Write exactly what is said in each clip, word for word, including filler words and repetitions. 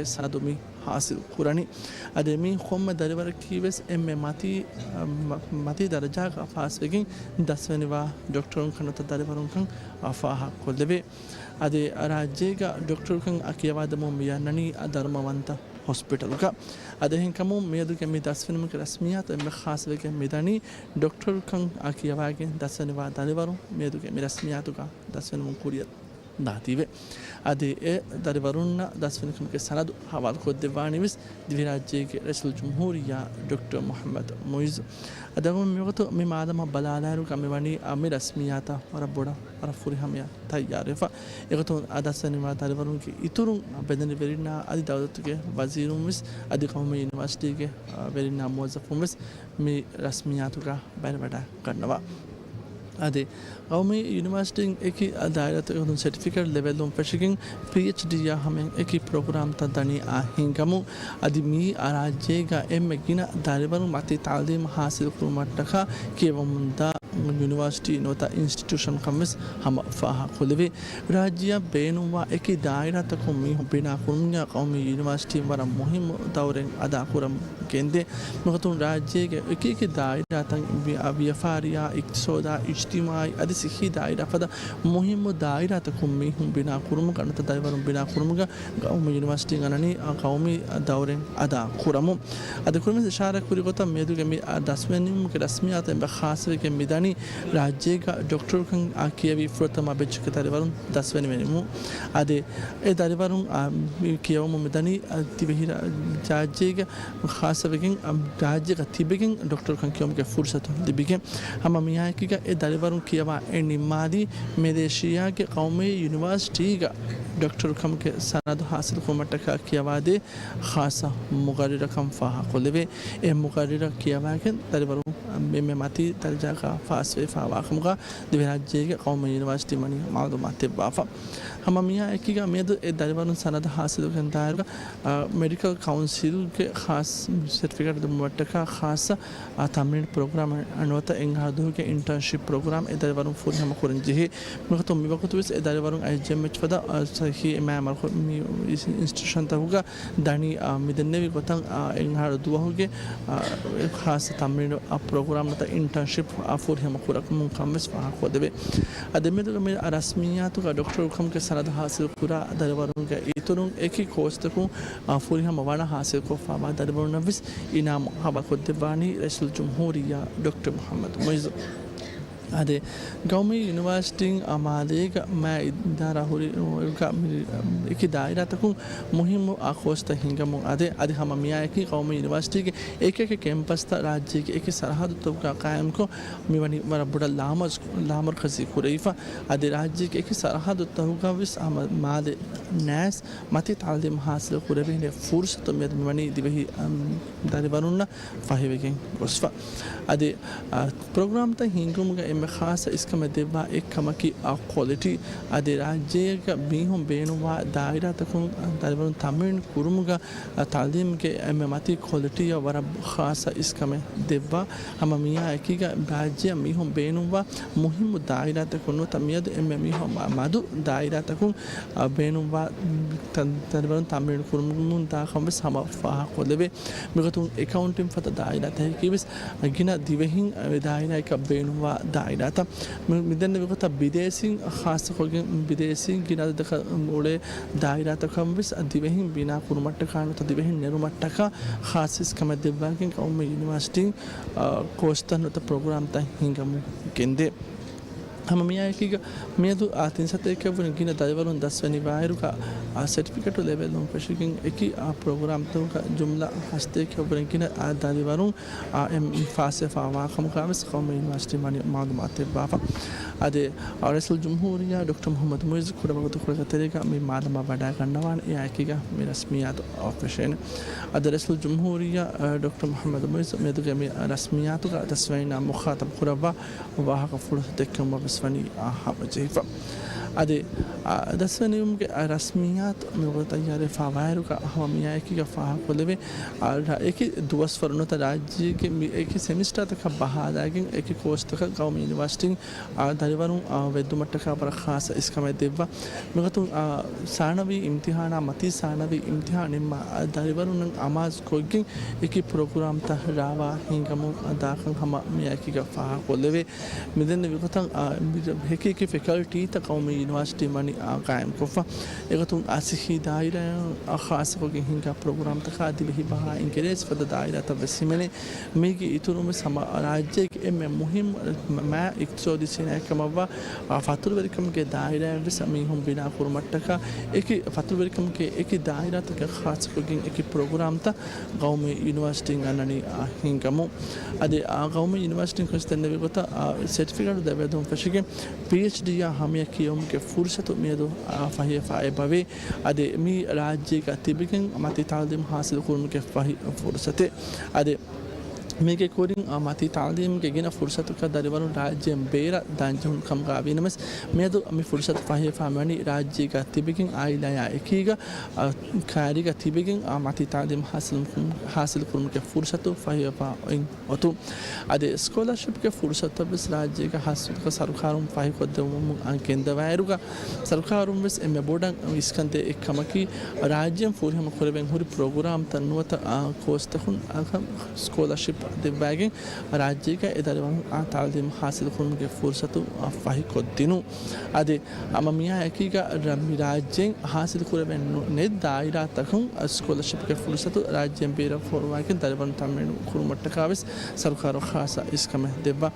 ސަނަދު މި ހާސިލް ކުރަނީ. އަދި މި ކޮންމެ ދަރިވަރަކީ ވެސް އެންމެ މަތީ، މަ-، މަތީ ދަރަޖާގަ ފާސްވެގެން ދަސްވެނިވާ ޑޮކްޓަރުންކަން ނުވަތަ ދަރިވަރުންކަން ފާހަގަކޮށްލެވޭ. އަދި ރާއްޖޭގަ ޑޮކްޓަރުކަން ކިޔަވާދެމުން މި އަންނަނީ ދަރުމަވަންތަ ހޮސްޕިޓަލްގަ. އަދި އެހެންކަމުން މިއަދުގެ މި ދަސްވެނިވުމުގެ ރަސްމިއްޔާތު އެންމެ ޚާއްޞަވެގެން މިދަނީ ޑޮކްޓަރުކަން ކިޔަވާގެން ދަސްވެނިވާ ދަރިވަރުން މިއަދުގެ މި ރަސްމިއްޔާތުގަ ދަސްވެނިވުން ކުރިއަށް ދާތީވެ. އަދި އެ ދަރިވަރުންނަށް ދަސްވެނިކަމުގެ ސަނަދު ހަވާލުކޮށްދެއްވާނީ ވެސް ދިވެހިރާއްޖޭގެ ރައީސުލްޖުމްހޫރިއްޔާ ޑޮކްޓަރ މުޙައްމަދު މުޢިއްޒު. އަދި މިވަގުތު މި މާދަމާ ބަލާލާއިރުގަ މިވަނީ އަ، މި ރަސްމިއްޔާތަށް ވަރަށް ބޮޑަށް ވަރަށް ފުރިހަމަޔަށް ތައްޔާރުވެފަ. އެގޮތުން އަ، ދަސްވެނިވާ ދަރިވަރުންގެ އިތުރުން އަ، ބެލެނިވެރިންނާ އަދި ދައުލަތުގެ ވަޒީރުން ވެސް އަދި ޤައުމީ ޔުނިވަރސިޓީގެ އަ، ވެރިންނާ މުވައްޒަފުން ވެސް މި ރަސްމިއްޔާތުގަ ބައިވެވަޑައިގަންނަވާ. އަދި ޤައުމީ ޔުނިވަރސިޓީން އެކި ދާއިރާތަކުން ސެޓްފިކެޓް ލެވެލުން ފެށިގެން ޕީއެޗްޑީއާ ހަމައިން އެކި ޕްރޮގްރާމްތައް ދަނީ އާ ހިނގަމުން، އަދި މިއީ އަ، ރާއްޖޭގަ އެންމެ ގިނަ ދަރިވަރުން މަތީ ތަޢުލީމު ހާސިލްކުރުމަށްޓަކާ ކިޔަވަމުންދާ ޔުނިވަރސިޓީ ނުވަތަ އިންސްޓިޓިއުޝަންކަން ވެސް ހަމަ ފާހަގަކޮށްލެވޭ. ރާއްޖެއަށް ބޭނުންވާ އެކި ދާއިރާތަކުން މީހުން ބިނާކުރުމުގަ ޤައުމީ ޔުނިވަރސިޓީން ވަރަށް މުހިއްމު ދައުރެއް އަދާކުރަމުން ގެންދޭ. މިގޮތުން ރާއްޖޭގެ އެކި އެކި ދާއިރާތައް ވި-، ވިޔަފާރިއާ، އިޤްތިޞާދާ، އިޖްތިމާޢީ އަދި ޞިއްޙީ ދާއިރާ ފަދަ މުހިއްމު ދާއިރާތަކުން މީހުން ބިނާކުރުމުގަ ނުވަތަ ދަރިވަރުން ބިނާކުރުމުގަ ޤައުމީ ޔުނިވަރސިޓީން އަންނަނީ ޤައުމީ ދައުރެއް އަދާ ކުރަމުން. އަދި ކުރިންވެސް އިޝާރާތް ކުރި ގޮތަށް މިއަދުގެ މި ދަސްވެނިވުމުގެ ރަސްމިއްޔާތު އެންމެ ޚާއްޞަވެގެން މިދަނީ ރާއްޖޭގަ ޑޮކްޓަރުކަން ކިޔަވި ފުރަތަމަ ބެޗުގެ ދަރިވަރުން ދަސްވެނިވެނިވުމުން. އަދި އެ ދަރިވަރުން އާ، މި ކިޔަވަމުން މިދަނީ އާ، ދިވެހި ރާ-، ރާއްޖޭގަ ޚާއްޞަވެގެން އާ، ރާއްޖޭގަ ތިބެގެން ޑޮކްޓަރުކަން ކިޔުމުގެ ފުރުޞަތު ލިބިގެން. ހަމަ މިއާއެކީގަ އެ ދަރިވަރުން ކިޔަވާ އެ ނިންމާލީ މެލޭޝިޔާގެ ޤައުމީ ޔުނިވަރސިޓީގަ ޑޮކްޓަރުކަމުގެ ސަނަދު ހާސިލްކުރުމަށްޓަކާ ކިޔަވާދޭ ޚާއްޞަ މުޤައްރިރަކަށް ފާހަގަކޮށްލެވޭ. އެ މުޤައްރިރަށް ކިޔަވާގެން ދަރިވަރުން އެންމެ މަތީ ދަރަޖާގަ ފާސްވެފައިވާކަމުގަ ދިވެހިރާއްޖޭގެ ޤައުމީ ޔުނިވަރސިޓީން ވަނީ މަޢުލޫމާތު ދެއްވާފަ. ހަމަ މިއާ އެކީގަ މިއަދު އެ ދަރިވަރުން ސަނަދަށް ހާސިލުކުރަން ދާއިރުގަ، އަ، މެޑިކަލް ކައުންސިލްގެ ޚާއްޞަ ސެޓްފިކެޓް ދެއްވުމަށްޓަކާ ޚާއްޞަ، އަ، ތަމްރީން ޕްރޮގްރާމް ނުވަތަ އެއް އަހަރު ދުވަހުގެ އިންޓާންޝިޕް ޕްރޮގްރާމް އެ ދަރިވަރުން ފުރިހަމަ ކުރަން ޖެހޭ. މިވަގުތު މިވަގުތު ވެސް އެ ދަރިވަރުން އައިޖެމްއެޗް ފަދަ، އަ، ސިއްޙީ އެމްއައިއެމް މި އިންސްޓިޓިއުޝަންތަކުގަ ދަނީ، އާ، މިދެންނެވި ގޮތަށް، އާ، އެއް އަހަރު ދުވަހުގެ، އާ، އެ ޚާއްޞަ ތަމްރީނު، އާ، ޕްރޮގްރާމް ނުވަތަ އިންޓާންޝިޕް، އާ، ފުރިހަމަ ކުރަމުން ކަން ވެސް ފާހަގަކޮށްދެވޭ. އަދި މިއަދުގެ މި ރަސްމިއްޔާތުގަ ޑޮކްޓަރުކަމުގެ ސަނަދު ހާސިލް ކުރާ ދަރިވަރުންގެ އިތުރުން އެކި ކޯސްތަކުން، އާ، ފުރިހަމަ ވަނަ ހާސިލްކޮށްފައިވާ ދަރިވަރުންނަށް ވެސް އިނާމު ހަވާލުކޮށްދެއްވާނީ ރައީސުލްޖުމްހޫރިއްޔާ ޑޮކްޓަރ މުޙައްމަދު މުޢިއްޒު. އަދި ގައުމީ ޔުނިވަރސިޓީން މާލޭގަ މާ އިދާރާ ހުރި އެކި ދާއިރާތަކުން މުހިއްމު އާ ކޯސްތައް ހިނގަމުން އަދި، އަދި ހަމަ މިއާއެކީ ގައުމީ ޔުނިވަރސިޓީގެ އެކި އެކި ކެމްޕަސްތައް ރާއްޖޭގެ އެކި ސަރަހައްދުތަކުގަ ޤާއިމްކޮށް، މިވަނީ ވަރަށް ބޮޑަށް ލާމަރް-، ލާމަރްކަޒީ ކުރެވިފަ. އަދި ރާއްޖޭގެ އެކި ސަރަހައްދުތަކުގަ ވެސް ހަމަ މާލެ ނައިސް މަތީ ތަޢުލީމު ހާސިލު ކުރެވޭނެ ފުރުޞަތު މިއަދު މިވަނީ ދިވެހި، އަން، ދަރިވަރުންނަށް ފަހިވެގެން ގޮސްފަ. އަދި، އަ، ޕްރޮގްރާމްތައް ހިންގުމުގަ އެންމެ ޚާއްޞަ އިސްކަމެއް ދެއްވާ އެއްކަމަކީ، އަ، ކޮލިޓީ. އަދި ރާއްޖޭގަ މީހުން ބޭނުންވާ ދާއިރާތަކުން، އަ، ދަރިވަރުން ތަމްރީން ކުރުމުގަ، އަ، ތަޢުލީމުގެ އެންމެ މަތީ ކޮލިޓީއަށް ވަރަށް ޚާއްޞަ އިސްކަމެއް ދެއްވާ. ހަމަ މިއާ އެކީގަ ރާއްޖެއަށް މީހުން ބޭނުންވާ މުހިއްމު ދާއިރާތަކުން ނުވަތަ މިއަދު އެންމެ މީހުން މަ-، މަދު ދާއިރާތަކުން، އަ، ބޭނުންވާ ތަ-، ދަރިވަރުން ތަމްރީނު ކުރުމުން ދާ ކަން ވެސް ހަމަ ފާހަގަކޮށްލެވޭ. މިގޮތުން އެކައުންޓިން ފަދަ ދާއިރާތަކަކީ ވެސް ގިނަ ދިވެހިން އެ ދާއިރާއަކަށް ބޭނުންވާ ދާއިރާތައް. މި-، މިދެންނެވި ގޮތަށް ބިދޭސީން ޚާއްޞަކޮށްގެން ބިދޭސީން ގިނަ އަދަދަކަށް އުޅޭ ދާއިރާތަކަށް ވެސް ދިވެހިން ބިނާ ކުރުމަށްޓަކާ ނުވަތަ ދިވެހިން ނެރުމަށްޓަކާ ޚާއްޞަ އިސްކަމެއް ދެއްވާގެން ގައުމީ ޔުނިވަރސިޓީން، އާ، ކޯސްތައް ނުވަތަ ޕްރޮގްރާމްތައް ހިންގަމުން ގެންދޭ. ހަމަ މިއާއެކީގަ މިއަދު އާ ތިން ސަތޭކައަށްވުރެ ގިނަ ދަރިވަރުން ދަސްވެނިވާއިރުގަ، އާ، ސެޓްފިކެޓު ލެވެލުން ފެށިގެން އެކި އާ ޕްރޮގްރާމްތަކުގަ ޖުމްލަ ހަސަތޭކައަށްވުރެ ގިނަ އާ ދަރިވަރުން، އާ، އެ ފާސްވެފައިވާ ކަމުގަ ވެސް ޤައުމީ ޔުނިވަރސިޓީން ވަނީ މަޢުލޫމާތު ދެއްވާފަ. އަދި، އާ، ރައީސުލްޖުމްހޫރިއްޔާ ޑޮކްޓަރ މުޙައްމަދު މުޢިއްޒު ކުޑަވަގުތުކޮޅެއްގެ ތެރޭގަ މި މާދަމާ ވަޑައިގަންނަވާނެ. އެއާއެކީގަ މި ރަސްމިއްޔާތު އޮތް ފެށޭނެ. އަދި ރައީސުލްޖުމްހޫރިއްޔާ، އާ، ޑޮކްޓަރ މުޙައްމަދު މުޢިއްޒު މިއަދުގެ މި ރަސްމިއްޔާތުގަ ދަސްވަނީންނާ މުޚާޠަބު ކުރައްވާ ވާހަކަފުޅު ދެއްކެވުމަށް ވަނީ، އާ، ހަމަޖެހިފަ. އަދި، އާ، ދަސްވެނިވުމުގެ، އާ، ރަސްމިއްޔާތު މި ތައްޔާރެއް ފާވާއިރުގަ ހަމަ މިއާއެކީގަ ފާހަގަކޮށްލެވޭ، އާ، ރަ-، އެކި ދުވަސްވަރު ނުވަތަ ރާއްޖޭގެ މި އެކި ސެމިސްޓާތަކަށް ބަހާލާގެން އެކި ކޯސްތަކަށް ގައުމީ ޔުނިވާސިޓީން، އާ، ދަރިވަރުން، އާ، ވެއްދުމަށްޓަކާ ވަރަށް ޚާއްޞަ އިސްކަމެއް ދެއްވާ. މިގޮތުން، އާ، ސާނަވީ އިމްތިހާނާ މަތީ ސާނަވީ އިމްތިހާން ނިންމާ، އާ، ދަރިވަރުންނަށް އަމާޒުކޮށްގެން އެކި ޕްރޮގްރާމްތައް ރާވާ ހިނގަމުން ދާކަން ހަމަ މިއާއެކީގަ ފާހަގަކޮށްލެވޭ. މިދެންނެވި ގޮތަށް، އާ، މި އެކި އެކި ފެކަލްޓީތައް ގައުމީ ޔުނިވާސިޓީން ވަނީ، އާ، ގާއިމްކޮށްފަ. އެގޮތުން، އާ، ސިއްހީ ދާއިރާއަށް، އާ، ޚާއްޞަކޮށްގެން ހިނގާ ޕްރޮގްރާމްތަކާ ދިވެހި ބަހާ އިނގިރޭސި ފަދަ ދާއިރާތައް ވެސް ހިމެނޭ. މީގެ އިތުރުން ވެސް ހަމަ ރާއްޖޭގެ އެންމެ މުހިއްމު މާ އިޤްތިޞާދީ ސިނާއަތް ކަމަށްވާ، އާ، ފަތުރުވެރިކަމުގެ ދާއިރާއެއް ވެސް މީހުން ބިނާ ކުރުމަށްޓަކާ، އެކި ފަތުރުވެރިކަމުގެ އެކި ދާއިރާތަކަށް ޚާއްޞަކޮށްގެން އެކި ޕްރޮގްރާމްތައް ގައުމީ ޔުނިވާސިޓީން އަންނަނީ، އާ، ހިނގަމުން. އަދި، އާ، ގައުމީ ޔުނިވާސިޓީން ކުރިސް ދެންނެވި ގޮތަށް، އާ، ސެޓްފިކެޓް ދެއްވެދުން ފެށިގެން ޕީއެޗްޑީއާ ހަމަޔަށް ކިޔެވުމުގެ ފުރުސަތު މިއަދު، އާ، ފަހިވެފަ އެބަވޭ. އަދި މީ ރާއްޖޭގަ ތިބެގެން މަތީ ތައުލީމު ހާސިލު ކުރުމުގެ ފަހި ފުރުސަތެއް. އަދި މީގެ ކުރިން، އާ، މަތީ ތައުލީމުގެ ގިނަ ފުރުސަތުކަށް ދަރިވަރުން ރާއްޖޭން ބޭރަށް ދާންޖެހުނު ކަމުގަ ވީނަމަވެސް، މިއަދު މި ފުރުސަތު ފަހިވެފަ މިވަނީ ރާއްޖޭގަ ތިބެގެން އާއިލާއާ އެކީގަ، އާ، ކައިރީގަ ތިބެގެން، އާ، މަތީ ތައުލީމު ހާސިލު، ހާސިލު ކުރުމުގެ ފުރުސަތު ފަހިވެފަ އޮތުން. އަދި ސްކޮލަރޝިޕްގެ ފުރުސަތުތައް ވެސް ރާއްޖޭގަ ހާއްސަކޮށް ސަރުކާރުން ފަހިކޮށްދެވުމުން ގެންދަވާއިރުގަ، ސަރުކާރުން ވެސް އެންމެ ބޮޑަށް އިސްކަންދޭ އެއްކަމަކީ، ރާއްޖޭން ފުރިހަމަ ކުރެވެން ހުރި ޕްރޮގްރާމްތައް ނުވަތަ، އާ، ކޯސްތަކުން، އާ، ސްކޮލަރޝިޕް ދެއްވައިގެން ރާއްޖޭގަ އެ ދަރިވަރުން، އާ، ތައުލީމު ހާސިލު ކުރުމުގެ ފުރުސަތު، އާ، ފަހިކޮށްދިނުން. އަދި ހަމަ މިއާއެކީގަ ރަ-، މި ރާއްޖޭން ހާސިލު ކުރެވެން ނު-، ނެތް ދާއިރާތަކުން ސްކޮލަރޝިޕްގެ ފުރުސަތު ރާއްޖޭން ބޭރަށް ފޯރުވާގެން ދަރިވަރުން ތައްމީނު ކުރުމަށްޓަކާ ވެސް ސަރުކާރުން ޚާއްޞަ އިސްކަމެއް ދެއްވާ.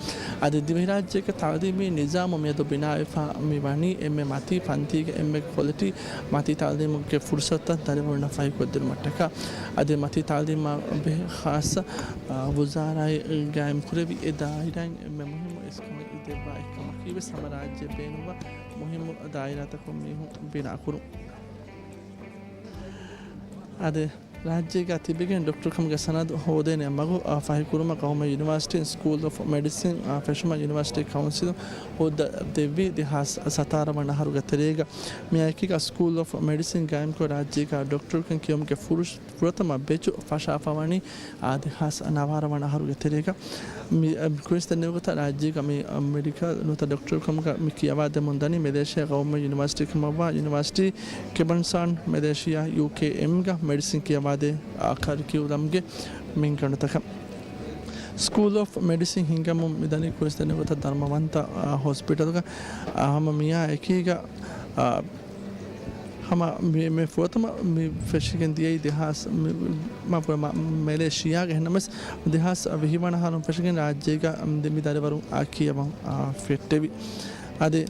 އަދި ދިވެހިރާއްޖޭގެ ތައުލީމީ ނިޒާމު މިއަދު ބިނާވެފަ މި ވަނީ އެންމެ މަތީ ފަންތީގެ އެންމެ ކޮލިޓީ މަތީ ތައުލީމުގެ ފުރުސަތުތައް ދަރިވަރުންނަށް ފަހިކޮށްދިނުމަށްޓަކާ. އަދި މަތީ ތައުލީމާ ބެހޭ ޚާއްޞަ، އާ، ވުޒާރާއެއް ގާއިމްކުރެވި އެ ދާއިރާއިން އެންމެ މުހިއްމު އިސްކަމެއް ދެއްވާ އެއްކަމަކީ ވެސް ހަމަ ރާއްޖެ ބޭނުންވާ މުހިއްމު ދާއިރާތަކުން މީހުން ބިނާކުރުން. އަދި ރާއްޖޭގަ ތިބެގެން ޑޮކްޓަރުކަމުގެ ސަނަދު ހޯދޭނެ މަގު، އާ، ފަހިކުރުމަށް ގައުމީ ޔުނިވާސިޓީން ސްކޫލް އޮފް މެޑިސިން، އާ، ފެށުމަށް ޔުނިވާސިޓީ ކައުންސިލުން ހޯއްދަ ދެއްވީ ދެހާސް ސަތާރަ ވަނަ އަހަރުގެ ތެރޭގަ. މިއާއެކީގަ ސްކޫލް އޮފް މެޑިސިން ގާއިމްކޮށް ރާއްޖޭގަ ޑޮކްޓަރުކަން ކިޔުމުގެ ފުރުސް-، ފުރަތަމަ ބެޗު ފަށާފަވަނީ، އާ، ދެހާސް ނަވާރަ ވަނަ އަހަރުގެ ތެރޭގަ. މި، އަ، ކުރިންސް ދެންނެވި ގޮތަށް ރާއްޖޭގަ މި، އަ، މެޑިކަލް ނުވަތަ ޑޮކްޓަރުކަމުގަ މި ކިޔަވާދެމުން ދަނީ މެލޭޝިޔާ ގައުމީ ޔުނިވާސިޓީ ކަމަށްވާ ޔުނިވާސިޓީ ކެބަންސާން މެލޭޝިޔާ ޔޫކޭއެމްގަ މެޑިސިން ކިޔަވާދޭ، އާ، ކަރިކިއުލަމްގެ މިންގަނޑުތަކަށް. ސްކޫލް އޮފް މެޑިސިން ހިންގަމުން މިދަނީ ކުރިންސް ދެންނެވި ގޮތަށް ދަރުމަވަންތަ، އާ، ހޮސްޕިޓަލްގަ، އާ، ހަމަ މިއާ އެކީގަ، އާ، ހަމަ މި، މި ފުރަތަމަ މި ފެށިގެން ދިޔައީ ދެހާސް މި، މަ، މަ، މެލޭޝިޔާގެ އެހެންނަމަވެސް ދެހާސް ވިހި ވަނަ އަހަރުން ފެށިގެން ރާއްޖޭގަ މި، މި ދަރިވަރުން އާ ކިޔަވަން، އާ، ފެއްޓެވި. އަދި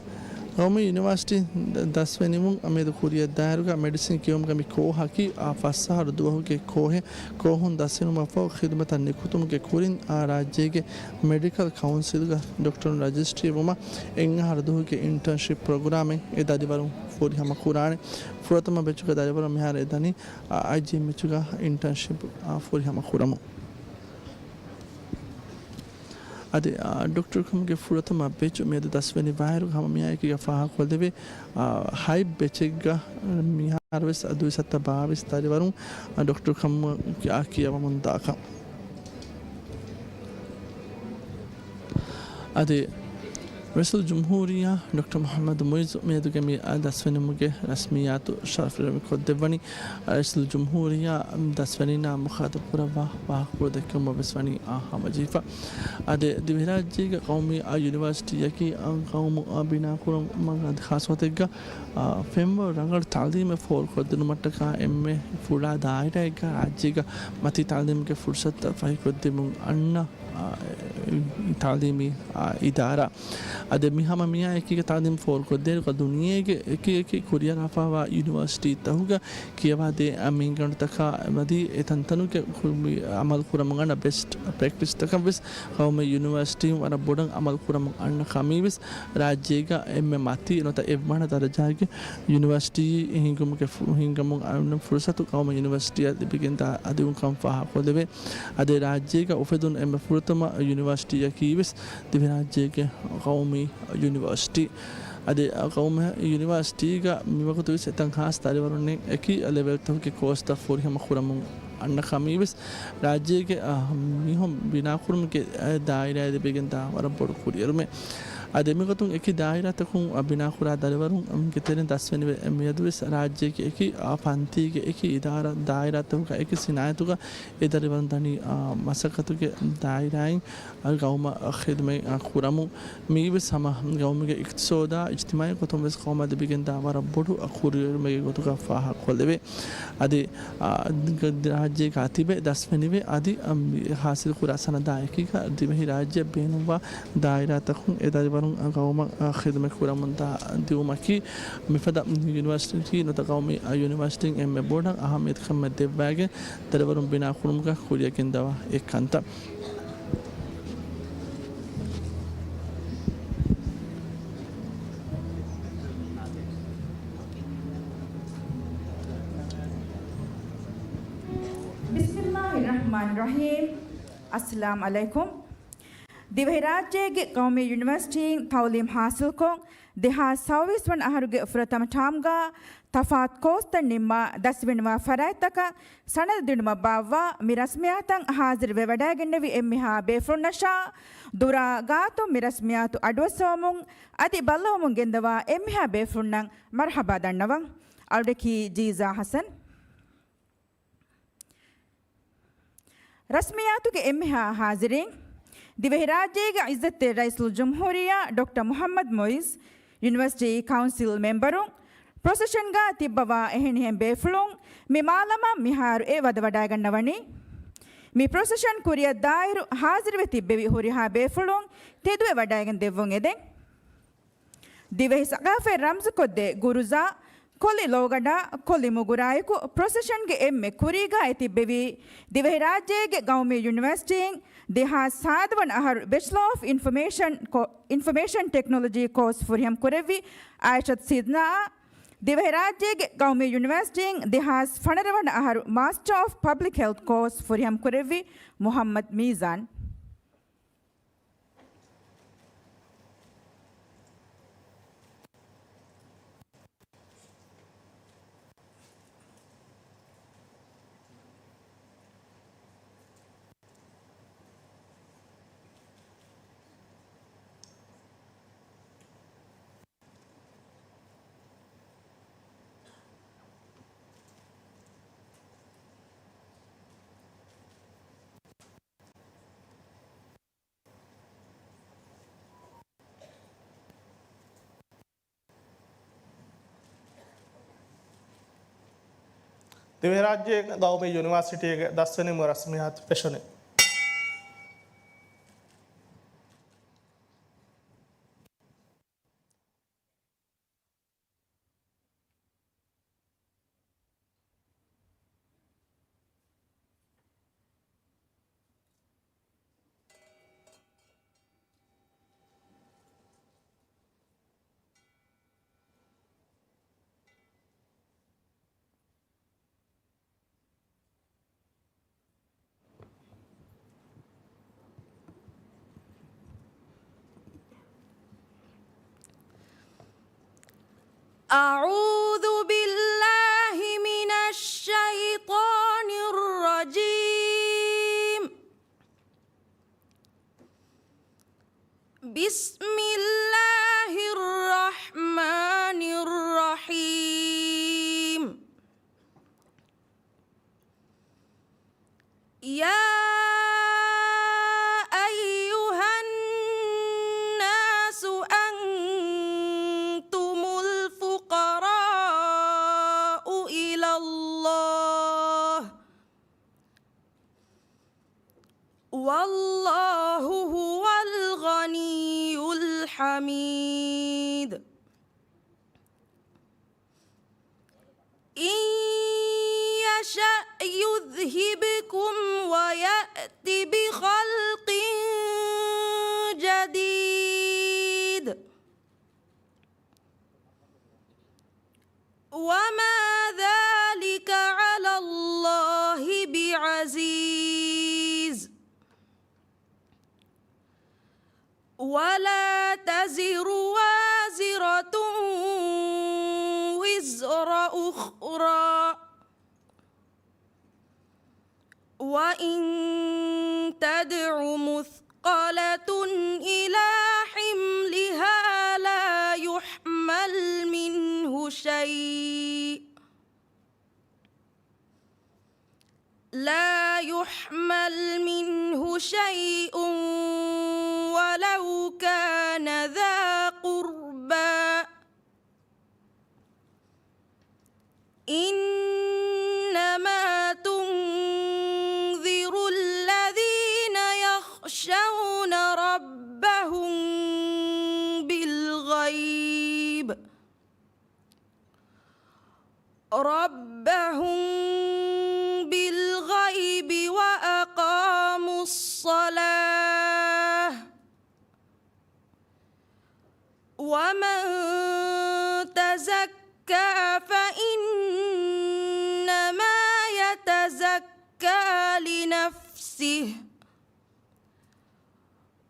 ގައުމީ ޔުނިވާސިޓީ ދަ-، ދަސްވެނިވުން މިއަދު ކުރިއަށް ދާއިރުގަ މެޑިސިން ކިޔުމުގަ މި ކޯހަކީ އާ ފަސް އަހަރު ދުވަހުގެ ކޯހެއް. ކޯހުން ދަސްވެވުމަށްފަހު ޚިދުމަތަށް ނިކުތުމުގެ ކުރިން އާ ރާއްޖޭގެ މެޑިކަލް ކައުންސިލްގަ ޑޮކްޓަރުން ރަޖިސްޓްރީ ވުމަށް އެއް އަހަރު ދުވަހުގެ އިންޓާންޝިޕް ޕްރޮގްރާމެއް އެ ދަރިވަރުން ފުރިހަމަ ކުރާނެ. ފުރަތަމަ ބެޗުގެ ދަރިވަރުން މިހާރު އެދަނީ، އާ، އައިޖީއެމްއެޗުގަ އިންޓާންޝިޕް، އާ، ފުރިހަމަ ކުރަމުން. އަދި، އާ، ޑޮކްޓަރުކަމުގެ ފުރަތަމަ ބެޗު މިއަދު ދަސްވެނި ވާއިރު ހަމަ މިއާއެކީގަ ފާހަގަކޮށްލެވޭ، އާ، ހަތް ބެޗެއްގަ މިހާރުވެސް ދުއިސައްތަ ބާވީސް ދަރިވަރުން ޑޮކްޓަރުކަމަށް ކިޔަވަމުން ދާކަން. އަދި ރައީސުލްޖުމްހޫރިއްޔާ ޑޮކްޓަރު މުޙައްމަދު މުޢިއްޒު މިއަދުގެ މި ދަސްވެނިވުމުގެ ރަސްމިއްޔާތު ޝަރަފުވެރިކޮށްދެއްވަނީ. ރައީސުލްޖުމްހޫރިއްޔާ ދަސްވެނީންނާ މުޚާތަބު ކުރައްވާ ވާހަކަފުޅު ދެއްކެވުމަށް ވެސް ވަނީ ހަމަޖެހިފަ. އަދި ދިވެހިރާއްޖޭގެ ގައުމީ ޔުނިވާސިޓީއަކީ ގައުމު ބިނާކުރުމަށް އަދި ޚާއްޞަ ގޮތެއްގަ ފެންވަރު ރަނގަޅު ތަޢުލީމެއް ފޯރުކޮށްދިނުމަށްޓަކާ އެންމެ ފުޅާ ދާއިރާއެއްގަ ރާއްޖޭގަ މަތީ ތަޢުލީމުގެ ފުރުޞަތުތައް ފަހިކޮށްދެމުން އަންނަ، އާ، ތަޢުލީމީ، އާ، އިދާރާ. އަދި މި ހަމަ މިއާ އެކީގަ ތަޢުލީމް ފޯރުކޮށްދޭ ދުނިޔޭގެ އެކި އެކި ކުރިއަރާފައިވާ ޔުނިވާސިޓީތަހުގަ ކިޔަވާދޭ މިންގަނޑުތަކާ މަތީ އެ ތަންތަނުގެ ކުރި-، އަމަލު ކުރަމުން އަންނަ ބެސްޓް ޕްރެކްޓިސްތަކަށް ވެސް ގައުމީ ޔުނިވާސިޓީން ވަރަށް ބޮޑަށް އަމަލު ކުރަމުން އަންނަ ކަމީ ވެސް ރާއްޖޭގަ އެންމެ މަތީ ނުވަތަ އެއްވަނަ ދަރަޖާގެ ޔުނިވާސިޓީ ހިންގުމުގެ ފު-، ހިންގަމުން އަންނަ ފުރުޞަތު ގައުމީ ޔުނިވާސިޓީއަށް ލިބިގެންދާ އަދިވުން ކަން ފާހަގަކޮށްލެވޭ. އަދި ރާއްޖޭގަ އުފެދުނު އެންމެ ފުރަތަމަ ޔުނިވާސިޓީއަކީ ވެސް ދިވެހިރާއްޖޭގެ ގައުމީ ޔުނިވަރސިޓީ. އަދި ގައުމު ޔުނިވަރސިޓީގަ މިވަގުތުވެސް އެތަން ހާސް ދަރިވަރުންނެއް އެކި ލެވެލްތަކުގެ ކޯސްތައް ފުރިހަމަ ކުރަމުން އަންނަ ކަމީވެސް ރާއްޖޭގެ، އަ، މީހުން ބިނާކުރުމުގެ، އަ، ދާއިރާއާ ލިބިގެންދާ ވަރަށް ބޮޑު ކުރިއެރުމެއް. އަދި މިގޮތުން އެކި ދާއިރާތަކުން، އަ، ބިނާކުރާ ދަރިވަރުން، އަ، މީގެ ތެރެއިން ދަސްވެނިވެ، އެ މިއަދުވެސް ރާއްޖޭގެ އެކި، އަ، ފަންތީގެ އެކި އިދާރާ ދާއިރާތަކުގަ އެކި ސިނާއަތުގަ އެ ދަރިވަރުން ދަނީ، އާ، މަސައްކަތުގެ ދާއިރާއިން، އާ، ގައުމަށް ޚިދުމަތް، އާ، ކުރަމުން. މިއީވެސް ހަމަ ގައުމުގެ އިޤްތިޞާދާ، އިޖްތިމާޢީ ގޮތުން ވެސް ގައުމަށް ލިބިގެންދާ ވަރަށް ބޮޑު، އާ، ކުރިއެރުމެއްގެ ގޮތުގަ ފާހަގަކޮށްލެވޭ. އަދި، އާ، ރާއްޖޭގަ ތިބެ ދަސްވެނިވެ، އަދި، އާ، މި ހާސިލް ކުރާ ސަނަދާ އެކީގަ ދިވެހި ރާއްޖެއަށް ބޭނުންވާ ދާއިރާތަކުން އެ ދަރިވަރުން، އާ، ގައުމަށް، އާ، ޚިދުމަތް ކުރަމުންދާ ދިއުމަކީ، މިފަދަ ޔުނިވަރސިޓީ ނުވަތަ ގައުމީ، އާ، ޔުނިވަރސިޓީން އެންމެ ބޮޑަށް އަހައްމިއްޔަތު ކަމެއް ދެއްވައިގެން، ދަރިވަރުން ބިނާކުރުމުގަ ކުރިއަށް ގެންދަވާ އެއްކަންތައް. بسم الله الرحمن الرحيم. އައްސަލާމު ޢަލައިކުމް. ދިވެހިރާއްޖޭގެ ޤައުމީ ޔުނިވަރސިޓީން ތަޢުލީމް ޙާޞިލްކޮށް، ދެހާސް ސައުވީސް ވަނަ އަހަރުގެ ފުރަތަމަ ޓާމްގަ ތަފާތު ކޯސްތައް ނިންމާ ދަސްވެނިވާ ފަރާތްތަކަށް ސަނަދު ދިނުމަށް ބާއްވާ މި ރަސްމިއްޔާތަށް ޙާޟިރުވެވަޑައިގެންނެވި އެންމެހާ ބޭފުޅުންނަށާ ދުރާ ގާތުން މި ރަސްމިއްޔާތު އަޑުއައްސަވަމުން އަދި ބައްލަވަމުން ގެންދަވާ އެންމެހާ ބޭފުޅުންނަށް މަރުޙަބާ ދަންނަވަން. އަޅުގަނޑަކީ ޖީޒާ ޙަސަން. ރަސްމިއްޔާތުގެ އެންމެހާ ޙާޟިރީން، ދިވެހިރާއްޖޭގެ ޢިއްޒަތްތެރި ރައީސުލްޖުމްހޫރިއްޔާ ޑޮކްޓަރ މުޙައްމަދު މުޢިއްޒު، ޔުނިވަރސިޓީ ކައުންސިލް މެމްބަރުން، ޕްރޮސެޝަންގަ ތިއްބަވާ އެހެނިހެން ބޭފުޅުން މި މާލަމާ މިހާރު އެ ވަދެވަޑައިގަންނަވަނީ. މި ޕްރޮސެޝަން ކުރިއަށް ދާއިރު ޙާޟިރުވެ ތިއްބެވި ހުރިހާ ބޭފުޅުން ތެދުވެވަޑައިގެން ދެއްވުން އެދެން. ދިވެހި ސަޤާފަތް ރަމްޒުކޮށްދޭ ގުރުޒާ، ކޮލި ލޯގަޑާ، ކޮލި މުގުރާއެކު ޕްރޮސެޝަންގެ އެންމެ ކުރީގަ އެ ތިއްބެވީ ދިވެހިރާއްޖޭގެ ގައުމީ ޔުނިވަރސިޓީން ދެހާސް ސާދަ ވަނަ އަހަރު ބެޗްލާ އޮފް އިންފޮމޭޝަން ކޯ-، އިންފޮމޭޝަން ޓެކްނޮލޮޖީ ކޯސް ފުރިހަމަ ކުރެއްވި އާއިޝަތު ސީދްނާއާ، ދިވެހިރާއްޖޭގެ ގައުމީ ޔުނިވަރސިޓީން ދެހާސް ފަނަރަ ވަނަ އަހަރު މާސްޓަރ އޮފް ޕަބްލިކް ހެލްތް ކޯސް ފުރިހަމަ ކުރެއްވި މުޙައްމަދު މީޒާން. ދިވެހިރާއްޖޭގެ ގައުމީ ޔުނިވާސިޓީގެ ދަސްވެނިވުމުގެ ރަސްމިއްޔާތު ފެށުނީ. أعوذ بالله من الشيطان الرجيم. بسم الله الرحمن الرحيم. يا أيها الناس أنتم الفقراء إلى الله والله هو الغني الحميد. إن يشأ يذهبكم ويأت بخلق جديد. وما ذلك على الله بعزيز. ولا تزر وإن تدع مثقلة إلى حملها لا يحمل منه شيء، لا يحمل منه شيء ولو كان ذا قربى، إنما تنذر الذين يخشون ربهم بالغيب، ربهم بالغيب وأقاموا الصلاة، ومن تزكى فإنما يتزكى لنفسه،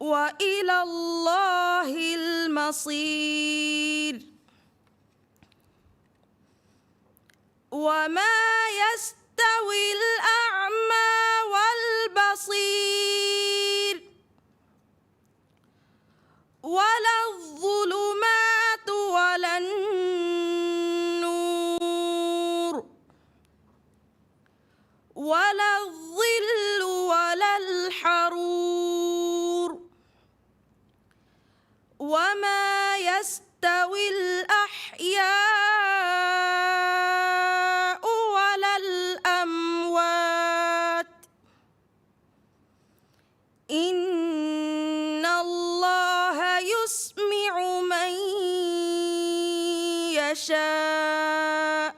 وإلى الله المصير. وما يستوي الأعمى والبصير ولا الظلمات ولا النور ولا الظل ولا الحرور وما يستوي الأحياء ولا الأموات، إن الله يسمع من يشاء،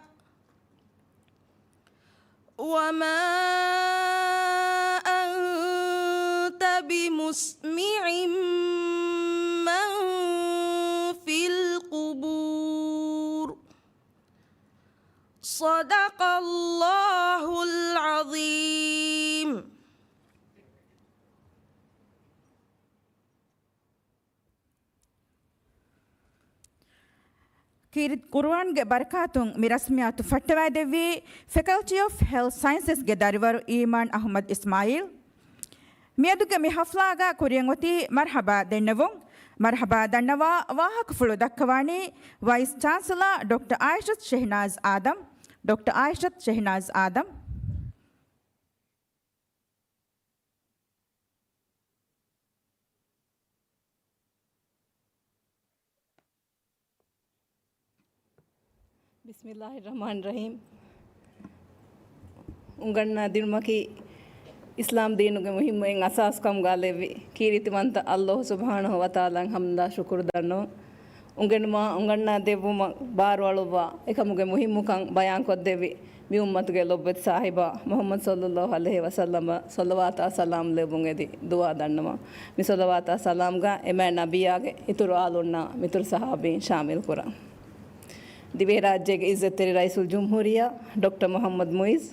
وما أنت بمسمع من في القبور. صدق الله العظيم. ކީރިތި ޤުރުއާންގެ ބަރަކާތުން މި ރަސްމިއްޔާތު ފައްޓަވައިދެއްވީ ފެކަލްޓީ އޮފް ހެލްތް ސައިންސަސްގެ ދަރިވަރު އީމާން އަޙްމަދު އިސްމާއީލް. މިއަދުގެ މި ޙަފްލާގަ ކުރިއަށް އޮތީ މަރްޙަބާ ދެންނެވުން. މަރްޙަބާ ދަންނަވާ ވާހަކަފުޅު ދައްކަވާނީ ވައިސް ޗާންސެލާ ޑޮކްޓަރ އާއިޝަތު ޝެހްނާޒް އާދަމް. ޑޮކްޓަރ އާއިޝަތު ޝެހްނާޒް އާދަމް. ބިސްމިއްލާހި ރަޙްމާނި ރަޙީމް. އުނގަންނާ ދިނުމަކީ އިސްލާމް ދީނުގެ މުހިއްމު އެއް އަސާސް ކަމުގަ ލެއްވި ކީރިތިވަންތަ އައްލޯހު ސުބްޙާނަހު ވަތަޢާލާއަށް ޙަމްދާ ޝުކުރު ދަންނަވަން. އުނގެނުމާ އުނގަންނާ ދެއްވުމަށް ބާރުއަޅުއްވާ އެކަމުގެ މުހިއްމުކަން ބަޔާންކޮށްދެއްވި މި އުއްމަތުގެ ލޮބުވެތި ޞާޙިބާ މުޙައްމަދު ޞައްލައްލާހު ޢަލައިހި ވަސައްލަމަށް ޞަލަވާތާ ސަލާމް ލެއްވުން އެދި ދުޢާ ދަންނަވަން. މި ޞަލަވާތާ ސަލާމްގަ އެމާ ނަބިއްޔާގެ އިތުރު އާލުންނާ މިތުރު ޞަޙާބީން ޝާމިލް ކުރަން. ދިވެހިރާއްޖޭގެ ޢިއްޒަތްތެރި ރައީސުލްޖުމްހޫރިއްޔާ ޑޮކްޓަރ މުޙައްމަދު މުޢިއްޒު،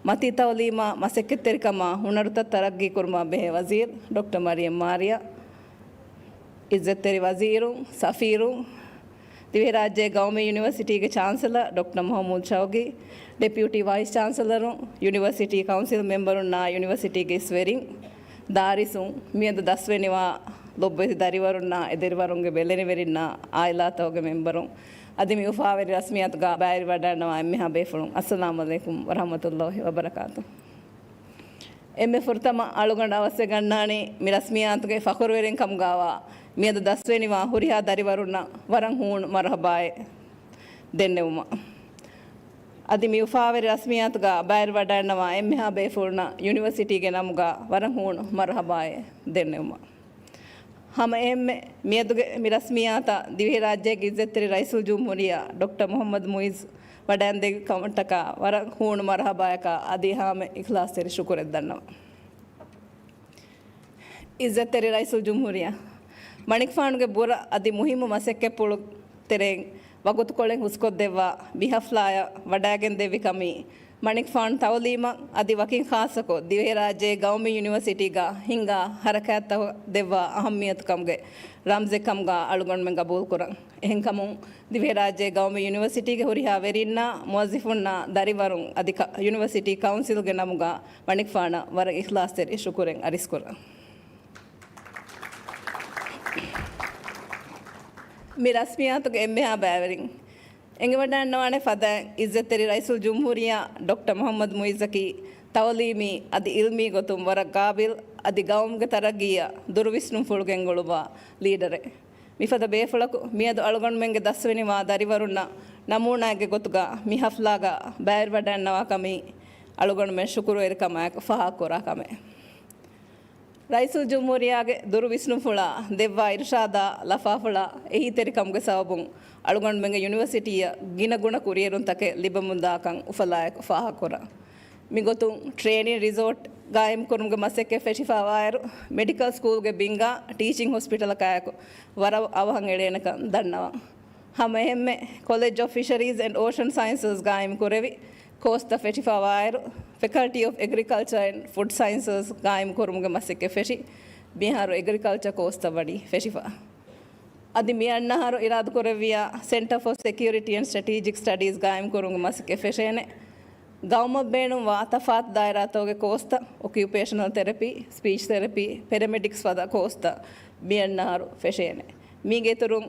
މަތީ ތަޢުލީމާ މަސައްކަތްތެރިކަމާ ހުނަރުތައް ތަރައްގީ ކުރުމާ ބެހޭ ވަޒީރު ޑޮކްޓަރ މަރިޔަމް މާރިޔާ، ޢިއްޒަތްތެރި ވަޒީރުން، ސަފީރުން، ދިވެހިރާއްޖޭގެ ޤައުމީ ޔުނިވަރސިޓީގެ ޗާންސެލަރ ޑޮކްޓަރ މަޙްމޫދު ޝައުޤީ، ޑެޕިއުޓީ ވައިސް ޗާންސެލަރުން، ޔުނިވަރސިޓީ ކައުންސިލް މެމްބަރުންނާ ޔުނިވަރސިޓީގެ އިސްވެރިން، ދާރިސުން، މިއަދު ދަސްވެނިވާ ލޮބުވެތި ދަރިވަރުންނާ އެދެރިވަރުންގެ ބެލެނިވެރިންނާ އާއިލާތަކުގެ މެމްބަރުން، އަދި މި އުފާވެރި ރަސްމިއްޔާތުގަ ބައިވެރިވަޑައިގަންނަވާ އެންމެހާ ބޭފުޅުން، އައްސަލާމު ޢަލައިކުމް ވަރަޙްމަތުﷲ ވަބަރަކާތު. އެންމެ ފުރަތަމަ އަޅުގަނޑު އަވަސްވެގަންނާނީ މި ރަސްމިއްޔާތުގެ ފަޚުރުވެރިން ކަމުގައިވާ މިއަދު ދަސްވެނިވާ ހުރިހާ ދަރިވަރުންނަށް ވަރަށް ހޫނު މަރުޙަބާއެއް ދެންނެވުމަށް. އަދި މި އުފާވެރި ރަސްމިއްޔާތުގަ ބައިވެރިވަޑައިގަންނަވާ އެންމެހާ ބޭފުޅުންނަށް ޔުނިވަރސިޓީގެ ނަމުގަ ވަރަށް ހޫނު މަރުޙަބާއެއް ދެންނެވުމަށް. ހަމައެހެންމެ މިއަދުގެ މި ރަސްމިއްޔާތަށް ދިވެހިރާއްޖޭގެ ޢިއްޒަތްތެރި ރައީސުލްޖުމްހޫރިއްޔާ ޑޮކްޓަރ މުޙައްމަދު މުޢިއްޒު ވަޑައިގެންދެވި ކަމަށްޓަކާ ވަރަށް ހޫނު މަރުޙަބާޔަކާ އަދި ހަމަ އިޚްލާޞްތެރި ޝުކުރެއް ދަންނަވަން. ޢިއްޒަތްތެރި ރައީސުލްޖުމްހޫރިއްޔާ، މަނިކުފާނުގެ ބުރަ އަދި މުހިއްމު މަސައްކަތްޕުޅު ތެރެއިން ވަގުތުކޮޅެއް ހުސްކޮށްދެއްވާ މި ޙަފްލާއަށް ވަޑައިގެންދެއްވި ކަމީ މަނިކުފާނު ތައުލީމަށް އަދި ވަކިން ޚާއްޞަކޮށް ދިވެހިރާއްޖޭގެ ގައުމީ ޔުނިވަރސިޓީގަ ހިންގާ ހަރަކާތްތަކަށް ދެއްވާ އަހައްމިޔަތު ކަމުގެ ރަމްޒެއް ކަމުގަ އަޅުގަނޑުމެން ގަބޫލުކުރަން. އެހެންކަމުން، ދިވެހިރާއްޖޭގެ ގައުމީ ޔުނިވަރސިޓީގެ ހުރިހާ ވެރިންނާ، މުވައްޒިފުންނާ، ދަރިވަރުން އަދި ކަ-، ޔުނިވަރސިޓީ ކައުންސިލްގެ ނަމުގަ މަނިކުފާނަށް ވަރަށް އިޚްލާޞްތެރި ޝުކުރެއް އަރިސްކުރަން. މި ރަސްމިއްޔާތުގެ އެންމެހާ ބައިވެރިން އެނގިވަޑައިގަންނަވާނެ ފަދައިން، އިއްޒަތްތެރި ރައީސުލް ޖުމްހޫރިއްޔާ ޑޮކްޓަރ މުޙައްމަދު މުޢިއްޒަކީ ތައުލީމީ އަދި ޢިލްމީ ގޮތުން ވަރަށް ގާބިލް އަދި ގައުމުގެ ތަރައްގީއަށް ދުރުވިސްނުންފުޅު ގެންގުޅުއްވާ ލީޑަރެއް. މިފަދަ ބޭފުޅަކު މިއަދު އަޅުގަނޑުމެންގެ ދަސްވެނިވާ ދަރިވަރުންނަށް ނަމޫނާއެއްގެ ގޮތުގަ މި ޙަފްލާގަ ބައިވެރިވަޑައިގަންނަވާ ކަމީ އަޅުގަނޑުމެން ޝުކުރުވެރިކަމާއެކު ފާހަގަކުރާ ކަމެއް. ރައީސުލްޖުމްހޫރިއްޔާގެ ދުރު ވިސްނުންފުޅާ ދެއްވާ އިރުޝާދާ ލަފާފުޅާ އެހީތެރިކަމުގެ ސަބަބުން އަޅުގަނޑުމެންގެ ޔުނިވަރސިޓީއަށް ގިނަގުނަ ކުރިއެރުންތަކެއް ލިބެމުންދާކަން އުފަލާއެކު ފާހަގަކުރަން. މިގޮތުން ޓްރޭނިން ރިސޯޓް ގާއިމްކުރުމުގެ މަސައްކަތް ފެށިފަވާއިރު، މެޑިކަލް ސްކޫލްގެ ބިންގާ ޓީޗިން ހޮސްޕިޓަލަކާއެކު ވަރަށް އަވަހަށް އެޅޭނެކަން ދަންނަވަން. ހަމައެހެންމެ، ކޮލެޖް އޮފް ފިޝަރީޒް އެންޑް އޯޝަން ސައިންސަސް ގާއިމްކުރެވި ކޯސްތައް ފެށިފަވާއިރު، ފެކަލްޓީ އޮފް އެގްރިކަލްޗަރ އެންޑް ފުޑް ސައިންސަސް ގާއިމްކުރުމުގެ މަސައްކަތް ފެށި، މިއަހަރު އެގްރިކަލްޗަރ ކޯސްތައް ވަނީ ފެށިފަ. އަދި މި އަންނަ އަހަރު އިރާދަކުރެއްވިޔާ، ސެންޓަރ ފޯ ސެކިއުރިޓީ އެންޑް ސްޓްރެޓީޖިކް ސްޓަޑީޒް ގާއިމްކުރުމުގެ މަސައްކަތް ފެށޭނެ. ގައުމަށް ބޭނުންވާ ތަފާތު ދާއިރާތަކުގެ ކޯސްތައް، އޮކިއުޕޭޝަނަލް ތެރަޕީ، ސްޕީޗް ތެރަޕީ، ޕެރަމެޑިކްސް ފަދަ ކޯސްތައް މި އަންނަ އަހަރު ފެށޭނެ. މީގެ އިތުރުން،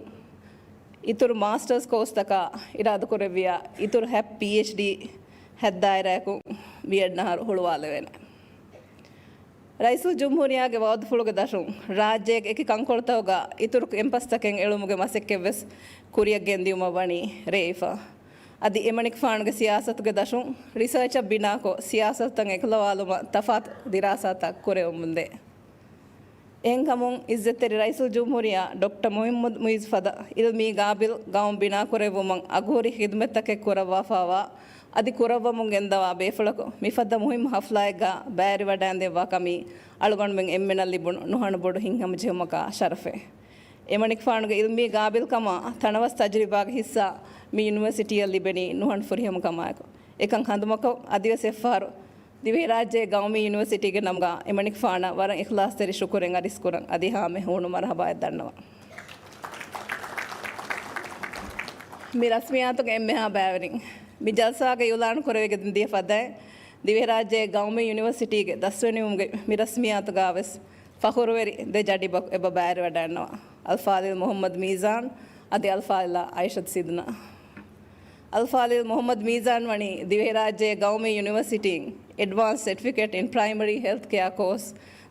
އިތުރު މާސްޓަރސް ކޯސްތަކާ އިރާދަކުރެއްވިޔާ، އިތުރު ހަ-، ޕީއެޗްޑީ ހައްދާއިރާއެކު މި އަންނަ އަހަރު ހުޅުވާލެވޭނެ. ރައީސުލްޖުމްހޫރިއްޔާގެ ވަޢުދުފުޅުގެ ދަށުން، ރާއްޖޭގެ އެކި ކަންކޮޅުތަކުގަ އިތުރު ކެމްޕަސްތަކެއް އެޅުމުގެ މަސައްކަތްވެސް ކުރިއަށް ގެންދިއުމަށް ވަނީ ރޭވިފަ. އަދި އެމަނިކުފާނުގެ ސިޔާސަތުގެ ދަށުން، ރިސާޗަށް ބިނާކޮށް، ސިޔާސަތުތައް އެކުލަވާލުމަށް ތަފާތު ދިރާސާތައް ކުރެވެމުންދޭ. އެހެންކަމުން، އިއްޒަތްތެރި ރައީސުލްޖުމްހޫރިއްޔާ ޑޮކްޓަރ މުޙައްމަދު މުޢިއްޒު ފަދަ ޢިލްމީ ގާބިލް ގައުމު ބިނާކުރެއްވުމަށް އަގުހުރި ޚިދުމަތްތަކެއް ކުރައްވާފައިވާ އަދި ކުރައްވަމުން ގެންދަވާ ބޭފުޅަކު މިފަދަ މުހިއްމު ޙަފްލާއެއްގަ ބައިވެރިވަޑައިގެންދެއްވާ ކަމީ އަޅުގަނޑުމެން އެންމެނަށް ލިބުނު ނުހަނު ބޮޑު ހިތްހަމަޖެހުމަކާ ޝަރަފެއް. އެމަނިކުފާނުގެ ޢިލްމީ ގާބިލްކަމާ ތަނަވަސް ތަޖުރިބާގެ ހިއްސާ މި ޔުނިވަރސިޓީއަށް ލިބެނީ ނުހަނު ފުރިހަމަކަމާއެކު، އެކަން ހަނދުމަކޮށް، އަދިވެސް އެއްފަހަރު ދިވެހިރާއްޖޭގެ ގައުމީ ޔުނިވަރސިޓީގެ ނަމުގަ އެމަނިކުފާނަށް ވަރަށް އިޚްލާޞްތެރި ޝުކުރެއް އަރިސްކުރަން އަދި ހާމަ ހޫނު މަރުޙަބާއެއް ދަންނަވަން. މި ރަސްމިއްޔާތުގެ އެންމެހާ ބައިވެރިން. މި ޖަލްސާގެ އިޢުލާނު ކުރެވިގެން ދިޔަ ފަދައިން، ދިވެހިރާއްޖޭގެ ގައުމީ ޔުނިވަރސިޓީގެ ދަސްވެވުމުގެ މި ރަސްމިއްޔާތުގަވެސް ފަޚުރުވެރި ދެ ޖަޑިބަކު އެބަ ބައިވެރިވަޑައިގަންނަވާ. އަލްފާޟިލް މުޙައްމަދު މީޒާން އަދި އަލްފާޟިލާ އައިޝަތު ސިދުނާ. އަލްފާޟިލް މުޙައްމަދު މީޒާން ވަނީ ދިވެހިރާއްޖޭގެ ގައުމީ ޔުނިވަރސިޓީން އެޑްވާންސް ސެޓްފިކެޓް އިން ޕްރައިމަރީ ހެލްތް ކެއާ ކޯސް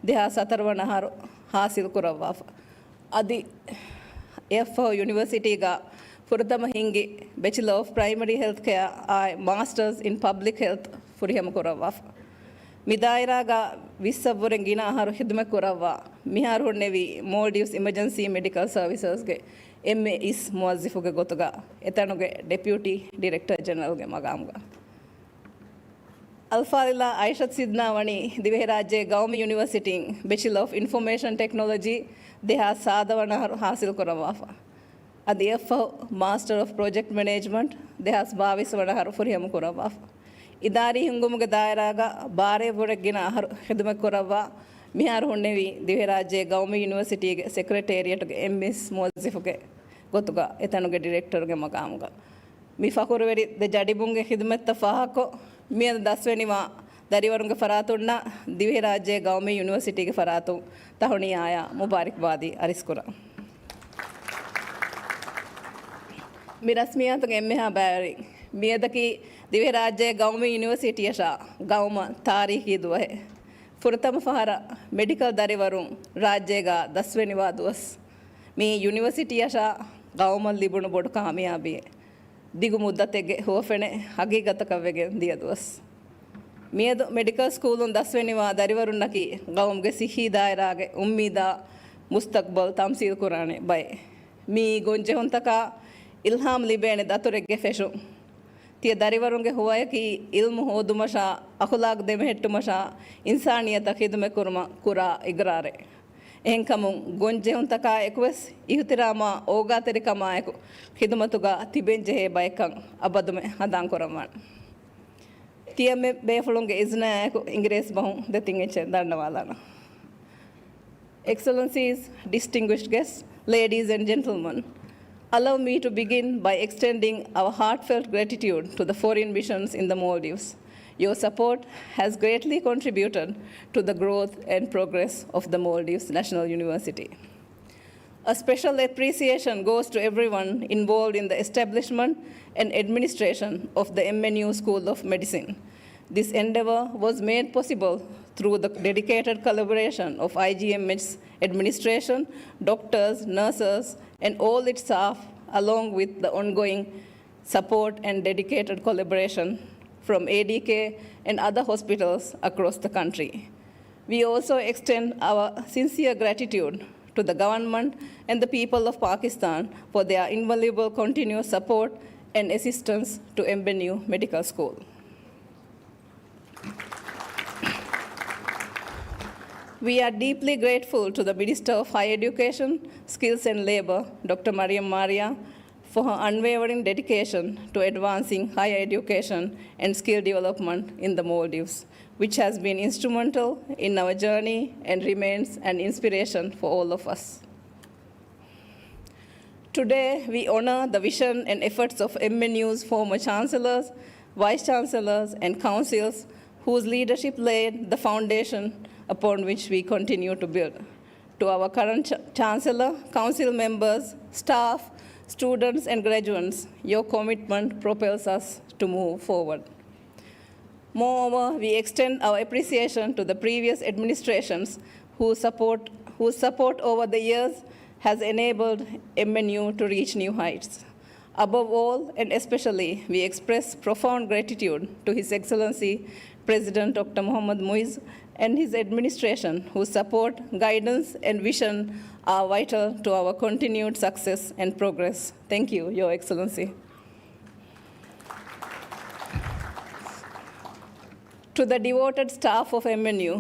ދެހާސް ހަތަރު ވަނަ އަހަރު ހާސިލް ކުރައްވާފަ. އަދި އެއަށްފަހު ޔުނިވަރސިޓީގަ ފުރަތަމަ ހިންގި ބެޗިލަ އޮފް ޕްރައިމަރީ ހެލްތް ކެއާ އާއި މާސްޓަރސް އިން ޕަބްލިކް ހެލްތް ފުރިހަމަ ކުރައްވާފަ. މި ދާއިރާގަ ވިއްސަށްވުރެ ގިނަ އަހަރު ޚިދުމަތް ކުރައްވާ، މިހާރު ހުންނެވީ މޯލްޑިވްސް އިމަޖެންސީ މެޑިކަލް ސަރވިސަސްގެ އެމްއޭ އިސް މުވައްޒިފުގެ ގޮތުގަ އެތަނުގެ ޑެޕިއުޓީ ޑިރެކްޓަރ ޖެނެރަލްގެ މަގާމުގަ. އަލްފާޟިލާ އައިޝަތު ސިދްނާ ވަނީ ދިވެހިރާއްޖޭގެ ގައުމީ ޔުނިވަރސިޓީން ބެޗިލަ އޮފް އިންފޮމޭޝަން ޓެކްނޮލޮޖީ ދެހާސް ސާދަ ވަނަ އަހަރު ހާސިލް ކުރައްވާފަ. އަދި އެއަށްފަހު މާސްޓަރ އޮފް ޕްރޮޖެކްޓް މެނޭޖްމަންޓް ދެހާސް ބާވީސް ވަނަ އަހަރު ފުރިހަމަ ކުރައްވާފަ. އިދާރީ ހިންގުމުގެ ދާއިރާގަ ބާރައެއްވުރެ ގިނަ އަހަރު ޚިދުމަތް ކުރައްވާ، މިހާރު ހުންނެވީ ދިވެހިރާއްޖޭގެ ގައުމީ ޔުނިވަރސިޓީގެ ސެކްރެޓޭރިއެޓްގެ އެމްއިސް މުވައްޒިފުގެ ގޮތުގަ އެތަނުގެ ޑިރެކްޓަރުގެ މަގާމުގަ. މި ފަޚުރުވެރި ދެ ޖަޑިބުންގެ ޚިދުމަތްތައް ފާހަގަކޮށް، މިއަދު ދަސްވެނިވާ ދަރިވަރުންގެ ފަރާތުންނަށް ދިވެހިރާއްޖޭގެ ގައުމީ ޔުނިވަރސިޓީގެ ފަރާތުން ތަހުނިޔާއާ މުބާރިކްބާދީ އަރިސްކުރަން. މި ރަސްމިއްޔާތުގެ އެންމެހާ ބައިވެރިން. މިއަދަކީ ދިވެހިރާއްޖޭގެ ގައުމީ ޔުނިވަރސިޓީއަށާ ގައުމަށް ތާރީޚީ ދުވަހެއް. ފުރަތަމަ ފަހަރަށް މެޑިކަލް ދަރިވަރުން ރާއްޖޭގަ ދަސްވެނިވާ ދުވަސް. މީ ޔުނިވަރސިޓީއަށާ ގައުމަށް ލިބުނު ބޮޑު ކާމިޔާބީއެއް. ދިގު މުއްދަތެއްގެ ހުވަފެނެއް ހަގީގަތަކަށް ވެގެން ދިޔަ ދުވަސް. މިއަދު މެޑިކަލް ސްކޫލުން ދަސްވެނިވާ ދަރިވަރުންނަކީ ގައުމުގެ ސިއްހީ ދާއިރާގެ އުއްމީދާ މުސްތަޤްބަލް ތަމްސީލް ކުރާނެ ބައެއް. މިއީ ގޮންޖެހުންތަކާ އިލްހާމް ލިބޭނެ ދަތުރެއްގެ ފެށުން. ތިޔަ ދަރިވަރުންގެ ހުވަޔަކީ އިލްމު ހޯދުމަށާ، އަޚުލާޤް ދެމެހެއްޓުމަށާ، އިންސާނިއްޔަތަށް ޚިދުމަތް ކުރުމަށް ކުރާ އިގްރާރެއް. އެހެންކަމުން، ގޮންޖެހުންތަކާއެކުވެސް އިޙުތިރާމާ އޯގާތެރިކަމާއެކު ޚިދުމަތުގަ ތިބެންޖެހޭ ބައެއްކަން އަބަދުމެ ހަނދާންކުރައްވާނެ. ތިޔަ މެ ބޭފުޅުންގެ އިޒްނާއާއެކު އިނގިރޭސި ބަހުން ދެތިން އެއްޗެއް ދަންނަވާލާނަން. Excellencies, distinguished guests, ladies and gentlemen, allow me to begin by extending our heartfelt gratitude to the foreign missions in the Maldives. Your support has greatly contributed to the growth and progress of the Maldives National University. A special appreciation goes to everyone involved in the establishment and administration of the M N U School of Medicine. This endeavor was made possible through the dedicated collaboration of I G M H's administration, doctors, nurses, and all its staff, along with the ongoing support and dedicated collaboration from A D K and other hospitals across the country. We also extend our sincere gratitude to the government and the people of Pakistan for their invaluable continuous support and assistance to M N U Medical School. We are deeply grateful to the Minister of Higher Education, Skills and Labour, Doctor Mariam Maria, for her unwavering dedication to advancing higher education and skill development in the Maldives, which has been instrumental in our journey and remains an inspiration for all of us. Today, we honor the vision and efforts of M N U's former chancellors, vice chancellors, and councils whose leadership laid the foundation upon which we continue to build. To our current ch-, chancellor, council members, staff, students, and graduates, your commitment propels us to move forward. Moreover, we extend our appreciation to the previous administrations whose support, whose support over the years has enabled M N U to reach new heights. Above all and especially, we express profound gratitude to His Excellency President Doctor Mohammad Muiz and his administration, whose support, guidance, and vision are vital to our continued success and progress. Thank you, Your Excellency. To the devoted staff of M N U,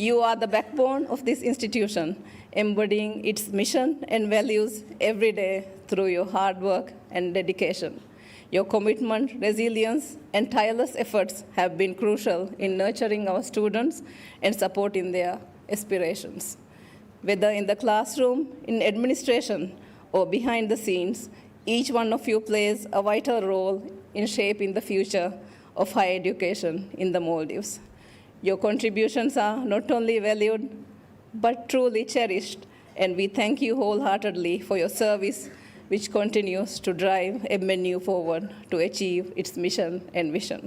you are the backbone of this institution, embodying its mission and values every day through your hard work and dedication. Your commitment, resilience, and tireless efforts have been crucial in nurturing our students and supporting their aspirations. Whether in the classroom, in administration, or behind the scenes, each one of you plays a vital role in shaping the future of higher education in the Maldives. Your contributions are not only valued, but truly cherished, and we thank you wholeheartedly for your service, which continues to drive M N U forward to achieve its mission and vision.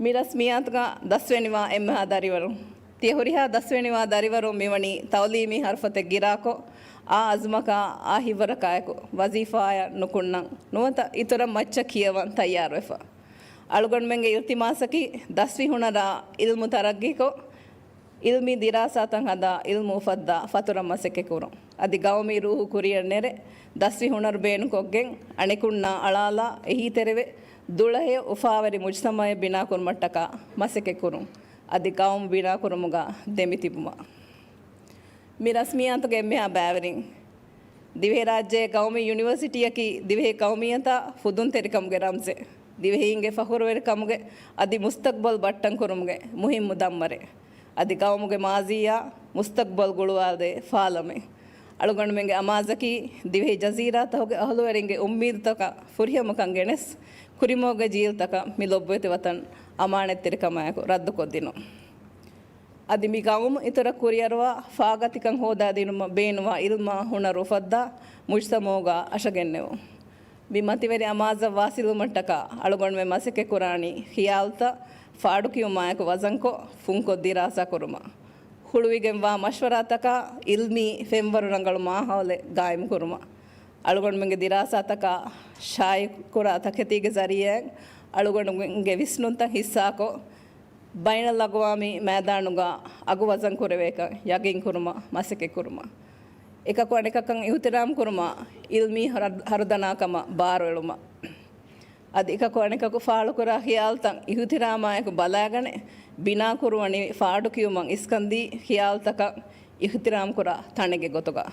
މި ރަސްމިއްޔާތުގަ ދަސްވެނިވާ އެންމެހާ ދަރިވަރުން. ތިޔަ ހުރިހާ ދަސްވެނިވާ ދަރިވަރުން މިވަނީ ތައުލީމީ ހަރުފަތެއް ގިރާކޮށް، އާ އަޒުމަކާ، އާ ހިއްވަރަކާއެކު ވަޒީފާއަށް ނުކުންނަން ނުވަތަ އިތުރަށް މައްޗަށް ކިޔަވަން ތައްޔާރުވެފަ. އަޅުގަނޑުމެންގެ އިލްތިމާސަކީ ދަސްވި ހުނަރާ އިލްމު ތަރައްގީކޮށް، އިލްމީ ދިރާސާތައް ހަދާ، އިލްމު އުފައްދާ ފަތުރަށް މަސައްކަތްކުރުން. އަދި ގައުމީ ރޫހު ކުރިއަށް ނެރެ، ދަސްވި ހުނަރު ބޭނުންކޮށްގެން، އަނެކުންނާ އަޅާލާ، އެހީތެރެވެ، ދުޅަހެޔޮ އުފާވެރި މުޖްތަމައެއް ބިނާކުރުމަށްޓަކާ މަސައްކަތްކުރުން. އަދި ގައުމު ބިނާކުރުމުގަ ދެމިތިބުމަށް. މި ރަސްމިއްޔާތުގެ އެންމެހާ ބައިވެރިން. ދިވެހިރާއްޖޭ ގައުމީ ޔުނިވަރސިޓީއަކީ ދިވެހި ގައުމިއްޔަތާ ފުދުންތެރިކަމުގެ ރަމްޒެއް. ދިވެހީންގެ ފަޚުރުވެރިކަމުގެ އަދި މުސްތަޤްބަލް ބައްޓަންކުރުމުގެ މުހިއްމު ދަންވަރެއް. އަދި ގައުމުގެ މާޒީއާ މުސްތަޤްބަލް ގުޅުވާދޭ ފާލަމެއް. އަޅުގަނޑުމެންގެ އަމާޒަކީ ދިވެހި ޖަޒީރާތަކުގެ އަހުލުވެރިންގެ އުއްމީދުތަކަށް ފުރިހަމަކަން ގެނެސް، ކުރިމަގުގެ ޖީލްތަކަށް މި ލޮބުވެތި ވަތަން އަމާނަތްތެރިކަމާއެކު ރައްދުކޮށްދިނުން. އަދި މި ގައުމު އިތުރަށް ކުރިއަރުވާ ފާގަތިކަން ހޯދާދިނުމަށް ބޭނުންވާ އިލްމާ ހުނަރު އުފައްދާ މުޖްތަމައުގަ އަށަގެންނެވުން. މި މަތިވެރި އަމާޒަށް ވާސިލުވުމަށްޓަކާ އަޅުގަނޑުމެން މަސައްކަތްކުރާނީ ޚިޔާލުތައް ފާޑުކިޔުމާއެކު ވަޒަންކޮށް ފުންކޮށް ދިރާސާކުރުމަށް. ހުޅުވިގެންވާ މަޝްވަރާތަކާ އިލްމީ ފެންވަރު ރަނގަޅު މާހައުލެއް ގާއިމްކުރުމަށް. އަޅުގަނޑުމެންގެ ދިރާސާތަކާ ޝާއިޢުކުރާ ތަކެތީގެ ޒަރީޢާއިން އަޅުގަނޑުމެންގެ ވިސްނުންތައް ހިއްސާކޮށް، ބައިނަލްއަގުވާމީ މައިދާނުގަ އަގު ވަޒަންކުރެވޭކަން ޔަގީންކުރުމަށް މަސައްކަތްކުރުމަށް. އެކަކު އަނެކަކަށް އިޙުތިރާމްކުރުމަށް، އިލްމީ ހަރަ-، ހަރުދަނާކަމަށް ބާރުއެޅުމަށް. އަދި އެކަކު އަނެކަކު ފާޅުކުރާ ޚިޔާލުތައް އިޙުތިރާމާއެކު ބަލާގަނެ، ބިނާކުރުވަނިވި ފާޑުކިޔުމަށް އިސްކަންދީ ޚިޔާލުތަކަށް އިޙުތިރާމްކުރާ ތަނެއްގެ ގޮތުގަ.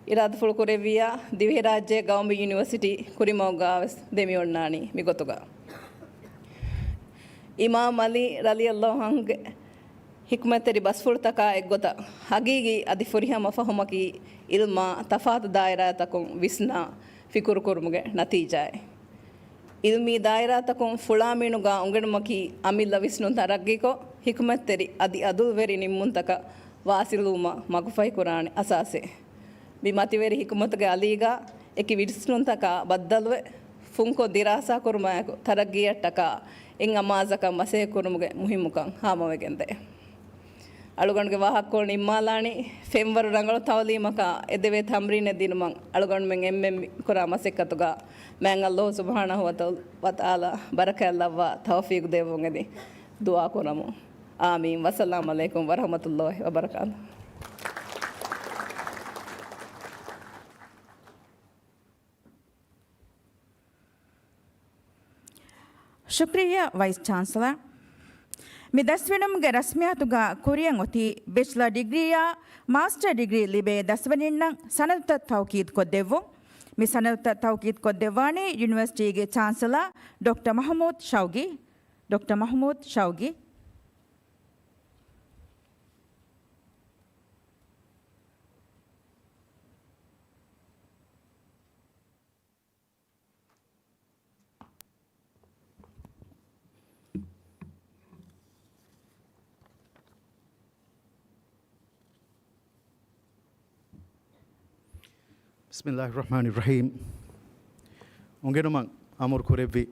އިރާދަފުޅު ކުރެއްވިއްޔާ، ދިވެހިރާއްޖޭ ގައުމީ ޔުނިވަރސިޓީ ކުރިމަގުގަވެސް ދެމިއޮންނާނީ މިގޮތުގަ. އިމާމް ޢަލީ ރަޟިޔަﷲ ޢަންހުގެ ޙިކުމަތްތެރި ބަސްފުޅުތަކާ އެއްގޮތަށް، ޙަޤީޤީ އަދި ފުރިހަމަ ފަހުމަކީ ޢިލްމާ ތަފާތު ދާއިރާތަކުން ވިސްނާ ފިކުރުކުރުމުގެ ނަތީޖާއެއް. ޢިލްމީ ދާއިރާތަކުން ފުޅާމީނުގާ އުނގެނުމަކީ އަމިއްލަ ވިސްނުން ތަރައްގީކޮށް، ޙިކުމަތްތެރި އަދި ޢަދުލުވެރި ނިންމުންތަކަށް ވާޞިލުވުމަށް މަގުފަހިކުރާނެ އަސާސެއް. މި މަތިވެރި ޙިކުމަތުގެ އަލީގާ އެކި ވިސްނުންތަކާ ބައްދަލުވެ، ފުންކޮށް ދިރާސާކުރުމާއެކު ތަރައްގީއަށްޓަކާ އެއް އަމާޒަކަށް މަސައްކަތްކުރުމުގެ މުހިއްމުކަން ހާމަވެގެންދޭ. އަޅުގަނޑުގެ ވާހަކަކޮޅު ނިންމާލާނީ، ފެންވަރު ރަނގަޅު ތަޢުލީމަކާ އެދެވޭ ތަމްރީނެއް ދިނުމަށް އަޅުގަނޑުމެން އެންމެން ކުރާ މަސައްކަތުގާ މާތް ﷲ ސުބްޙާނަހޫ ވަތަ-، ވަތަޢާލާ ބަރަކާތްލައްވާ ތައުފީޤު ދެއްވުން އެދި ދުޢާ ކުރަމު. އާމީން. ވައްސަލާމް ޢަލައިކުމް ވަރަޙްމަތުﷲ ވަބަރަކާތުހު. ޝުކްރިއްޔާ ވައިސް ޗާންސަލަރ. މި ދަސްވެނުމުގެ ރަސްމިއްޔާތުގާ ކުރިއަށް އޮތީ ބެޗްލަރ ޑިގްރީއާ މާސްޓަރ ޑިގްރީ ލިބޭ ދަސްވަނީންނަށް ސަނަދުތައް ތައުކީދުކޮށްދެއްވުން. މި ސަނަދުތައް ތައުކީދުކޮށްދެއްވާނީ ޔުނިވަރސިޓީގެ ޗާންސަލަރ ޑޮކްޓަރ މަޙްމޫދު ޝައުގީ. ޑޮކްޓަރ މަޙްމޫދު ޝައުގީ. ބިސްމިﷲިއްރަޙްމާނިއްރަޙީމް. އުނގެނުމަށް އަމުރު ކުރެއްވި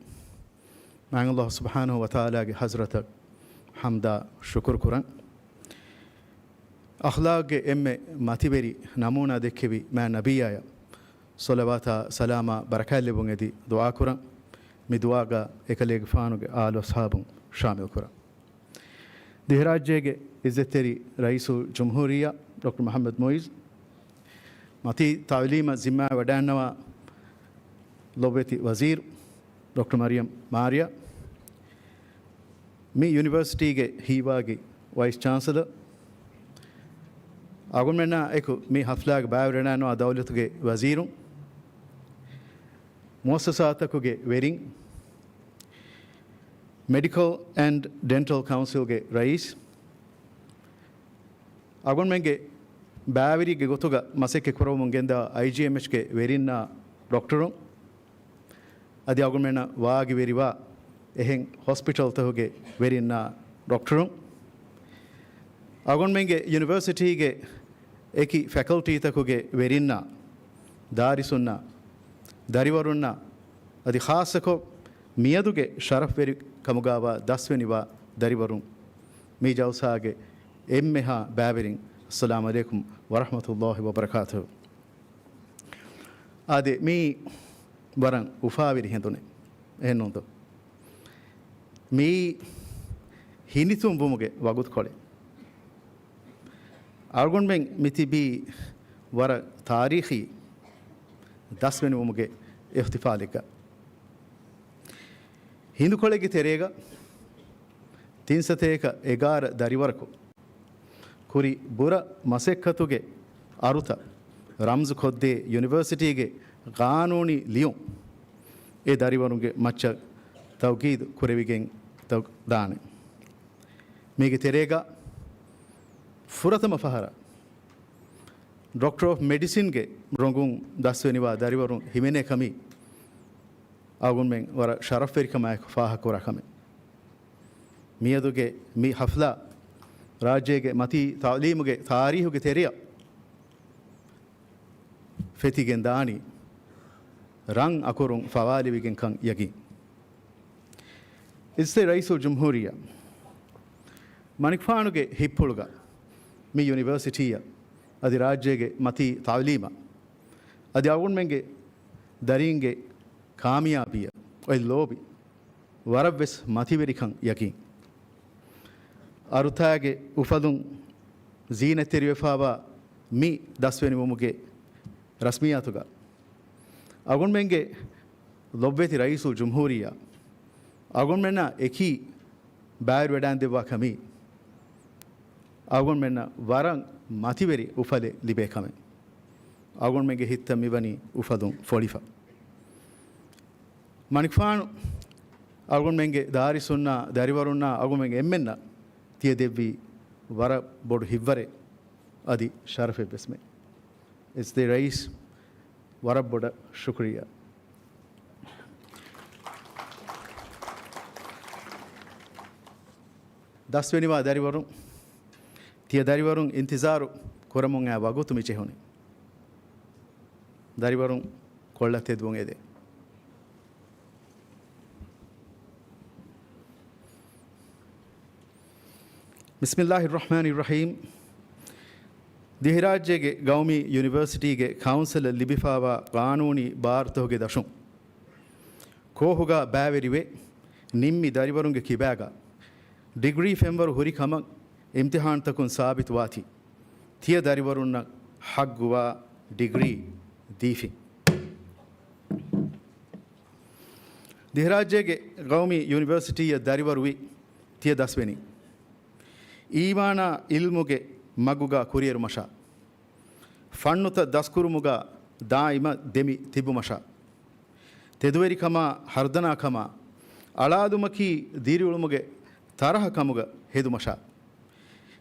މާތް ﷲ ސުބްޙާނަހޫ ވަތަޢާލާގެ ޙަޟްރަތަށް ޙަމްދާ ޝުކުރު ކުރަން. އަޚްލާޤްގެ އެންމެ މަތިވެރި ނަމޫނާ ދެއްކެވި މާތް ނަބިއްޔާޔަށް ޞަލަވާތާ ސަލާމާ ބަރަކާތްލެއްވުން އެދި ދުޢާ ކުރަން. މި ދުޢާގަ އެކަލޭގެފާނުގެ އާލު އަޞްޙާބުން ޝާމިލް ކުރަން. ދިވެހިރާއްޖޭގެ އިއްޒަތްތެރި ރައީސުލްޖުމްހޫރިއްޔާ ޑޮކްޓަރ މުޙައްމަދު މުޢިއްޒު، މަތީ ތަޢުލީމަށް ޒިންމާވެ ވަޑައިގަންނަވާ ލޮބުވެތި ވަޒީރު ޑޮކްޓަރ މަރިޔަމް މާރިޔާ، މި ޔުނިވަރސިޓީގެ ހީވާގި ވައިސް ޗާންސަލަރ، އަޅުގަނޑުމެންނާ އެކު މި ޙަފްލާގަ ބައިވެރިވެގަންނަވާ ދައުލަތުގެ ވަޒީރުން، މުއައްސަސާތަކުގެ ވެރިން، މެޑިކަލް އެންޑް ޑެންޓަލް ކައުންސިލްގެ ރައީސް، އަޅުގަނޑުމެންގެ ބައިވެރިއެއްގެ ގޮތުގަ މަސައްކަތް ކުރަމުން ގެންދާ އައިޖީއެމްއެޗްގެ ވެރިންނާ ޑޮކްޓަރުން، އަދި އަޅުގަނޑުމެންނަށް ވާގިވެރިވާ އެހެން ހޮސްޕިޓަލްތަކުގެ ވެރިންނާ ޑޮކްޓަރުން، އަޅުގަނޑުމެންގެ ޔުނިވަރސިޓީގެ އެކި ފެކަލްޓީތަކުގެ ވެރިންނާ، ދާރިސުންނާ، ދަރިވަރުންނާ، އަދި ޚާއްޞަކޮށް މިއަދުގެ ޝަރަފްވެރިކަމުގާވާ ދަސްވެނިވާ ދަރިވަރުން، މި ޖަލްސާގެ އެންމެހާ ބައިވެރިން، އައްސަލާމު ޢަލައިކުމް ވަރަޙްމަތުﷲި ވަބަރަކާތުހު. އާދެ، މީ ވަރަށް އުފާވެރި ހެނދުނެއް، އެހެންނޫންތޯ؟ މީ ހިނިތުންވުމުގެ ވަގުތުކޮޅެއް. އަޅުގަނޑުމެން މިތިބީ ވަރަށް ތާރީޚީ ދަސްވެނިވުމުގެ އިޙްތިފާލެއްގަ. ހިނދުކޮޅެއްގެ ތެރޭގަ ތިން ސަތޭކަ އެގާރަ ދަރިވަރަކު ކުރި ބުރަ މަސައްކަތުގެ އަރުތައް ރަމްޒުކޮށްދޭ ޔުނިވަރސިޓީގެ ގާނޫނީ ލިޔުން އެ ދަރިވަރުންގެ މައްޗަށް ތައުކީދު ކުރެވިގެން ދާނެ. މީގެ ތެރޭގަ ފުރަތަމަ ފަހަރަށް ޑޮކްޓަރ އޮފް މެޑިސިންގެ ރޮނގުން ދަސްވެނިވާ ދަރިވަރުން ހިމެނޭ ކަމީ އަޅުގަނޑުމެން ވަރަށް ޝަރަފްވެރިކަމާއެކު ފާހަގަކުރާ ކަމެއް. މިއަދުގެ މި ޙަފްލާ ރާއްޖޭގެ މަތީ ތަޢުލީމުގެ ތާރީހުގެ ތެރެއަށް ފެތިގެން ދާނީ ރަން އަކުރުން ފަވާލެވިގެންކަން ޔަގީން. އިއްޒަތްތެރި ރައީސުލްޖުމްހޫރިއްޔާ މަނިކުފާނުގެ ހިތްޕުޅުގަ މި ޔުނިވަރސިޓީއަށް އަދި ރާއްޖޭގެ މަތީ ތަޢުލީމަށް އަދި އަޅުގަނޑުމެންގެ ދަރީންގެ ކާމިޔާބީއަށް އޮތް ލޯބި ވަރަށްވެސް މަތިވެރިކަން ޔަގީން. އަރުތާގެ އުފަލުން ޒީނަތްތެރިވެފާވާ މި ދަސްވެނިވުމުގެ ރަސްމިއްޔާތުގަ އަޅުގަނޑުމެންގެ ލޮބުވެތި ރައީސުލްޖުމްހޫރިއްޔާ އަޅުގަނޑުމެންނާ އެކީ ބައިވެރިވެޑާންދެއްވާ ކަމީ، އަޅުގަނޑުމެންނަށް ވަރަށް މަތިވެރި އުފަލެއް ލިބޭ ކަމެއް. އަޅުގަނޑުމެންގެ ހިތްތައް މިވަނީ އުފަލުން ފޮޅިފަ. މަނިކުފާނު އަޅުގަނޑުމެންގެ ދާރިސުންނާ ދަރިވަރުންނާ އަޅުގަނޑުމެން އެންމެންނަށް ތިޔަ ދެއްވީ ވަރަށް ބޮޑު ހިތްވަރެއް، އަދި ޝަރަފެއްވެސްމެ. އިސްތި ރައީސް، ވަރަށް ބޮޑަށް ޝުކުރިއްޔާ. ދަސްވެނިވާ ދަރިވަރުން، ތިޔަ ދަރިވަރުން އިންތިޒާރު ކުރަމުން އައި ވަގުތު މި ޖެހުނީ. ދަރިވަރުން ކޮޅަށް ތެދުވުން އެދޭ. ބިސްމިއްލާހި ރަޙްމާނި ރަޙީމް. ދިވެހިރާއްޖޭގެ ގައުމީ ޔުނިވަރސިޓީގެ ކައުންސިލަށް ލިބިފާވާ ޤާނޫނީ ބާރުތަކުގެ ދަށުން، ކޯހުގަ ބައިވެރިވެ، ނިންމި ދަރިވަރުންގެ ކިބާގަ ޑިގްރީ ފެންވަރު ހުރި ކަމަށް އިމްތިޙާންތަކުން ސާބިތުވާތީ، ތިޔަ ދަރިވަރުންނަށް ޙައްޤުވާ ޑިގްރީ ދީފިން. ދިވެހިރާއްޖޭގެ ގައުމީ ޔުނިވަރސިޓީއަށް ދަރިވަރުވި ތިޔަ ދަސްވެނީ، އީމާނާ ޢިލްމުގެ މަގުގަ ކުރިއެރުމަށާ، ފަންނުތައް ދަސްކުރުމުގަ ދާއިމަށް ދެމި ތިބުމަށާ، ތެދުވެރިކަމާ ހަރުދަނާކަމާ، އަޅާލުމަކީ ދިރިއުޅުމުގެ ތަރަހަ ކަމުގަ ހެދުމަށާ،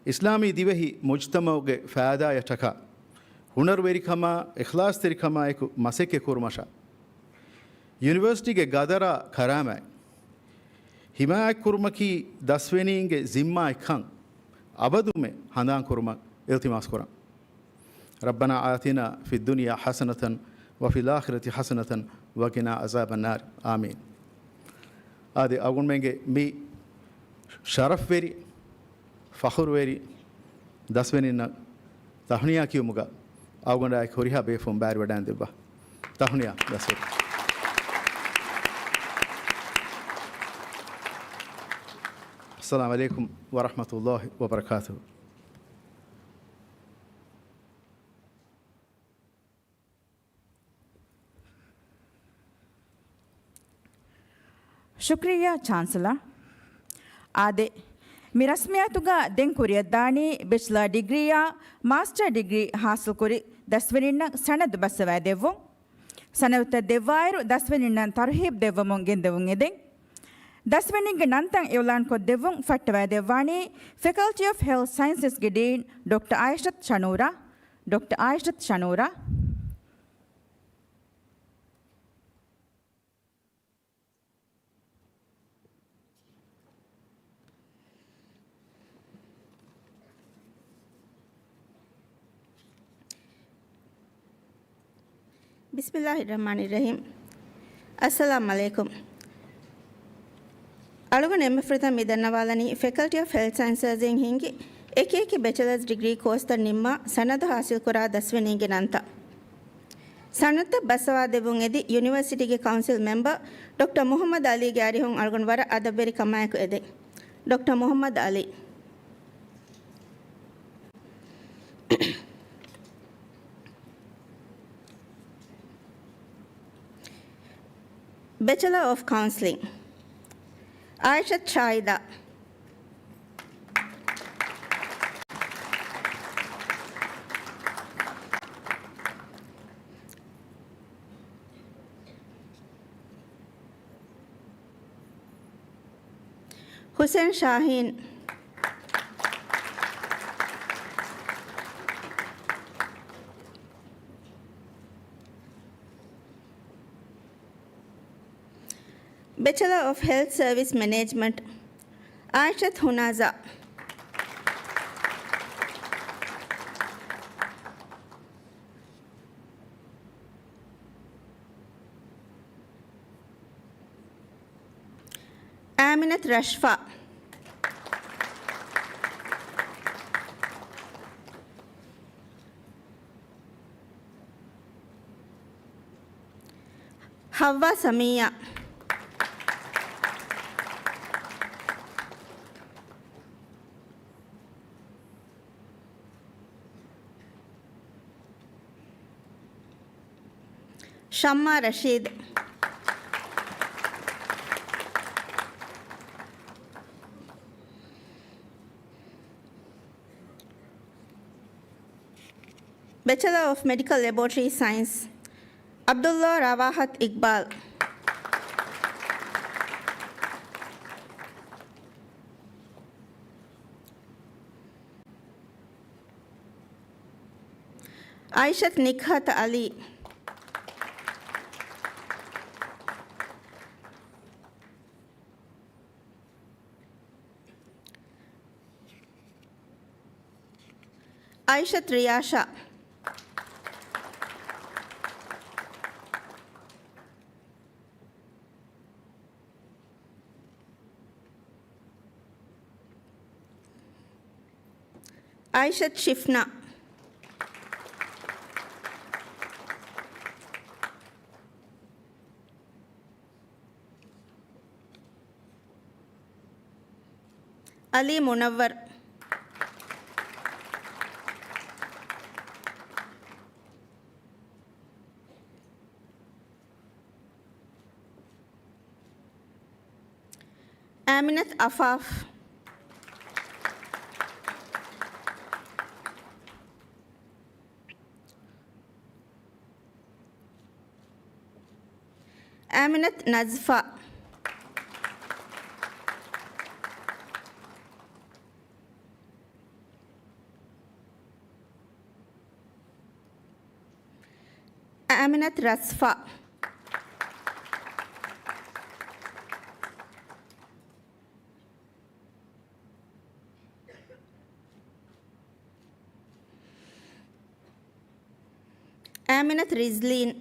އިސްލާމީ ދިވެހި މުޖްތަމަޢުގެ ފައިދާއަށްޓަކާ، ހުނަރުވެރިކަމާ، އިޚްލާޞްތެރިކަމާއެކު މަސައްކަތް ކުރުމަށާ، ޔުނިވަރސިޓީގެ ގަދަރާ ކަރާމާތް ހިމާޔަތްކުރުމަކީ ދަސްވެނީންގެ ޒިންމާއެއްކަން އަބަދުމެ ހަނދާންކުރުމަށް އިލްތިމާސްކުރަން. رَبَّنَا آتِنَا فِي الدُّنْيَا حَسَنَةً وَفِي الْآخِرَةِ حَسَنَةً وَقِنَا عَذَابَ النَّارِ. އާމީން. އާދެ، އަޅުގަނޑުމެންގެ މި ޝަރަފްވެރި، ފަޚުރުވެރި ދަސްވެނިންނަށް ތަހުނިޔާ ކިޔުމުގަ އަޅުގަނޑާއެކު ހުރިހާ ބޭފުޅުން ބައިވެރިވެވަޑައިގެން ދެއްވާ. ތަހުނިޔާ ދަސްވެރި. السلام عليكم ورحمة الله وبركاته. ޝުކްރިއްޔާ ޗާންސަލަރ. އާދެ، މި ރަސްމިއްޔާތުގަ ދެން ކުރިއަށްދާނީ ބެޗްލަރ ޑިގްރީއާ މާސްޓަރ ޑިގްރީ ހާސިލްކުރި ދަސްވެރިންނަށް ސަނަދު ބައްސަވައިދެއްވުން. ސަނަދުތައް ދެއްވާއިރު، ދަސްވެރިންނަށް ތަރުހީބް ދެއްވަމުން ގެންދެވުން އެދެން. ދަސްވެރިންގެ ނަންތައް އިޢުލާންކޮށްދެއްވުން. ފައްޓަވައިދެއްވާނީ ފެކަލްޓީ އޮފް ހެލްތް ސައިންސަސްގެ ޑީން ޑޮކްޓަރ އާއިޝަތު ޝަނޫރާ. ޑޮކްޓަރ އާއިޝަތު ޝަނޫރާ. ބިސްމިއްލާހި ރަޙްމާނި ރަޙީމް. އައްސަލާމް ޢަލައިކުމް. އަޅުގަނޑު އެންމެ ފުރަތަމަ މި ދަންނަވާލަނީ ފެކަލްޓީ އޮފް ހެލްތް ސައިންސަސް އިން ހިންގި އެކި އެކި ބެޗަލަރސް ޑިގްރީ ކޯސްތައް ނިންމާ ސަނަދު ހާސިލްކުރާ ދަސްވެނީންގެ ނަންތައް. ސަނަދުތައް ބައްސަވާދެއްވުން އެދި ޔުނިވަރސިޓީގެ ކައުންސިލް މެމްބަރ ޑޮކްޓަރ މުޙައްމަދު ޢަލީގެ އަރިހުން އަޅުގަނޑު ވަރަށް އަދަބުވެރިކަމާއެކު އެދެން. ޑޮކްޓަރ މުޙައްމަދު ޢަލީ. ބެޗަލަރ އޮފް ކައުންސިލިން، އާއިޝަތު ޝާހިދާ. ހުސެން ޝާހީން. ބެޗަލަރ އޮފް ހެލްތް ސަރވިސް މެނޭޖްމަންޓް، އާއިޝަތު ހުނާޒާ. އާމިނަތު ރަޝްފާ. ހައްވާ ސަމިއްޔާ. ޝައްމާ ރަޝީދު. ބެޗަލަރ އޮފް މެޑިކަލް ލެބޯޓްރީ ސައިންސް، ޢަބްދުﷲ ރަވާޙަތު އިޤްބާލް. އައިޝަތު ނިކްހަތު އަލީ. އައިޝަތު ރިޔާޝާ. އައިޝަތު ޝިފްނާ. އަލީ މުނައްވަރު. އާމިނަތު އަފާފް. އާމިނަތު ނަޒްފާ. އާމިނަތު ރަސްފާ. އާމިނަތު ރިޒްލީން.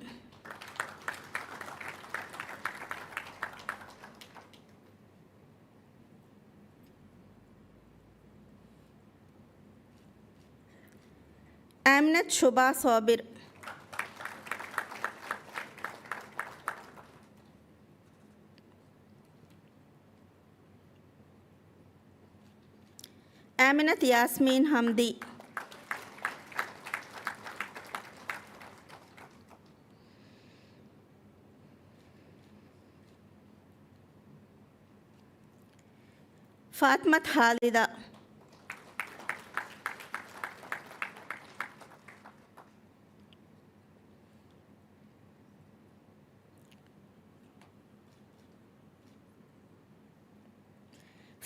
އާމިނަތު ޝުބާ ސޯބިރު. އާމިނަތު ޔާސްމީން ހަމްދީ. ފާތިމަތު ހާލިދާ.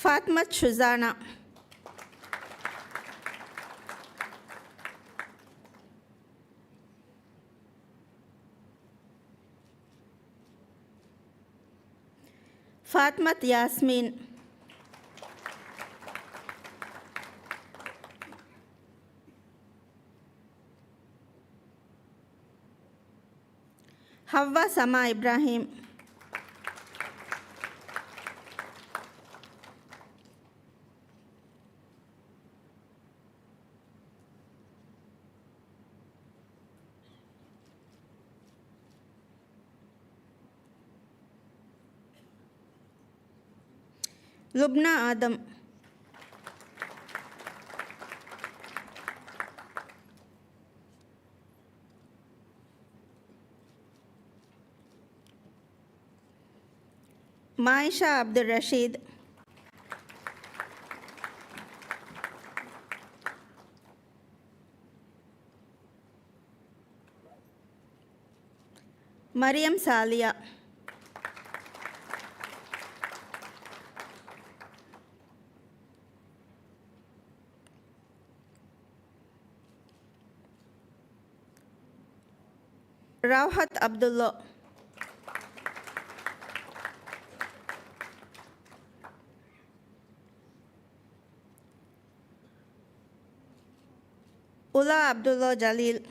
ފާތިމަތު ޝުޒާނާ. ފާތިމަތު ޔާސްމީން. ހައްވާ ސަމާ އިބްރާހީމް. ލުބްނާ އާދަމް. މާއިޝާ އަބްދުއްރަޝީދު. މަރިޔަމް ސާލިޔާ. ރައުހަތު އަބްދުއްލޯ. އުލާ އަބްދުއްލޯ ޖަލީލް.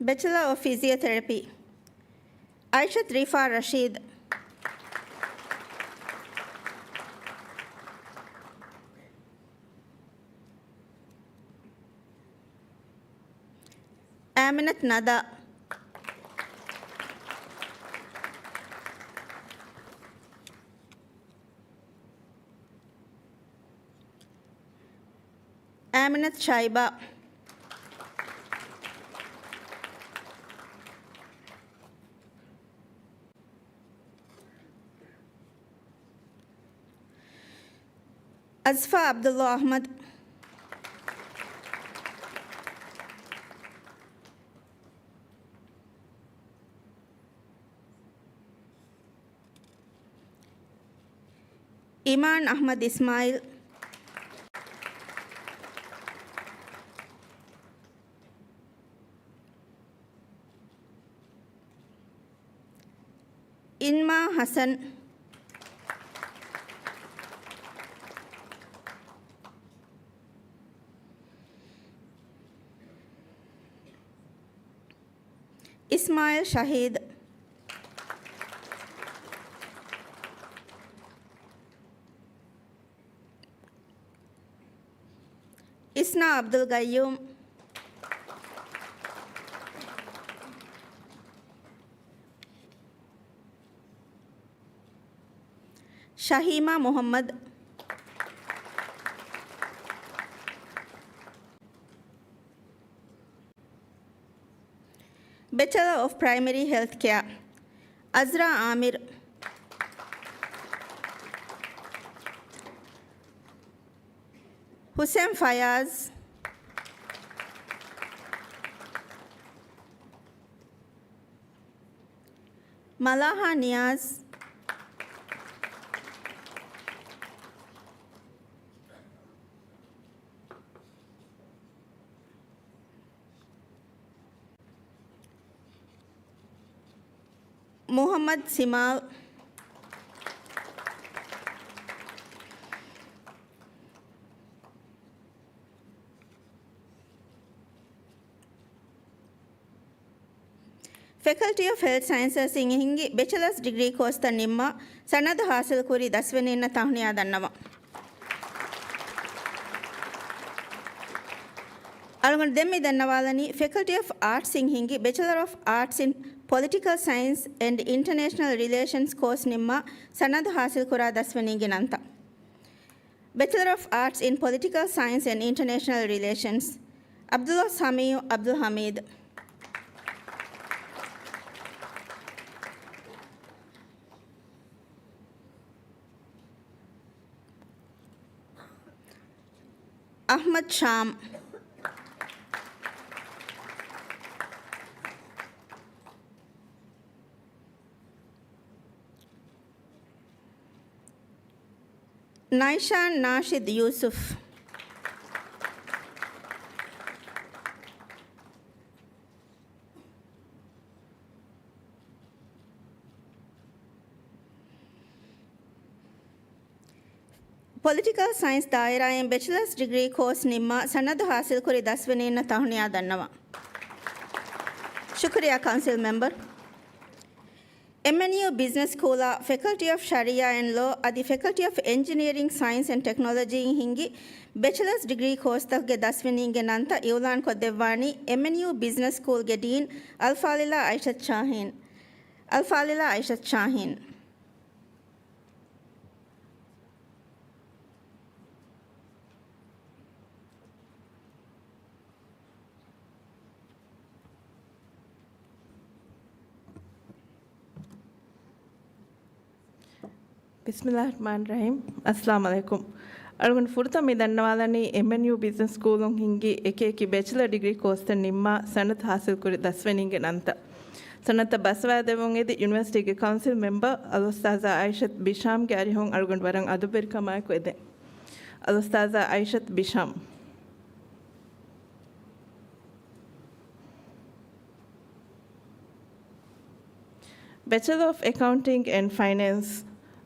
ބެޗެލަރ އޮފް ފިޒިއޯތެރަޕީ، އައިޝަތު ރިފާ ރަޝީދު. އާމިނަތު ނަދާ. އާމިނަތު ޝައިބާ. އަޒްފާ އަބްދުއްލާ އަޙްމަދު. އިމާން އަޙްމަދު އިސްމާޢީލް. އިންމާ ޙަސަން. އިސްމާޢީލް ޝަހީދު. އިސްނާ ޢަބްދުލް ގައްޔޫމް. ޝަހީމާ މުޙައްމަދު. ބެޗަލަރ އޮފް ޕްރައިމަރީ ހެލްތް ކެއާ، އަޒްރާ އާމިރު. ހުސެން ފަޔާޒް. މަލާހާ ނިޔާޒް. މުޙައްމަދު ސިމާލް. ފެކަލްޓީ އޮފް ހެލްތް ސައިންސަސް އިން ހިންގި ބެޗަލަސް ޑިގްރީ ކޯސްތައް ނިންމާ ސަނަދު ހާސިލް ކުރި ދަސްވެނީންނަށް ތަހުނިޔާ ދަންނަވަން. އަޅުގަނޑު ދެން މި ދަންނަވާލަނީ ފެކަލްޓީ އޮފް އާޓްސް އިން ހިންގި ބެޗަލަރ އޮފް އާޓްސް އިން ޕޮލިޓިކަލް ސައިންސް އެންޑް އިންޓަނޭޝަނަލް ރިލޭޝަންސް ކޯސް ނިންމާ ސަނަދު ހާސިލް ކުރާ ދަސްވެނީގެ ނަންތައް. ބެޗަލަރ އޮފް އާޓްސް އިން ޕޮލިޓިކަލް ސައިންސް އެންޑް އިންޓަނޭޝަނަލް ރިލޭޝަންސް، ޢަބްދުﷲ ސަމީޢު ޢަބްދުލް ޙަމީދު. އަޙްމަދު ޝާމް. ނައިޝާން ނާޝިދު ޔޫސުފް. ޕޮލިޓިކަލް ސައިންސް ދާއިރާއިން ބެޗަލަސް ޑިގްރީ ކޯސް ނިންމާ ސަނަދު ހާސިލްކުރި ދަސްވެނީންނަށް ތަހުނިޔާ ދަންނަވަން. ޝުކުރިއްޔާ ކައުންސިލް މެމްބަރު. އެމްއެންޔޫ ބިޒްނަސް ސްކޫލާ ފެކަލްޓީ އޮފް ޝަރީޢާ އެންޑް ލޯ އަދި ފެކަލްޓީ އޮފް އެންޖިނިއަރިންގ ސައިންސް އެންޑް ޓެކްނޮލޮޖީއިން ހިންގި ބެޗަލަސް ޑިގްރީ ކޯސްތަކުގެ ދަސްވެނީންގެ ނަންތައް އިއުލާން ކޮށްދެއްވާނީ އެމްއެންޔޫ ބިޒްނަސް ސްކޫލްގެ ޑީން އަލްފާޟިލާ އައިޝަތު ޝާހީން. އަލްފާޟިލާ އައިޝަތު ޝާހީން. ބިސްމިﷲ ރަޙްމާނި ރަޙީމް. އައްސަލާމު ޢަލައިކުމް. އަޅުގަނޑު ފުރަތަމަ މި ދަންނަވާލަނީ އެމްއެންޔޫ ބިޒްނަސް ސްކޫލުން ހިންގި އެކި އެކި ބެޗަލަރ ޑިގްރީ ކޯސްތައް ނިންމާ ސަނަދު ހާސިލްކުރި ދަސްވެނީންގެ ނަންތައް. ސަނަދަށް ބަސްވާދެއްވުން އެދި ޔުނިވަރސިޓީގެ ކައުންސިލް މެމްބަރ އަލްއުސްތާޛާ އައިޝަތު ބިޝާމްގެ އަރިހުން އަޅުގަނޑު ވަރަށް އަދަބުވެރިކަމާއެކު އެދެން. އަލްއުސްތާޛާ އައިޝަތު ބިޝާމް. ބެޗަލަރ އޮފް އެކައުންޓިންގ އެންޑް ފައިނޭންސް،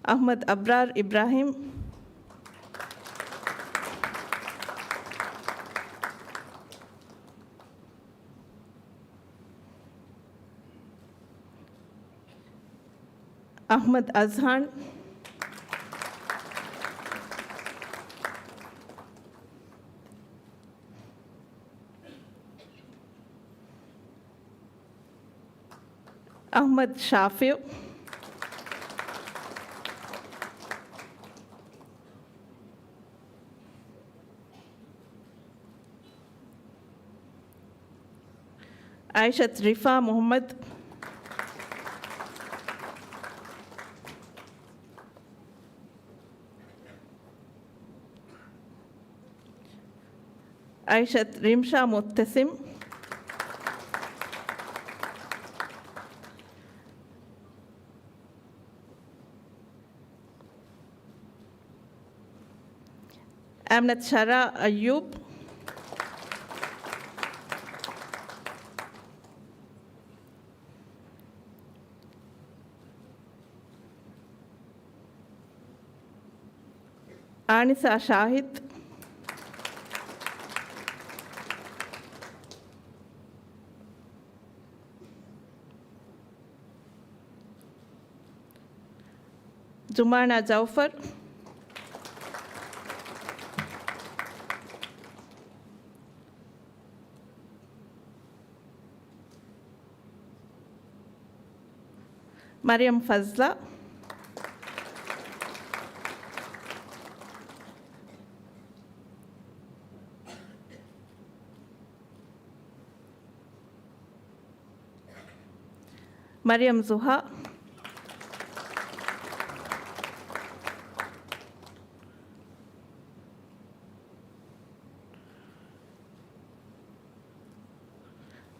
އަޙްމަދު އަބްރާރު އިބްރާހިމް. އަޙްމަދު އަޒްހާން. އަޙްމަދު ޝާފިޢު. އައިޝަތު ރިފާ މުޙައްމަދު. އައިޝަތު ރިމްޝާ މުއްތެސިމް. އަމްނަތް ޝަރާ އައްޔޫބް. އާނިސާ ޝާހިދް. ޒުމާނާ ޖައުފަރް. މަރިޔަމް ފަޒްލާ. މަރިޔަމް ޒުހާ.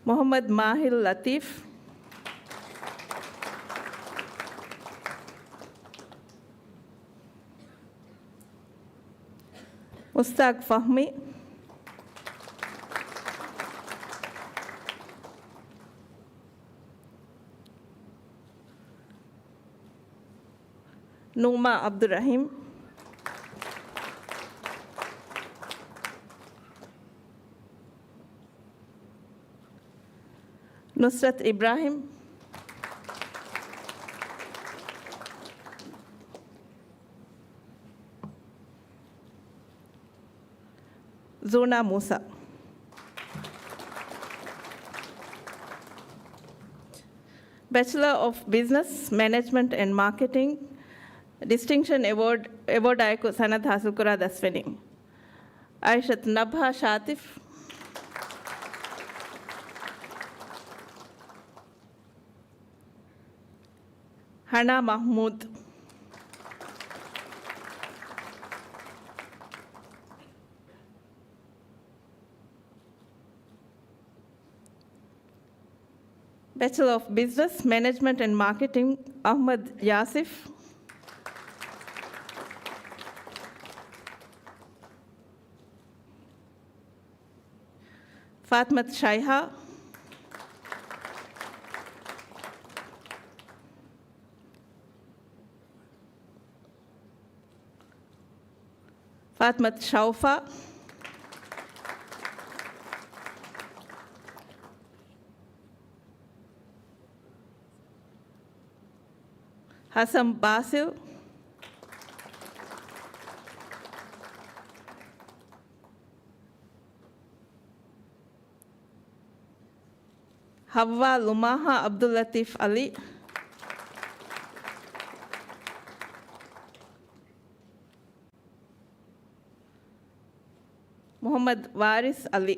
މުޙައްމަދު މާހިލް ލަތީފް. މުސްތާޤް ފަހްމީ. ނޫމާ ޢަބްދުއްރަޙީމް. ނުޞްރަތް އިބްރާހީމް. ޒޫނާ މޫސާ. ބެޗަލަރ އޮފް ބިޒްނަސް މެނޭޖްމަންޓް އެންޑް މާކެޓިންގ ޑިސްޓިންކްޝަން އެވޯޑް، އެވޯޑާއެކު ސަނަދު ހާސިލްކުރާ ދަސްވެނީ އައިޝަތު ނަބްހާ ޝާތިފް. ހަނާ މަޙްމޫދު. ބެޗަލަރ އޮފް ބިޒްނަސް މެނޭޖްމަންޓް އެންޑް މާކެޓިންގ، އަޙްމަދު ޔާސިފް. ފާތިމަތު ޝައިހާ. ފާތިމަތު ޝައުފާ. ހަސަން ބާސިލް. ހައްވާ ލުމާހާ ޢަބްދުއްލަތީފް ޢަލީ. މުޙައްމަދު ވާރިސް ޢަލީ.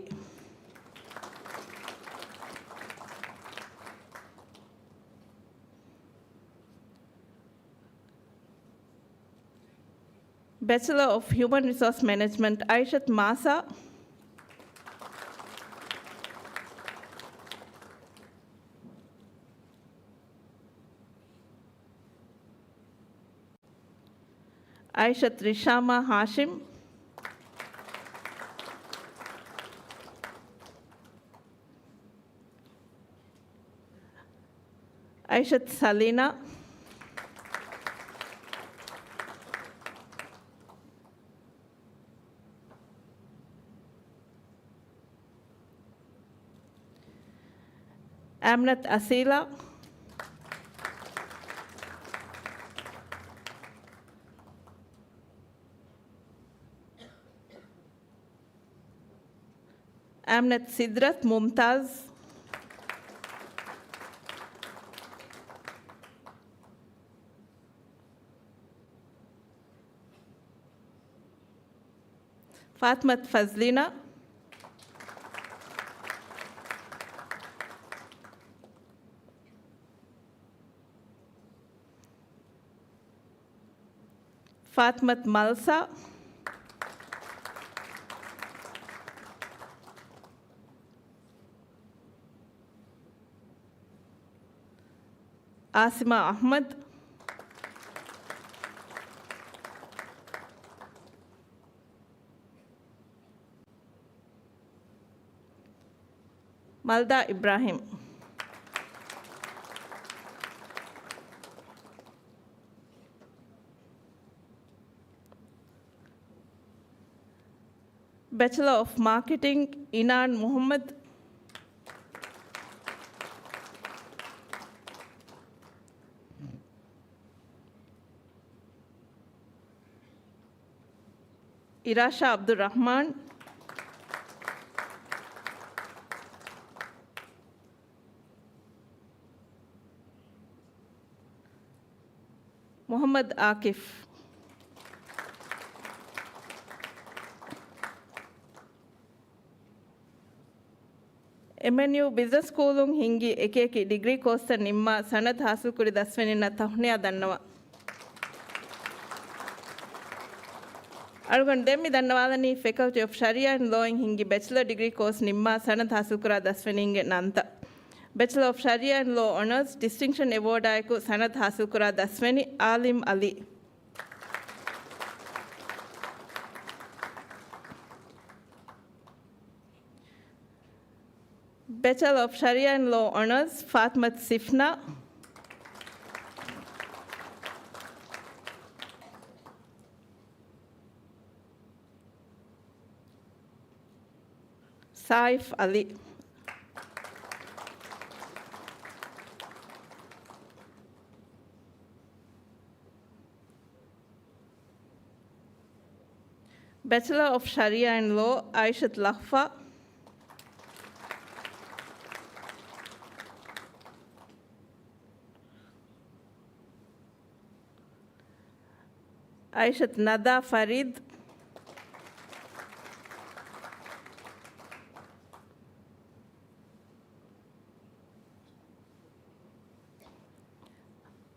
ބެޗަލަރ އޮފް ހިއުމަން ރިސޯސް މެނޭޖްމަންޓް، އައިޝަތު މާސާ. އައިޝަތު ރިޝާމާ ހާޝިމް. އައިޝަތު ސަލީނާ. އަމްނަތު އަސީލާ. އަމްނަތު ސިދްރަތު މުމްތާޒް. ފާތިމަތު ފަޒްލީނާ. ފާތިމަތު މަލްސާ. އާސިމާ އަޙްމަދު. މަލްދާ އިބްރާހިމް. ބެޗެލަރ އޮފް މާކެޓިން، އިނާން މުޙައްމަދު. އިރާޝާ ޢަބްދުއްރަޙްމާން. މުޙައްމަދު އާކިފް. އެމްއެންޔޫ ބިޒްނަސް ސްކޫލުން ހިންގި އެކިއެކި ޑިގްރީ ކޯސްތައް ނިންމާ ސަނަދު ހާސިލްކުރި ދަސްވެނިންނަށް ތަހުނިޔާ ދަންނަވަން. އަޅުގަނޑު ދެން މި ދަންނަވާލަނީ ފެކަލްޓީ އޮފް ޝަރީޢާ އެންޑް ލޯއިން ހިންގި ބެޗެލަރ ޑިގްރީ ކޯސް ނިންމާ ސަނަދު ހާސިލްކުރާ ދަސްވެނީންގެ ނަންތައް. ބެޗެލަރ އޮފް ޝަރީޢާ އެންޑް ލޯ އޮނާސް ޑިސްޓިންކްޝަން އެވޯޑާއެކު ސަނަދު ހާސިލްކުރާ ދަސްވެނި އާލިމް އަލީ. ބެޗެލަރ އޮފް ޝަރީޢާ އެންޑް ލޯ އޮނާސް ފާތިމަތު ސިފްނާ. ސާއިފް އަލީ. ބެޗެލަރ އޮފް ޝަރީޢާ އެންޑް ލޯ، އައިޝަތު ލަހްފާ. އައިޝަތު ނަދާ ފަރީދު.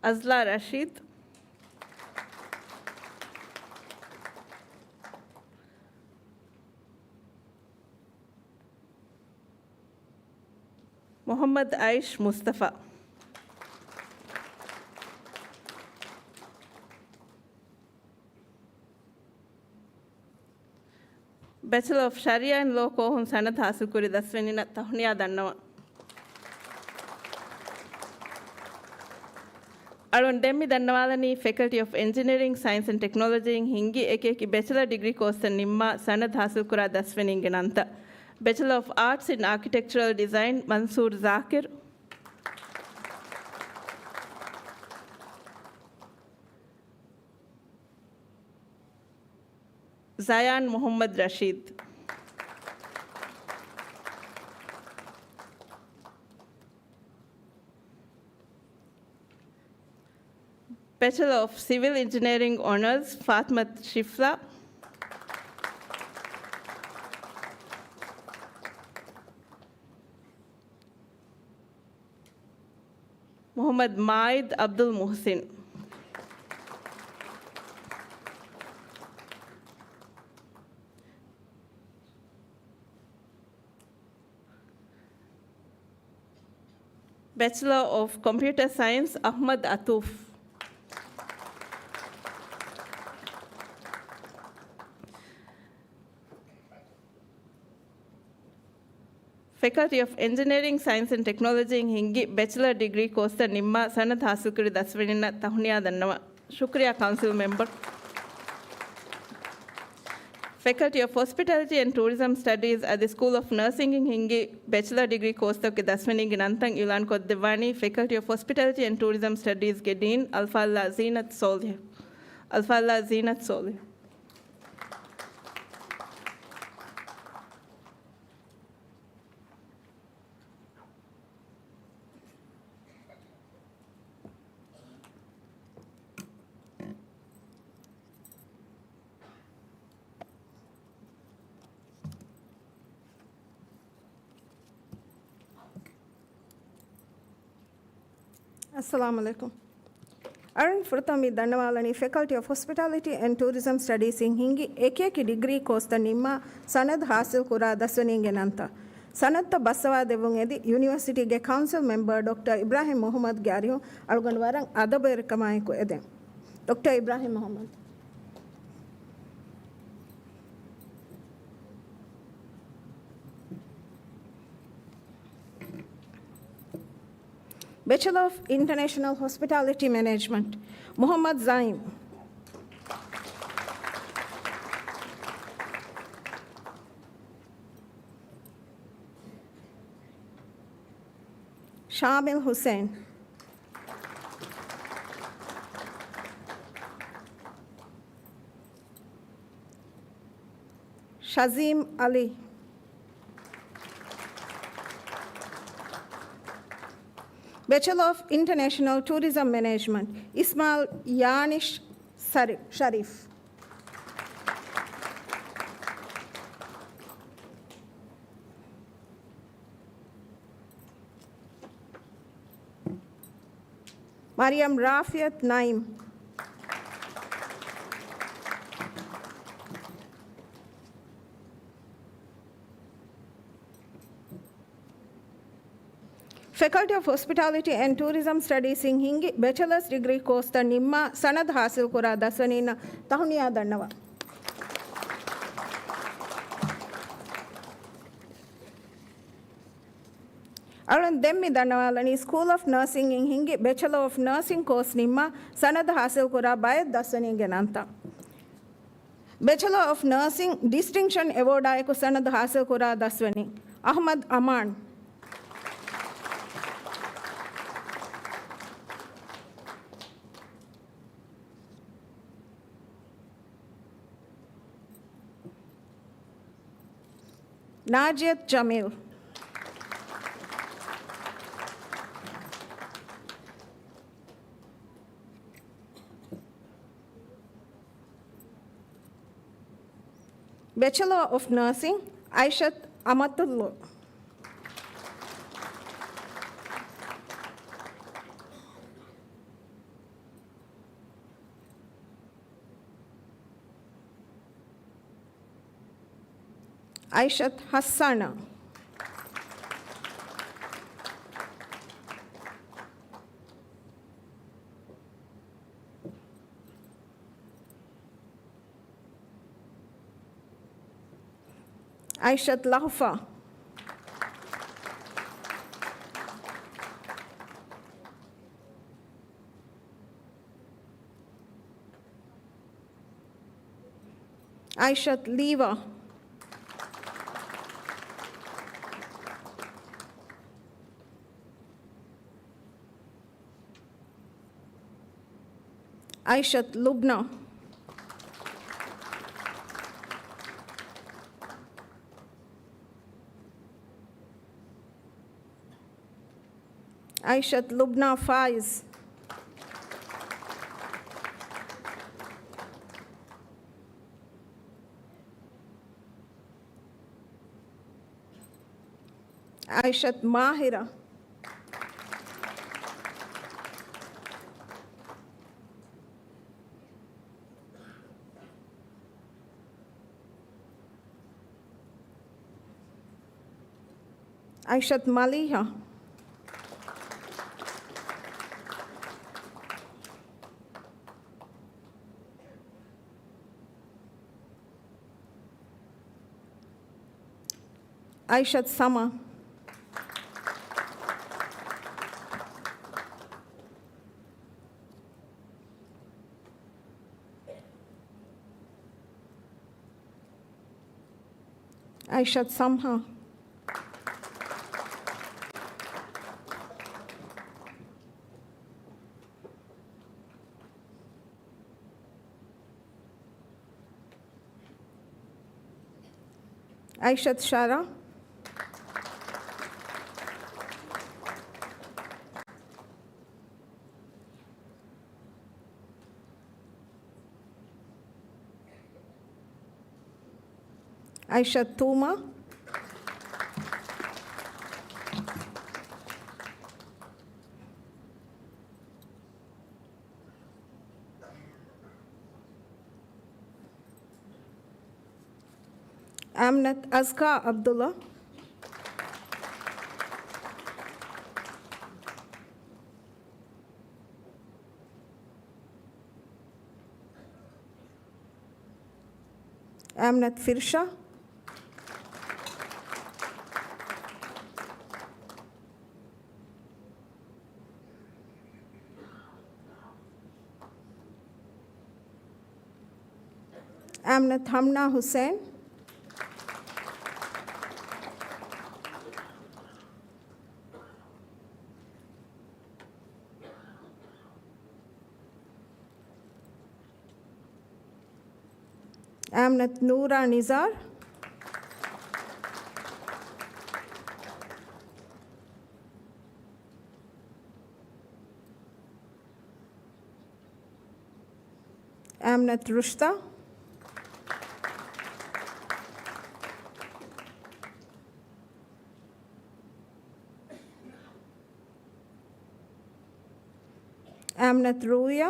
އަޒްލާ ރަޝީދު. މުޙައްމަދު އައިޝް މުޞްޠަފާ. ބެޗެލަރ އޮފް ޝަރީޢާ އެންޑް ލޯ ކޯހުން ސަނަދު ހާސިލްކުރި ދަސްވެނިންނަށް ތަހުނިޔާ ދަންނަވަން. އަޅުން ދެން މި ދަންނަވާލަނީ ފެކަލްޓީ އޮފް އެންޖިނިއަރިން ސައިންސް އެންޑް ޓެކްނޮލޮޖީން ހިންގި އެކި އެކި ބެޗެލަރ ޑިގްރީ ކޯސްތައް ނިންމާ ސަނަދު ހާސިލްކުރާ ދަސްވެނީންގެ ނަންތައް. ބެޗެލަރ އޮފް އާޓްސް އިން އާކިޓެކްޗަރަލް ޑިޒައިން، މަންސޫރު ޒާކިރު. ޒަޔާން މުޙައްމަދު ރަޝީދު. ބެޗެލަރ އޮފް ސިވިލް އިންޖިނިއަރިން އޮނާސް، ފާތިމަތު ޝިފްލާ. މުޙައްމަދު މާއިދު އަބްދުލް މުޙްސިން. ބެޗެލަރ އޮފް ކޮމްޕިއުޓަރ ސައިންސް، އަޙްމަދު އަތޫފް. ފެކަލްޓީ އޮފް އެންޖިނިއަރިން ސައިންސް އެންޑް ޓެކްނޮލޮޖީން ހިންގި ބެޗެލަރ ޑިގްރީ ކޯސްތައް ނިންމާ ސަނަދު ހާސިލްކުރި ދަސްވެނިންނަށް ތަހުނިޔާ ދަންނަވަން. ޝުކުރިޔާ ކައުންސިލް މެމްބަރު. ފެކަލްޓީ އޮފް ހޮސްޕިޓަލިޓީ އެންޑް ޓޫރިޒަމް ސްޓަޑީޒް އަދި ސްކޫލް އޮފް ނަރސިންގ ހިންގި ބެޗެލަރ ޑިގްރީ ކޯސްތަކުގެ ދަސްވެނީގެ ނަންތައް އިޢުލާން ކޮށްދެއްވާނީ ފެކަލްޓީ އޮފް ހޮސްޕިޓަލިޓީ އެންޑް ޓޫރިޒަމް ސްޓަޑީޒްގެ ޑީން އަލްފާޟިލާ ޒީނަތު ސޯލިހް. އަލްފާޟިލާ ޒީނަތު ސޯލިހް. އައްސަލާމު ޢަލައިކުމް. އަޅުން ފުރަތަމަ މި ދަންނަވާލަނީ ފެކަލްޓީ އޮފް ހޮސްޕިޓާލިޓީ އެންޑް ޓޫރިޒަމް ސްޓަޑީސްއިން ހިންގި އެކިއެކި ޑިގްރީ ކޯސްތައް ނިންމާ ސަނަދު ހާސިލް ކުރާ ދަސްވެނީންގެ ނަންތައް. ސަނަދުތައް ބައްސަވާ ދެއްވުން އެދި ޔުނިވަރސިޓީގެ ކައުންސިލް މެމްބަރ ޑޮކްޓަރ އިބްރާހިމް މުޙައްމަދުގެ އަރިހުން އަޅުގަނޑު ވަރަށް އަދަބުވެރިކަމާއެކު އެދެން. ޑޮކްޓަރ އިބްރާހިމް މުޙައްމަދު. Bachelor of International Hospitality Management, މުޙައްމަދު ޒައީމް. ޝާމިލް ޙުސެއިން. ޝަޒީމް ޢަލީ. Bachelor of International Tourism Management، އިސްމާޢިލް ޔާނިޝް ސަރި-، ޝަރީފް. މަރިޔަމް ރާފިއަތު ނައީމް. Faculty of Hospitality and Tourism Studies އިން ހިންގި ބެޗަލަރސް ޑިގްރީ ކޯސްތައް ނިންމާ ސަނަދު ޙާޞިލްކުރާ ދަސްވަނީންނަށް ތަހުނިޔާ ދަންނަވަން. އަޅުން ދެން މި ދަންނަވާލަނީ ސްކޫލް އޮފް ނާސިން އިން ހިންގި ބެޗަލަރ އޮފް ނާސިން ކޯސް ނިންމާ ސަނަދު ޙާޞިލްކުރާ ބައެއް ދަސްވަނީގެ ނަންތައް. ބެޗަލަރ އޮފް ނާސިން ޑިސްޓިންކްޝަން އެވޯޑާއެކު ސަނަދު ޙާޞިލްކުރާ ދަސްވަނީ އަޙްމަދު އަމާން. ނާޖިޔަތު ޖަމީލް. ބެޗަލަރ އޮފް ނާސިން، އައިޝަތު އަމަތުﷲ. އައިޝަތު ޙައްސާނާ. އައިޝަތު ލަހުފާ. އައިޝަތު ލީވާ. އައިޝަތު ލުބްނާ. އައިޝަތު ލުބްނާ ފާއިޒް. އައިޝަތު މާހިރާ. އައިޝަތު މަލީޙާ. އައިޝަތު ސަމާ. އައިޝަތު ސަމްހާ. އައިޝަތު ޝާރާ. އައިޝަތު ތޫމާ. އާމިނަތު އަޒްކާ ޢަބްދުﷲ. އާމިނަތު ފިރްޝާ. އާމިނަތު ހަމްނާ ހުސެން. އާމިނަތު ނޫރާ ނިޒާރް. އާމިނަތު ރުޝްދާ. އާމިނަތު ރޫޔާ.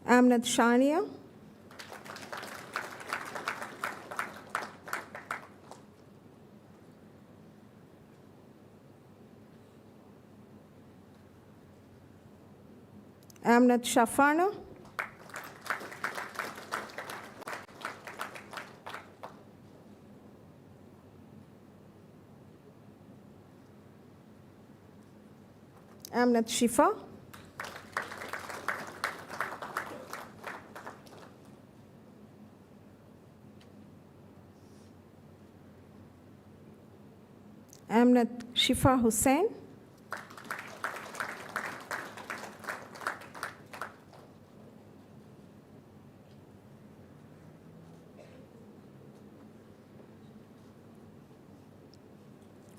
އާމިނަތު ޝާނިޔާ. އާމިނަތު ޝަފާނާ. އާމިނަތު ޝިފާ. އާމިނަތު ޝިފާ ހުސެން.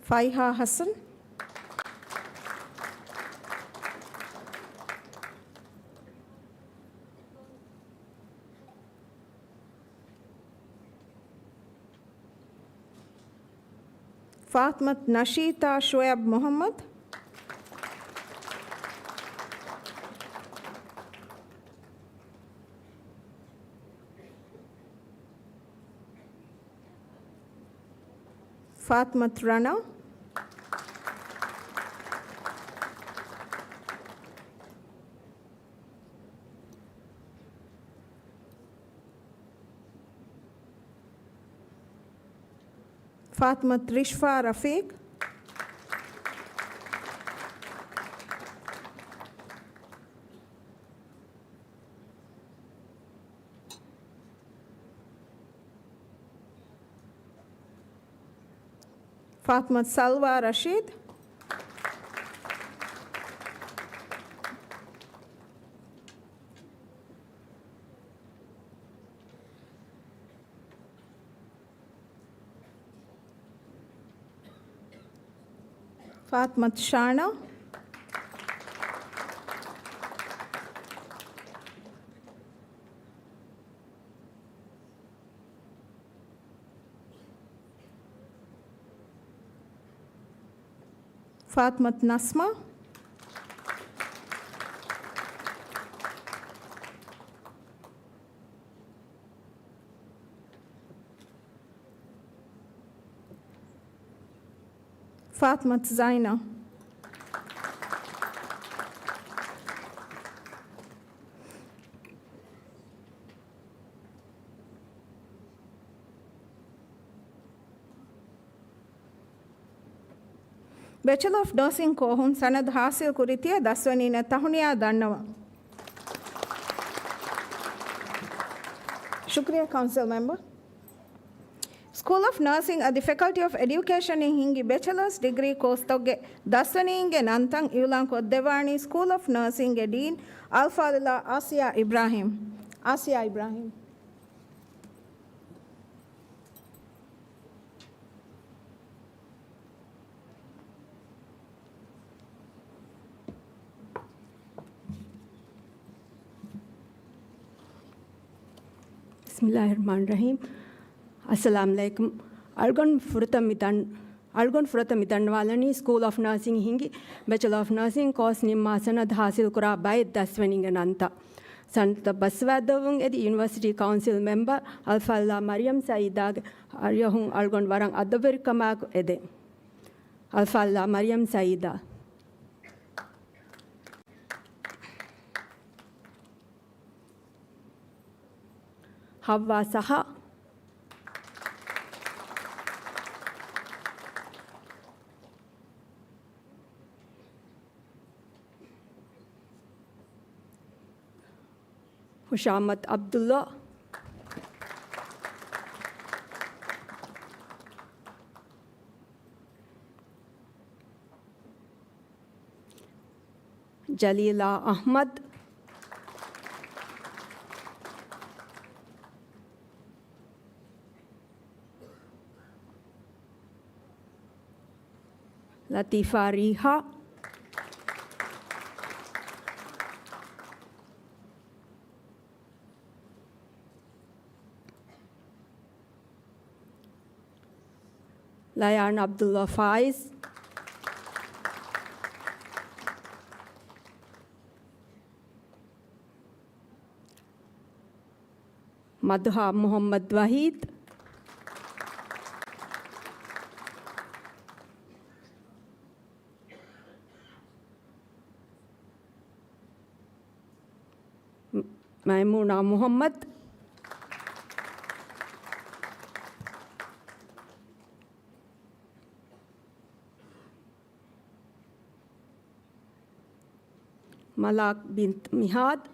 ފައިހާ ހަސަން. ފާތުމަތު ނަޝީތާ ޝުއޭބް މުޙައްމަދު. ފާތުމަތު ރަނާ. ފާތުމަތު ރިޝްފާ ރަފީޤް. ފާތުމަތު ސަލްވާ ރަޝީދު. ފާތުމަތު ޝާނާ. ފާތުމަތު ނަސްމާ. ފާތުމަތު ޒައިނާ. ބެޗެލަ އޮފް ނާސިން ކޯހުން ސަނަދު ހާސިލް ކުރި ތިޔަ ދަސްވަނީންނަށް ތަހުނިޔާ ދަންނަވަން. ޝުކްރިޔާ ކައުންސިލް މެމްބަރ. ސްކޫލް އޮފް ނާސިން އަދި ފެކަލްޓީ އޮފް އެޑިއުކޭޝަން އިން ހިންގި ބެޗެލަރސް ޑިގްރީ ކޯސްތަކުގެ ދަސްވަނީންގެ ނަންތައް އިއުލާންކޮށްދެއްވާނީ ސްކޫލް އޮފް ނާސިންގެ ޑީން އަލްފާޟިލާ އާސިޔާ އިބްރާހިމް. އާސިޔާ އިބްރާހިމް. ބިސްމިއްލާހިއްރަޙްމާނިއްރަޙީމް. އައްސަލާމު ޢަލައިކުމް. އަޅުގަނޑު ފުރަތަމަ މި ދަން-، އަޅުގަނޑު ފުރަތަމަ މި ދަންނަވާލަނީ ސްކޫލް އޮފް ނާސިން ހިންގި ބެޗެލަ އޮފް ނާސިން ކޯސް ނިންމާ ސަނަދު ހާސިލް ކުރާ ބައެއް ދަސްވަނީގެ ނަންތައް. ސަނަދަށް ބަސްވާދެއްވުން އެދި ޔުނިވަރސިޓީ ކައުންސިލް މެމްބަރ އަލްފާޟިލާ މަރިޔަމް ސައީދާގެ އަރިހުން އަޅުގަނޑު ވަރަށް އަދަބުވެރިކަމާއެކު އެދެން. އަލްފާޟިލާ މަރިޔަމް ސައީދާ. ޙައްވާ ސަހާ. ހުޝާމަތް ޢަބްދުﷲ. ޖަލީލާ އަޙްމަދު. ލަތީފާ ރީޙާ. ލަޔާން ޢަބްދުﷲ ފާއިޒް. މަދުޙާ މުޙައްމަދު ވަޙީދު. މައިމޫނާ މުޙައްމަދު. މަލާކް ބިންތު މިހާދު.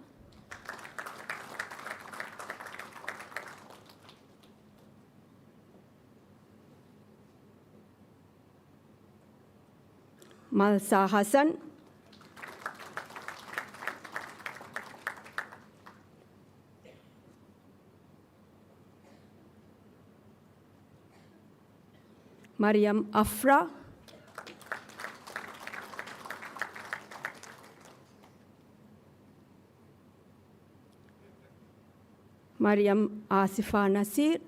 މަލްސާ ޙަސަން. މަރިޔަމް އަފްރާ. މަރިޔަމް އާސިފާ ނަސީރު.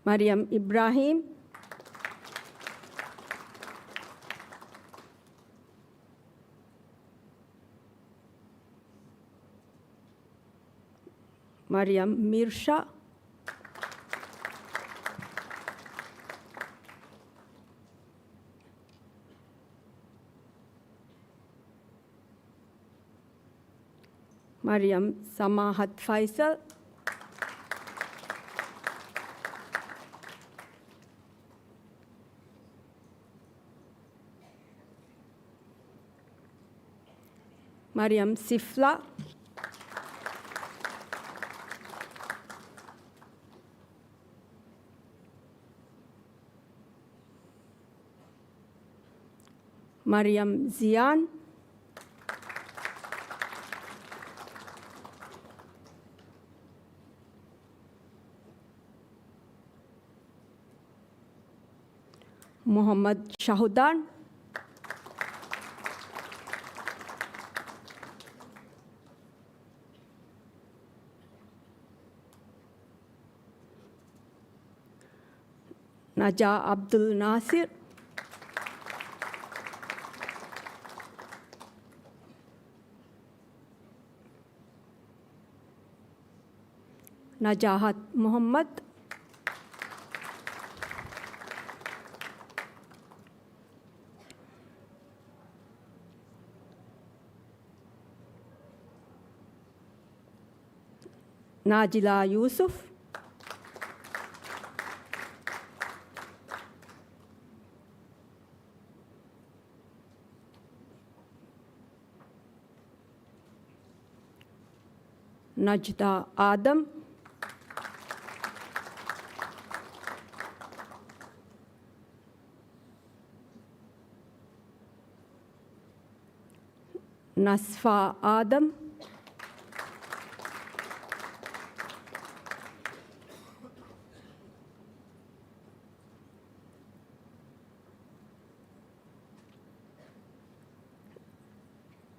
މަރިޔަމް އިބްރާހީމް. މަރިޔަމް މިރްޝާ. މަރިޔަމް ސަމާޙަތު ފައިސަލް. މަރިޔަމް ސިފްލާ. މަރިޔަމް ޒިޔާން. މުޙައްމަދު ޝަހުދާން. ނަޖާ ޢަބްދުލް ނާޞިރު. ނަޖާޙަތު މުޙައްމަދު. ނާޒިލާ ޔޫސުފް. ނަޖްދާ އާދަމް. ނަސްފާ އާދަމް.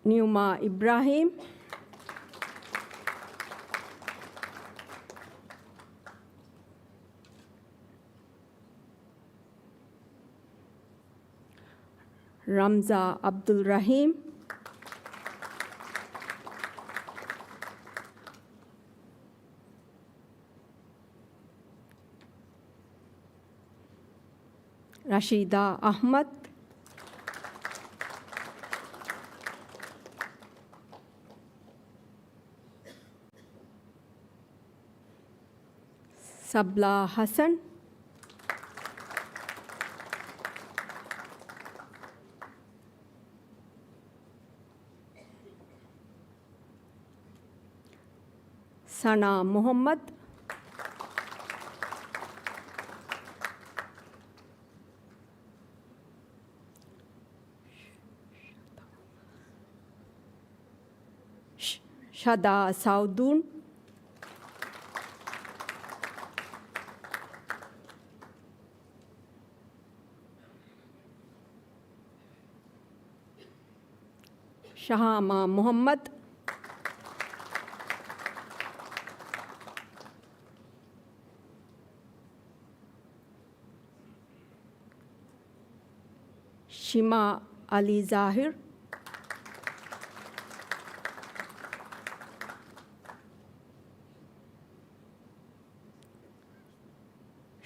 ނިއުމާ އިބްރާހީމް. ރަމްޒާ ޢަބްދުލް ރަޙީމް. ރަޝީދާ އަޙްމަދު. ސަބްލާ ޙަސަން. ސަނާ މުޙައްމަދު. ޝަދާ ސައުދޫން. ޝަހާމާ މުޙައްމަދު. ޝިމާ އަލީ ޒާހިރު.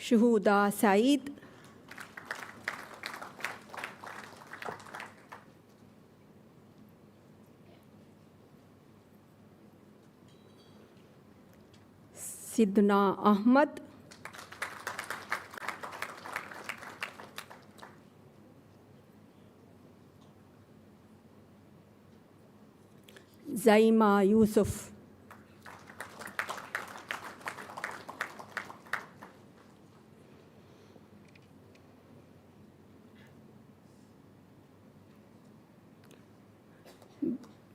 ޝުހޫދާ ސައީދު. ސިދުނާ އަޙްމަދު. ޒައިމާ ޔޫސުފް.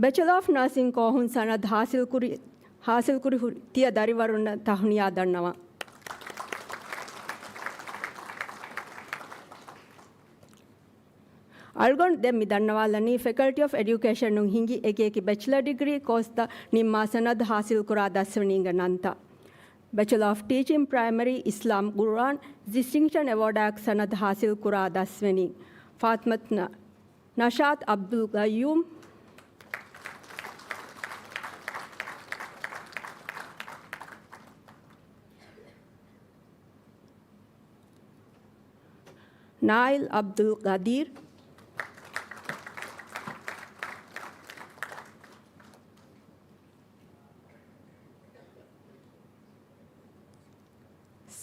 ބެޗެލަ އޮފް ނާސިން ކޯހުން ސަނަދު ހާސިލްކުރި، ހާސިލްކުރި ހުރި ތިޔަ ދަރިވަރުންނަށް ތަހުނިޔާ ދަންނަވަން. އަޅުގަނޑު ދެން މި ދަންނަވާލަނީ، ފެކަލްޓީ އޮފް އެޑިއުކޭޝަނުން ހިންގި އެކިއެކި ބެޗެލަ ޑިގްރީ ކޯސްތައް ނިންމާ ސަނަދު ހާސިލްކުރާ ދަސްވަނީގެ ނަންތައް. ބެޗެލަ އޮފް ޓީޗިން ޕްރައިމަރީ އިސްލާމް ގުރުއާން ޑިސްޓިންކްޝަން އެވޯޑާއެކު ސަނަދު ހާސިލްކުރާ ދަސްވަނީ ފާތިމަތު ނަ-، ނަޝާތް އަބްދުލް ގައްޔޫމް. ނާއިލް އަބްދުލް ގަދީރު.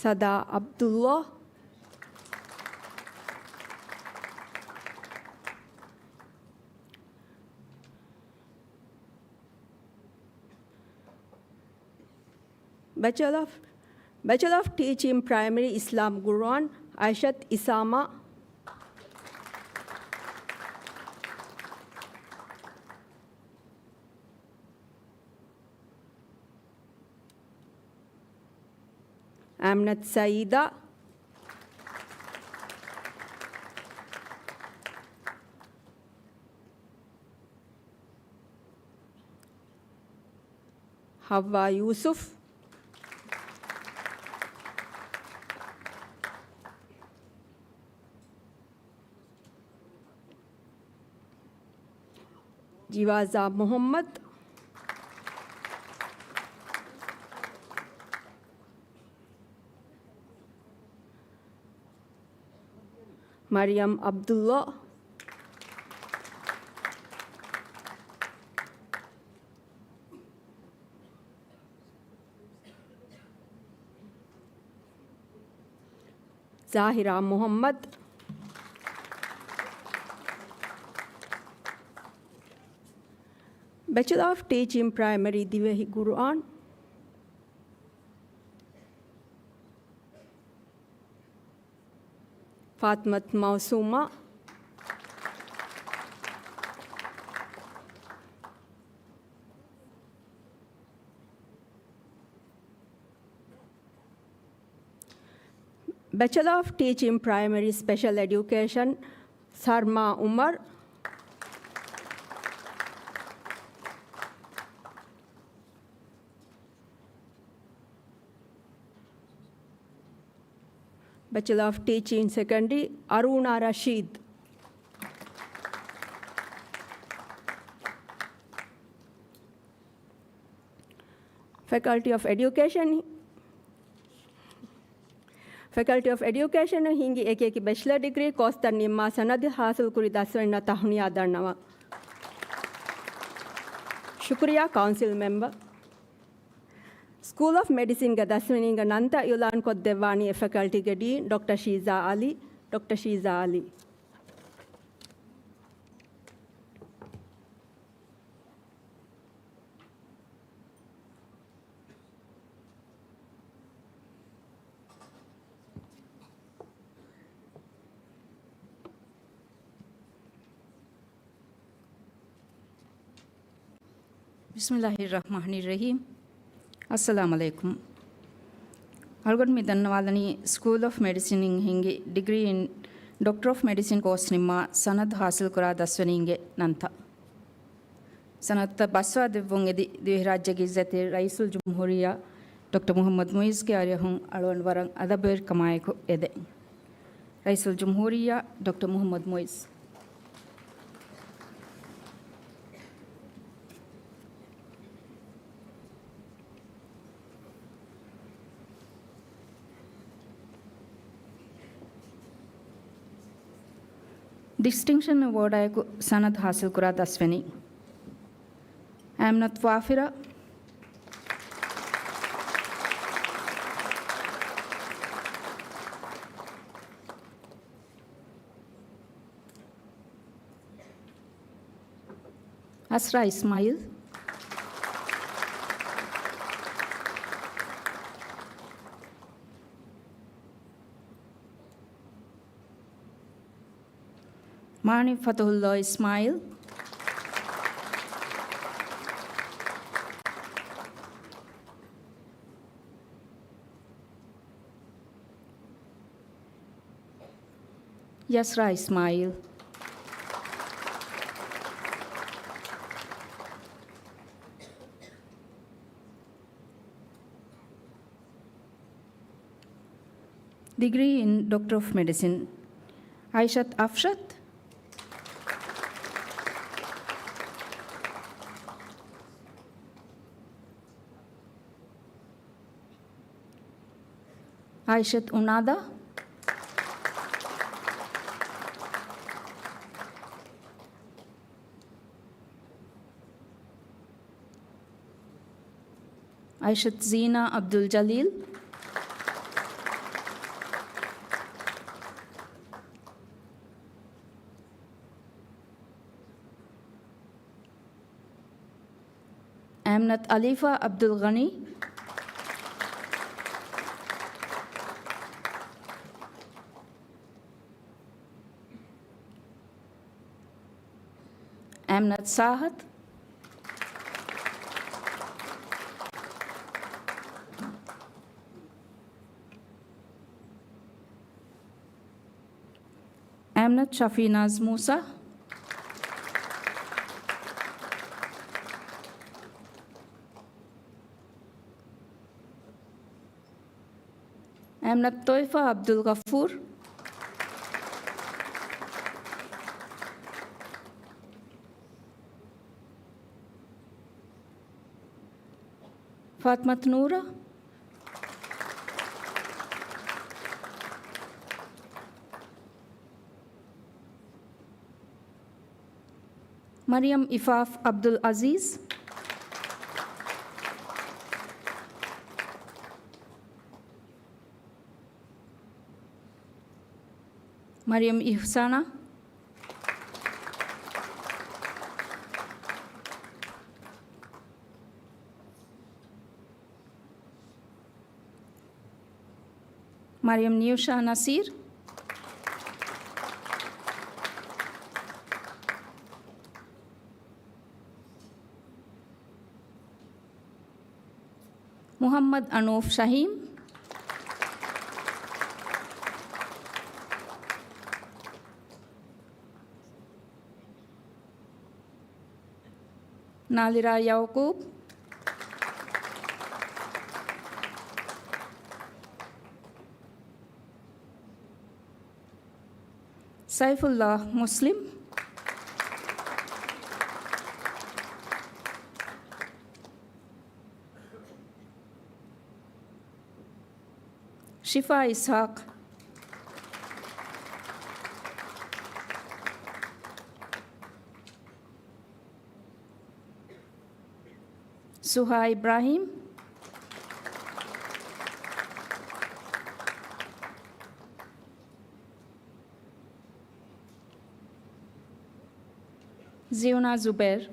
ސަދާ އަބްދުﷲ. ބެޗެލަ އޮފް، ބެޗެލަ އޮފް ޓީޗިން ޕްރައިމަރީ އިސްލާމް ގުރުއާން އައިޝަތު އިސާމާ. އަމްނަތު ސައީދާ. ހައްވާ ޔޫސުފް. ޖިވާޒާ މުޙައްމަދު. މަރިޔަމް އަބްދުﷲ. ޒާހިރާ މުޙައްމަދު. ބެޗެލަ އޮފް ޓީޗިން ޕްރައިމަރީ ދިވެހި ގުރުއާން. ފާތިމަތު މައުސޫމާ. ބެޗެލަ އޮފް ޓީޗިން ޕްރައިމަރީ ސްޕެޝަލް އެޑިއުކޭޝަން، ސަރްމާ އުމަރު. ބެޗެލަ އޮފް ޓީޗިން ސެކަންޑްރީ، އަރޫނާ ރަޝީދު. ފެކަލްޓީ އޮފް އެޑިއުކޭޝަން، ފެކަލްޓީ އޮފް އެޑިއުކޭޝަނުން ހިންގި އެކި އެކި ބެޗެލަ ޑިގްރީ ކޯސްތައް ނިންމާ ސަނަދު ހާސިލްކުރި ދަސްވަނީންނަށް ތަހުނިޔާ ދަންނަވަން. ޝުކުރިއްޔާ ކައުންސިލް މެމްބަރު. ސްކޫލް އޮފް މެޑިސިންގެ ދަސްވަނީގެ ނަންތައް އިއުލާންކޮށްދެއްވާނީ އެ ފެކަލްޓީގެ ޑީން ޑޮކްޓަރ ޝީޒާ އަލީ. ޑޮކްޓަރ ޝީޒާ އަލީ. ބިސްމިއްލާހިއްރަޙްމާނިއްރަޙީމް. އައްސަލާމު ޢަލައިކުމް. އަޅުގަނޑު މި ދަންނަވާލަނީ ސްކޫލް އޮފް މެޑިސިން އިން ހިންގި ޑިގްރީ އިން ޑޮކްޓަރ އޮފް މެޑިސިން ކޯސް ނިންމާ ސަނަދު ޙާޞިލްކުރާ ދަސްވަނީންގެ ނަންތައް. ސަނަދުތައް ބަސްވާ ދެއްވުން އެދި ދިވެހިރާއްޖޭގެ އިއްޒަތްތެރި ރައީސުލްޖުމްހޫރިއްޔާ ޑޮކްޓަރ މުޙައްމަދު މުޢިއްޒުގެ އަރިހުން އަޅުގަނޑު ވަރަށް އަދަބުވެރިކަމާއެކު އެދެން. ރައީސުލްޖުމްހޫރިއްޔާ ޑޮކްޓަރ މުޙައްމަދު މުޢިއްޒު. ޑިސްޓިންކްޝަން އެވޯޑާއެކު ސަނަދު ޙާޞިލްކުރާ ދަސްވަނީ އައިމްނަތު ވާފިރާ، އަސްރާ އިސްމާޢީލް. މާނި ފަތުޙުﷲ އިސްމާޢީލް. ޔަސްރާ އިސްމާޢީލް. ޑިގްރީ އިން ޑޮކްޓަރ އޮފް މެޑިސިން، އައިޝަތު އަފްޝަތު. އައިޝަތު އުނާދާ. އައިޝަތު ޒީނާ އަބްދުލް ޖަލީލް. އައިމްނަތު އަލީފާ އަބްދުލް ޣަނީ. އައިމްނަތު ސާހަތު. އައިމްނަތު ޝަފީނާޒް މޫސާ. އައިމްނަތު ތޮއިފާ އަބްދުލް ޣަފޫރު. ފާތިމަތު ނޫރާ. މަރިޔަމް އިފާފް އަބްދުލް އަޒީޒް. މަރިޔަމް އިޙްސާނާ. މަރިޔަމް ނިއުޝާ ނަސީރް. މުޙައްމަދު އަނޫފް ޝަހީމް. ނާލިރާ ޔަޢުޤޫބް. ސައިފުﷲ މުސްލިމް. ޝިފާ އިސްޙާޤް. ސުހާ އިބްރާހީމް. ޒިއުނާ ޒުބޭރް.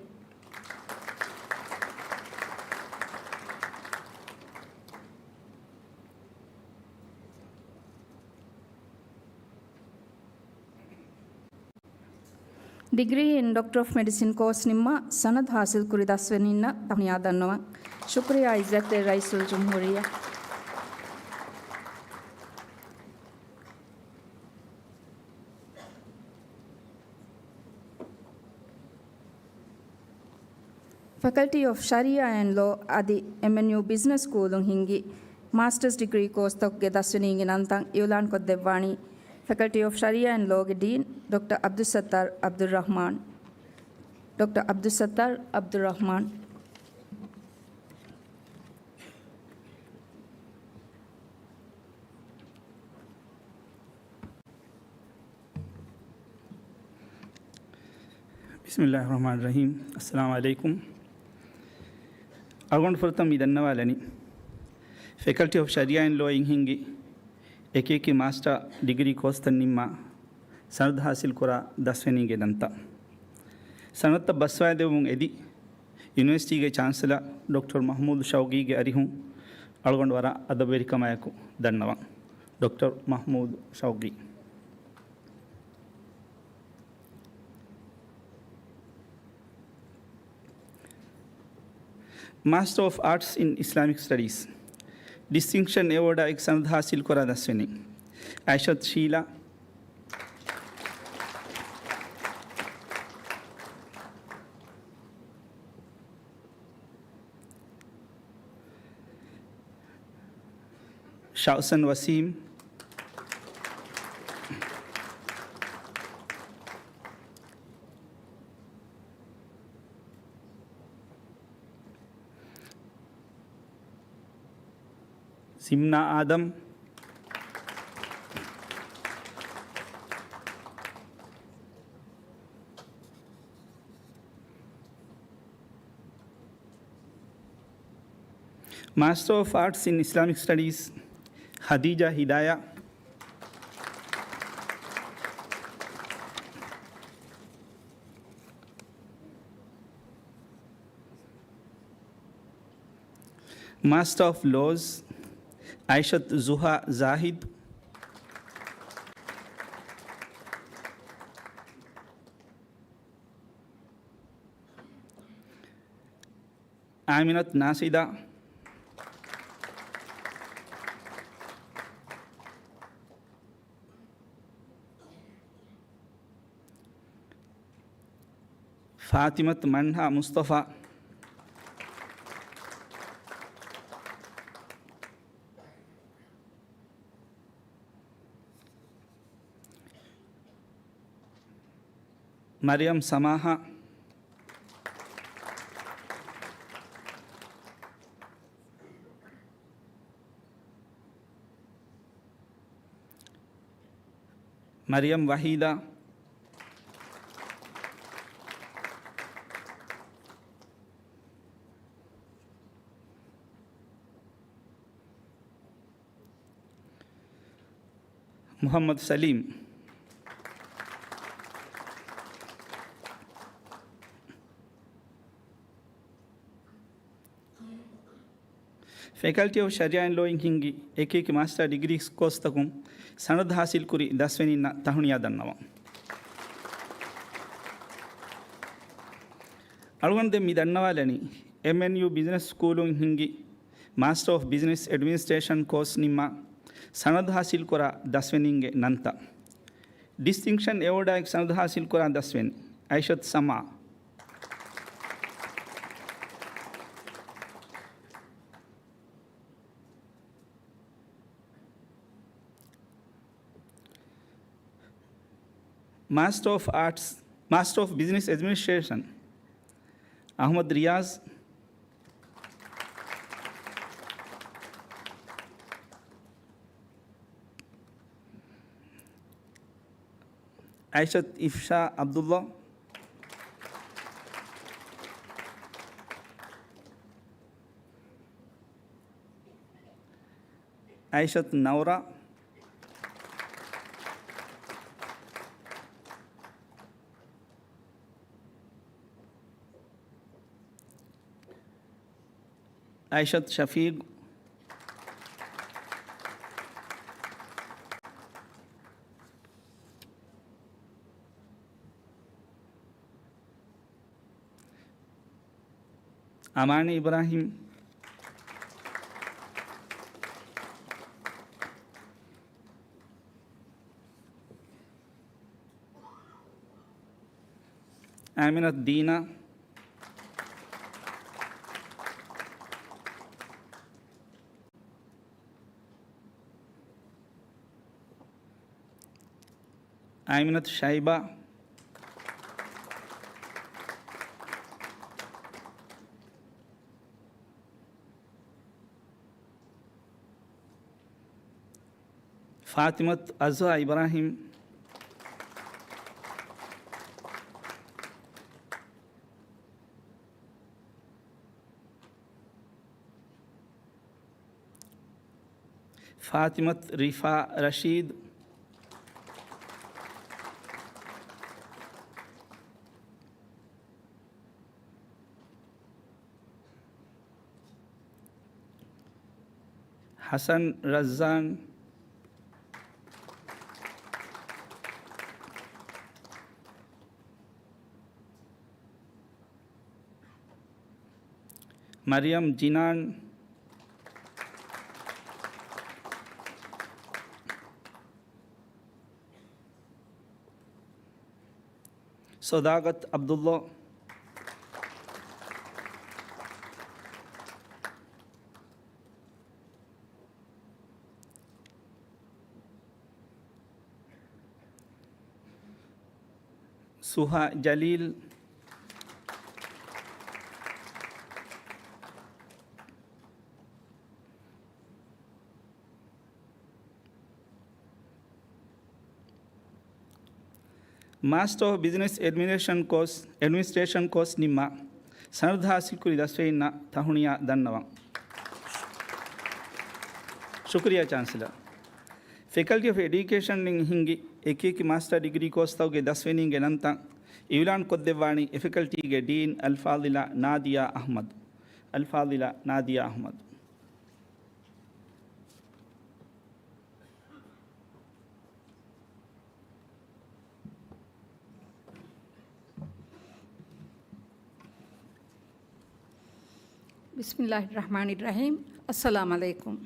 Degree in Doctor of Medicine course ނިންމާ ސަނަދު ހާސިލްކުރި ދަސްވެނީންނަށް ތަހުނިޔާ ދަންނަވަން. ޝުކުރިއްޔާ ޢިއްޒަތްތެރި ރައީސުލްޖުމްހޫރިއްޔާ. Faculty of Sharia and Law އަދި އެމްއެންޔޫ ބިޒްނަސް ސްކޫލުން ހިންގި މާސްޓަރސް ޑިގްރީ ކޯސްތަކުގެ ދަސްވެނީގެ ނަންތައް އިއުލާންކޮށްދެއްވާނީ ފެކަލްޓީ އޮފް ޝަރީޢާ އެންޑް ލޯގެ ޑީން ޑޮކްޓަރ ޢަބްދުއްސައްތާރު ޢަބްދުއްރަޙްމާން. ޑޮކްޓަރ ޢަބްދުއްސައްތާރު ޢަބްދުއްރަޙްމާން. ބިސްމިއްލާހި ރަޙްމާނި ރަޙީމް. އައްސަލާމު ޢަލައިކުމް. އަޅުގަނޑު ފުރަތަމަ މި ދަންނަވާލަނީ، ފެކަލްޓީ އޮފް ޝަރީޢާ އެންޑް ލޯއިން ހިންގި އެކިއެކި މާސްޓަރ ޑިގްރީ ކޯސްތައް ނިންމާ ސަނަދު ހާސިލްކުރާ ދަސްވެނީގެ ނަންތައް. ސަނަދުތައް ބައްސަވާދެވުމުން އެދި، ޔުނިވަރސިޓީގެ ޗާންސެލަރ ޑޮކްޓަރ މަޙްމޫދު ޝައުގީގެ އަރިހުން އަޅުގަނޑު ވަރަށް އަދަބުވެރިކަމާއެކު ދަންނަވަން. ޑޮކްޓަރ މަޙްމޫދު ޝައުގީ. މާސްޓަރ އޮފް އާޓްސް އިން އިސްލާމިކް ސްޓަޑީސް، ޑިސްޓިންކްޝަން އެވޯޑާއެކު ސަނަދު ހާސިލްކުރާ ދަސްވެނީ އައިޝަތު ޝީލާ. ޝައުސަން ވަސީމް. ސިމްނާ އާދަމް. މާސްޓަރ އޮފް އާޓްސް އިން އިސްލާމިކް ސްޓަޑީސް، ހަދީޖާ ހިދާޔާ. މާސްޓަރ އޮފް ލޯސް، އައިޝަތު ޒުހާ ޒާހިދު. އާމިނަތު ނާޝިދާ. ފާތިމަތު މަންހާ މުޞްޠަފާ. މަރިޔަމް ސަމާހާ. މަރިޔަމް ވަޙީދާ. މުޙައްމަދު ސަލީމް. ފެކަލްޓީ އޮފް ޝަރީޢާ އެންޑް ލޯއިން ހިންގި އެކިއެކި މާސްޓަރ ޑިގްރީ ކޯސްތަކުން ސަނަދު ހާސިލްކުރި ދަސްވެނީންނަށް ތަހުނިޔާ ދަންނަވަން. އަޅުގަނޑު ދެން މި ދަންނަވާލަނީ، އެމްއެންޔޫ ބިޒްނަސް ސްކޫލުން ހިންގި މާސްޓަރ އޮފް ބިޒްނަސް އެޑްމިނިސްޓްރޭޝަން ކޯސް ނިންމާ ސަނަދު ހާސިލްކުރާ ދަސްވެނީންގެ ނަންތައް. ޑިސްޓިންކްޝަން އެވޯޑާއެކު ސަނަދު ހާސިލްކުރާ ދަސްވެނީ އައިޝަތު ސަމާ. މާސްޓަރ އޮފް އާޓްސް، މާސްޓަރ އޮފް ބިޒްނަސް އެޑްމިނިސްޓްރޭޝަން، އަޙްމަދު ރިޔާޒް. އައިޝަތު އިފްޝާ ޢަބްދުﷲ. އައިޝަތު ނައުރާ. އައިޝަތު ޝަފީޤު. އަމާނީ އިބްރާހިމް. އާމިނަތު ދީނާ. އާމިނަތު ޝައިބާ. ފާތިމަތު އަޒްހާ އިބްރާހިމް. ފާތިމަތު ރިފާ ރަޝީދު. ޙަސަން ރައްޒާން. މަރިޔަމް ޖިނާން. ސޮދާގަތު ޢަބްދުﷲ. ސުހާ ޖަލީލް. މާސްޓަރ އޮފް ބިޒްނަސް އެޑްމިނިސްޓްރޭޝަން ކޯސް، އެޑްމިނިސްޓްރޭޝަން ކޯސް ނިންމާ، ސަނަދު ހާސިލްކުރި ދަސްވެރިންނަށް ތަހުނިޔާ ދަންނަވަން. ޝުކުރިއްޔާ ޗާންސެލަރ. ފެކަލްޓީ އޮފް އެޑިއުކޭޝަން އިން ހިންގި އެކިއެކި މާސްޓަރ ޑިގްރީ ކޯސްތަކުގެ ދަސްވެރިންގެ ނަންތައް އިއުލާން ކޮށްދެއްވާނީ އެ ފެކަލްޓީގެ ޑީން އަލްފާޟިލާ ނާދިޔާ އަޙްމަދު. އަލްފާޟިލާ ނާދިޔާ އަޙްމަދު. ބިސްމިއްލާހި ރަޙްމާނި ރަޙީމް. އައްސަލާމް ޢަލައިކުމް.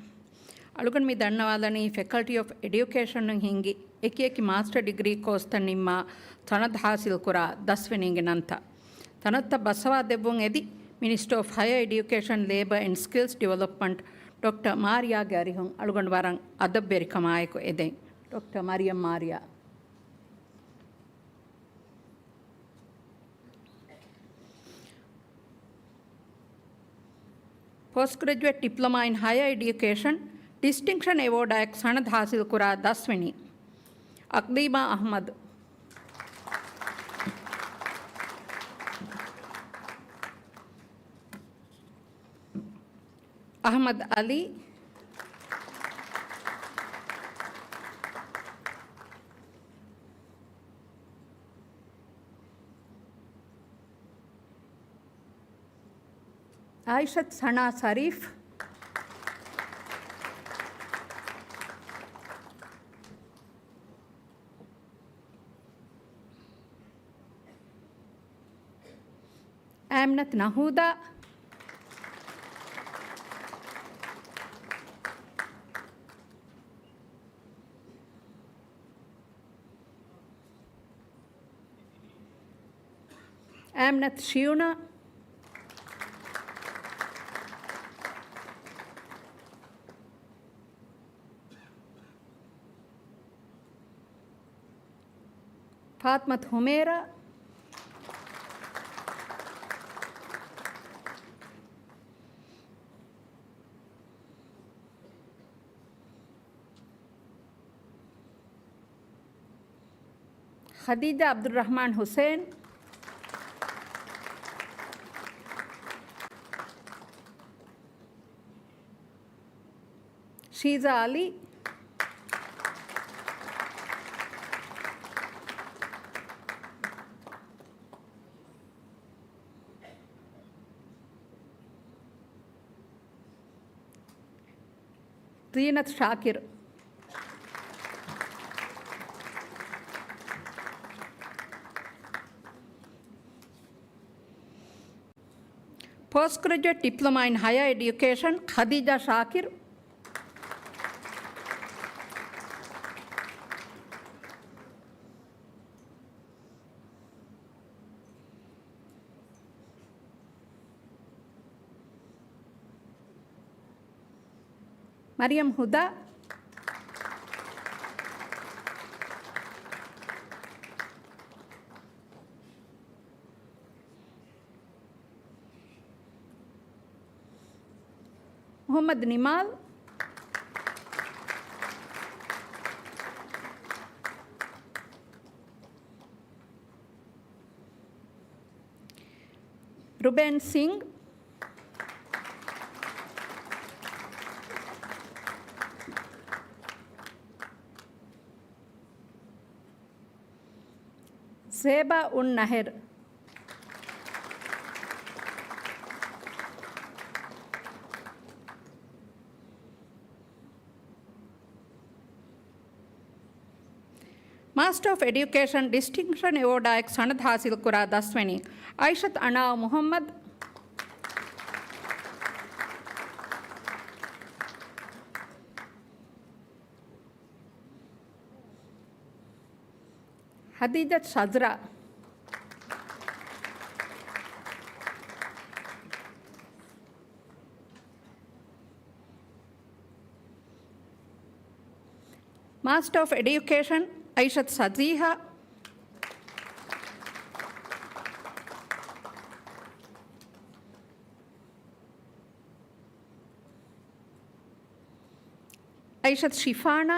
އަޅުގަނޑު މި ދަންނަވާލަނީ ފެކަލްޓީ އޮފް އެޑިއުކޭޝަނުން ހިންގި އެކިއެކި މާސްޓަރ ޑިގްރީ ކޯސްތައް ނިންމާ ސަނަދު ހާސިލްކުރާ ދަސްވެރިންގެ ނަންތައް. ތަނަދުތައް ބައްސަވާ ދެއްވުން އެދި، މިނިސްޓަރ އޮފް ހަޔަރ އެޑިއުކޭޝަން، ލޭބަ އެންޑް ސްކިލްސް ޑިވެލޮޕްމަންޓް، ޑޮކްޓަރ މާރިޔާގެ އަރިހުން އަޅުގަނޑު ވަރަށް އަދަބުވެރިކަމާއެކު އެދެން. ޑޮކްޓަރ މަރިޔަމް މާރިޔާ. ޕޯސްޓް ގްރެޖުއޭޓް ޑިޕްލޮމާ އިން ހަޔަރ އެޑިއުކޭޝަން، ޑިސްޓިންކްޝަން އެވޯޑާއެކު ސަނަދު ހާސިލްކުރާ ދަސްވެނީ އަޤްލީމާ އަޙްމަދު. އަޙްމަދު ޢަލީ. ޢާއިޝަތު ސަނާ ޝަރީފް. އާމިނަތު ނަހޫދާ. އާމިނަތު ޝިޔުނާ. ފާތިމަތު ހުމޭރާ. ޚަދީޖާ ޢަބްދުއްރަޙްމާން ޙުސައިން. ޝީޒާ ޢަލީ. ޒީނަތު ޝާކިރު. Postgraduate Diploma in Higher Education, ޚަދީޖާ ޝާކިރު. މަރިޔަމް ހުދާ. މުޙައްމަދު ނިމާލް. ރުބެން ސިންގް. ޒޭބާ އުން ނަހެރު. މާސްޓަރ އޮފް އެޑިއުކޭޝަން ޑިސްޓިންކްޝަން އެވޯޑާއެކު ސަނަދު ޙާސިލްކުރާ ދަސްވަނީ އައިޝަތު އަނާއު މުޙައްމަދު. ހަދީޖަތު ޝަޒްރާ. މާސްޓަރ އޮފް އެޑިއުކޭޝަން، އައިޝަތު ސަޒީހާ. އައިޝަތު ޝިފާނާ.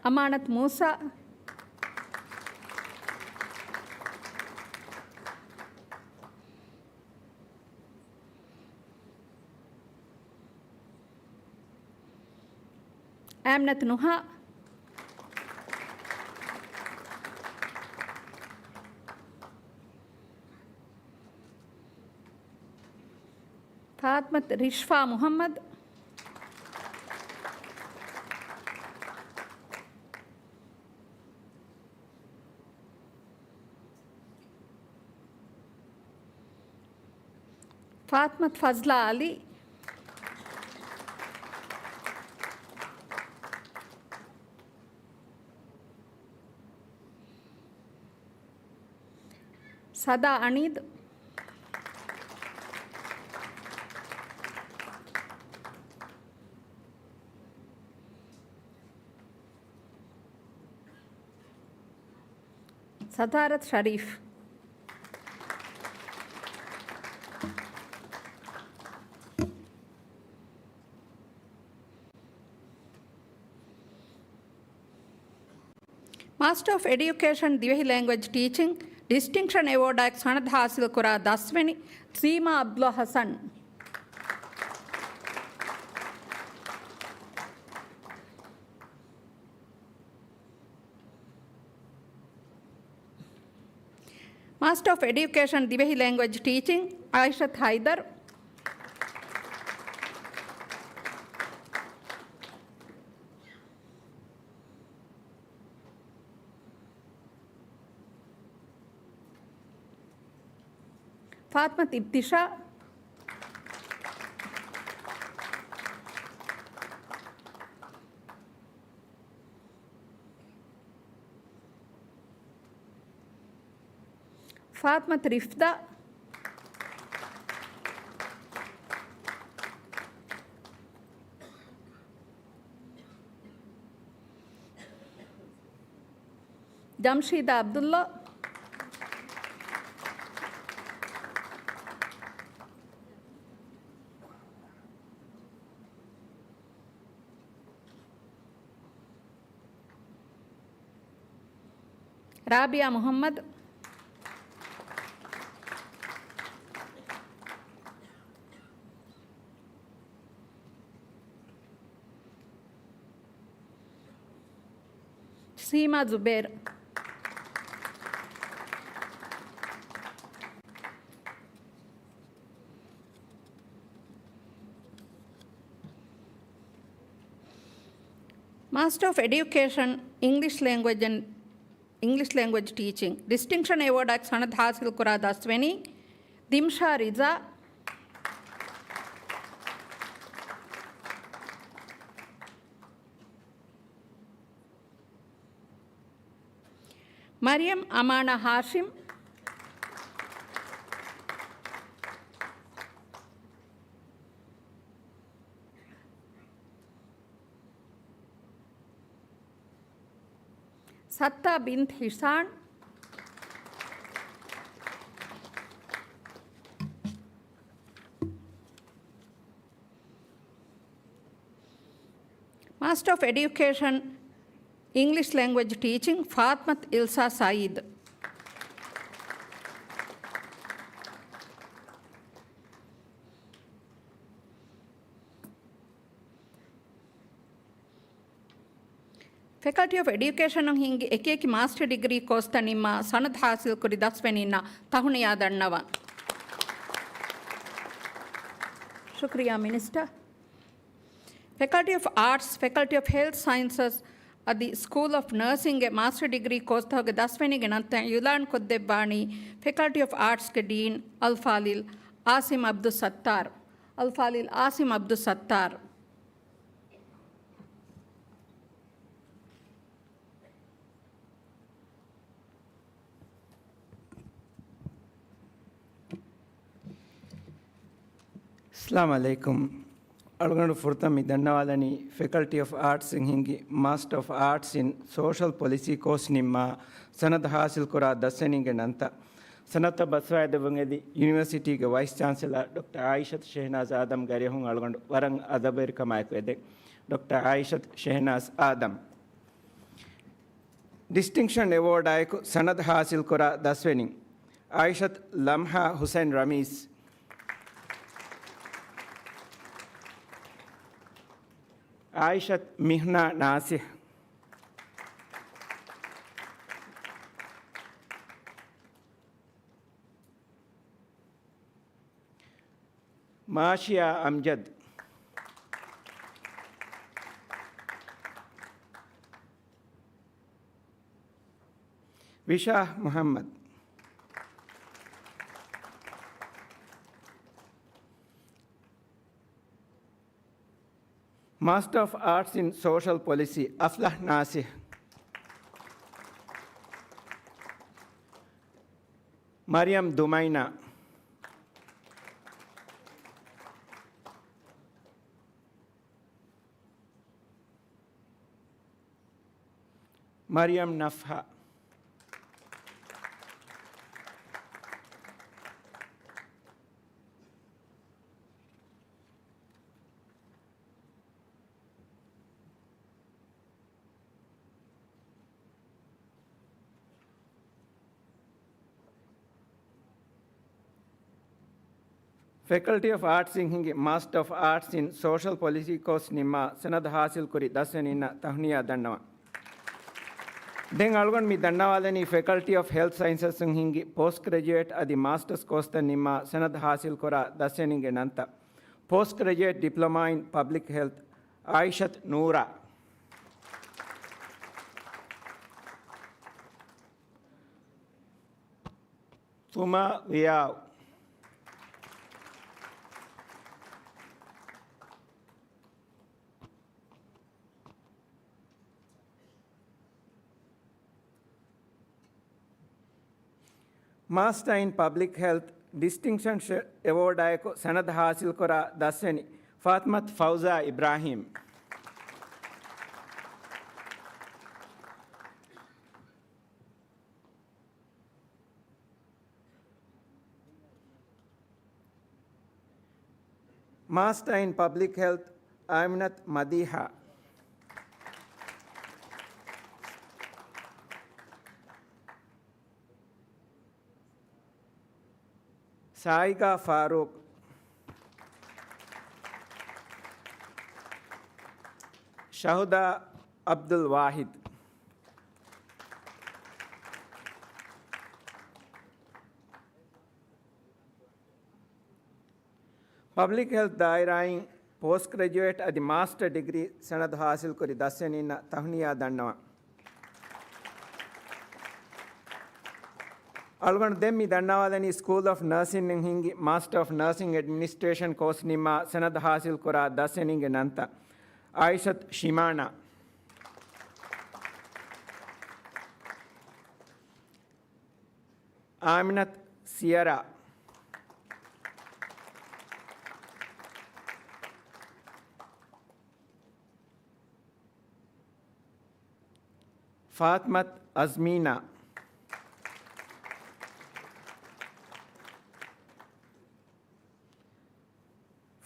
އަމާނަތު މޫސާ. އާމިނަތު ނުހާ. ފާތިމަތު ރިޝްފާ މުޙައްމަދު. ފާތިމަތު ފަޒްލާ އަލީ. ސަދާ އަނީދު. ސަދާރަތު ޝަރީފް. މާސްޓަރ އޮފް އެޑިއުކޭޝަން ދިވެހި ލެންގްވެޖް ޓީޗިން ޑިސްޓިންކްޝަން އެވޯޑާއެކު ސަނަދު ޙާސިލްކުރާ ދަސްވަނީ ސީމާ އަބްދުﷲ ޙަސަން. މާސްޓަރ އޮފް އެޑިއުކޭޝަން ދިވެހި ލެންގްވެޖް ޓީޗިން، އައިޝަތު ހައިދަރު. ފާތިމަތު އިބްތިޝާ. ފާތިމަތު ރިފްދާ. ޖަމްޝީދާ އަބްދުﷲ. ރާބިޔާ މުޙައްމަދު. ސީމާ ޒުބޭރު. Master of Education, English Language and English Language Teaching, ޑިސްޓިންކްޝަން އެވޯޑާ ސަނަދު ހާސިލް ކުރާ ދަސްވެނީ ދިމްޝާ ރިޒާ. މަރިޔަމް އަމާނާ ހާޝިމް. ސައްތާ ބިންތު ހިސާން. Master of Education, English Language Teaching, ފާތްމަތު އިލްސާ ސައީދު. ފެކަލްޓީ އޮފް އެޑިއުކޭޝަނުން ހިންގި އެކިއެކި މާސްޓަރ ޑިގްރީ ކޯސްތައް ނިންމާ ސަނަދު ހާސިލްކުރި ދަސްވެނީންނަށް ތަހުނިޔާ ދަންނަވަން. ޝުކުރިއްޔާ މިނިސްޓަރ. ފެކަލްޓީ އޮފް އާޓްސް، ފެކަލްޓީ އޮފް ހެލްތް ސައިންސަސް އަދި ސްކޫލް އޮފް ނަރސިންގެ މާސްޓަރ ޑިގްރީ ކޯސްތަކުގެ ދަސްވެނީގެ ނަންތައް އިއުލާން ކޮށްދެއްވާނީ ފެކަލްޓީ އޮފް އާޓްސްގެ ޑީން އަލްފާޟިލް އާސިމް ޢަބްދުއްސައްތާރު. އަލްފާޟިލް އާސިމް ޢަބްދުއްސައްތާރު. އައްސަލާމު ޢަލައިކުމް. އަޅުގަނޑު ފުރަތަމަ މި ދަންނަވާލަނީ ފެކަލްޓީ އޮފް އާޓްސް އިން ހިންގި މާސްޓަރ އޮފް އާޓްސް އިން ސޯޝަލް ޕޮލިސީ ކޯސް ނިންމާ ސަނަދު ހާސިލް ކުރާ ދަސްވެނީގެ ނަންތައް. ސަނަދަށް ބަސްވާދެއްވުން އެދި ޔުނިވަރސިޓީގެ ވައިސް ޗާންސެލަރ ޑޮކްޓަރ އާއިޝަތު ޝެހެނާޒް އާދަމް ގެ އަރިހުން އަޅުގަނޑު ވަރަށް އަދަބުވެރިކަމާއެކު އެދެން. ޑޮކްޓަރ އާއިޝަތު ޝެހެނާޒް އާދަމް. ޑިސްޓިންކްޝަން އެވޯޑާއެކު ސަނަދު ހާސިލްކުރާ ދަސްވެނީ އާއިޝަތު ލަމްހާ ހުސައިން ރަމީސް، އާއިޝަތު މިހްނާ ނާސިހް، މާޝިޔާ އަމްޖަދު، ވިޝާ މުޙައްމަދު. މާސްޓަރ އޮފް އާޓްސް އިން ސޯޝަލް ޕޮލިސީ، އަފްލަޙް ނާސިޙް، މަރިޔަމް ދުމައިނާ، މަރިޔަމް ނަފްހާ. ފެކަލްޓީ އޮފް އާޓްސް އިން ހިންގި މާސްޓަރ އޮފް އާޓްސް އިން ސޯޝަލް ޕޮލިސީ ކޯސް ނިންމާ ސަނަދު ހާސިލްކުރި ދަސްވެނީންނަށް ތަހުނިޔާ ދަންނަވަން. ދެން އަޅުގަނޑު މި ދަންނަވާލަނީ ފެކަލްޓީ އޮފް ހެލްތް ސައިންސަސް އިން ހިންގި ޕޯސްޓް ގްރެޖުއޭޓް އަދި މާސްޓަރސް ކޯސްތައް ނިންމާ ސަނަދު ހާސިލްކުރާ ދަސްވެނީގެ ނަންތައް. ޕޯސްޓް ގްރެޖުއޭޓް ޑިޕްލޮމާ އިން ޕަބްލިކް ހެލްތް، އާއިޝަތު ނޫރާ. ތުމާ ވިޔާވް. މާސްޓަ އިން ޕަބްލިކް ހެލްތް ޑިސްޓިންކްޝަން އެވޯޑާއެކު ސަނަދު ހާސިލްކުރާ ދަސްވެނި ފާތިމަތު ފައުޒާ އިބްރާހީމް. މާސްޓަ އިން ޕަބްލިކް ހެލްތް، އާމިނަތު މަދީޙާ. ސާއިގާ ފާރޫޤް. ޝަހުދާ ޢަބްދުލް ވާޙިދު. ޕަބްލިކް ހެލްތް ދާއިރާއިން ޕޯސްޓް ގްރެޖުއޭޓް އަދި މާސްޓަރ ޑިގްރީ ސަނަދު ހާސިލްކުރި ދަސްވެނީންނަށް ތަހުނިޔާ ދަންނަވަން. އަޅުގަނޑު ދެން މި ދަންނަވާލަނީ ސްކޫލް އޮފް ނާސިން އިން ހިންގި މާސްޓަރ އޮފް ނާސިން އެޑްމިނިސްޓްރޭޝަން ކޯސް ނިންމާ ސަނަދު ހާސިލް ކުރާ ދަސްވެނީގެ ނަންތައް. އާއިޝަތު ޝިމާނާ، އާމިނަތު ސިޔަރާ، ފާތްމަތު އަޒްމީނާ،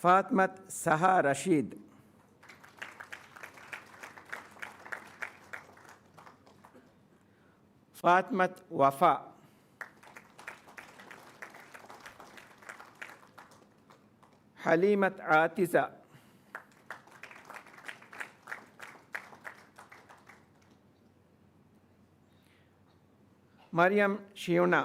ފާތްމަތު ސަހާ ރަޝީދު، ފާތްމަތު ވަފާ، ޙަލީމަތު އާތިޒާ، މަރިޔަމް ޝިޔުނާ،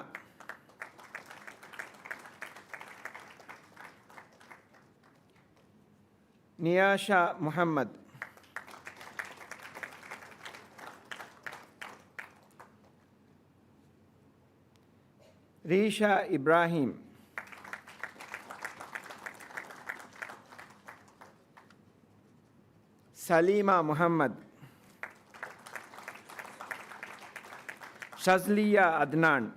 ނިޔާޝާ މުޙައްމަދު، ރީޝާ އިބްރާހީމް، ސަލީމާ މުޙައްމަދު، ޝަޒްލިއްޔާ އަދްނާން،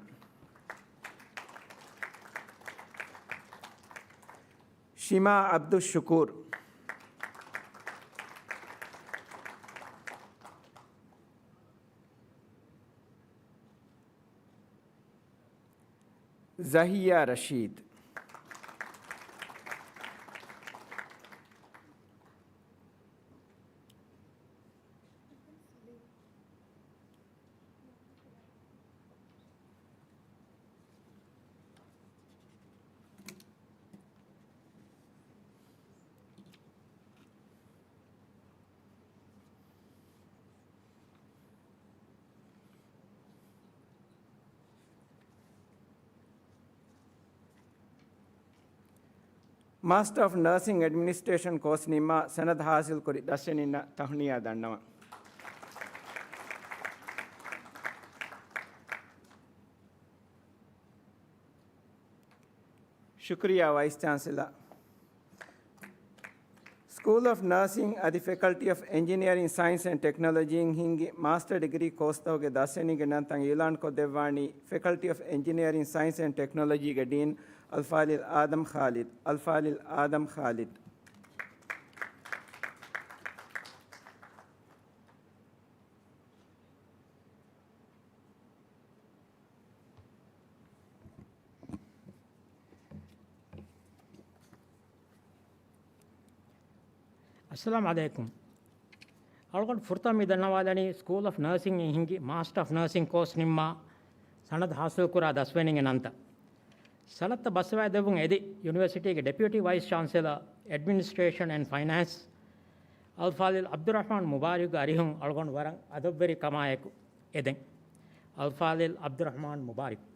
ޝިމާ ޢަބްދުއްޝުކޫރު، ޒަހިއްޔާ ރަޝީދު. މާސްޓަރ އޮފް ނާސިން އެޑްމިނިސްޓްރޭޝަން ކޯސް ނިންމާ ސަނަދު ހާސިލްކުރި ދަސްވެނީންނަށް ތަހުނިޔާ ދަންނަވަން. ޝުކުރިއްޔާ ވައިސް ޗާންސެލަރ. ސްކޫލް އޮފް ނާސިން އަދި ފެކަލްޓީ އޮފް އެންޖިނިއަރިން ސައިންސް އެންޑް ޓެކްނޮލޮޖީއިން ހިންގި މާސްޓަރ ޑިގްރީ ކޯސްތަކުގެ ދަސްވެނީގެ ނަންތައް އިޢުލާންކޮށްދެއްވާނީ ފެކަލްޓީ އޮފް އެންޖިނިއަރިން ސައިންސް އެންޑް ޓެކްނޮލޮޖީގެ ޑީން އަލްފާޟިލް އާދަމް ޚާލިދު، އަލްފާޟިލް އާދަމް ޚާލިދު. އައްސަލާމު ޢަލައިކުމް. އަޅުގަނޑު ފުރަތަމަ މި ދަންނަވާލަނީ ސްކޫލް އޮފް ނާސިން އިން ހިންގި މާސްޓަރ އޮފް ނާސިން ކޯސް ނިންމާ ސަނަދު ހާސިލްކުރާ ދަސްވެނީގެ ނަންތައް. ސަނަދަށް ބަސްވައިދެއްވުން އެދި ޔުނިވަރސިޓީގެ ޑެޕިއުޓީ ވައިސް ޗާންސެލަރ، އެޑްމިނިސްޓްރޭޝަން އެންޑް ފައިނޭންސް، އަލްފާޟިލް ޢަބްދުއްރަޙްމާން މުބާރިކުގެ އަރިހުން އަޅުގަނޑު ވަރަށް އަދަބުވެރިކަމާއެކު އެދެން. އަލްފާޟިލް ޢަބްދުއްރަޙްމާން މުބާރިކު.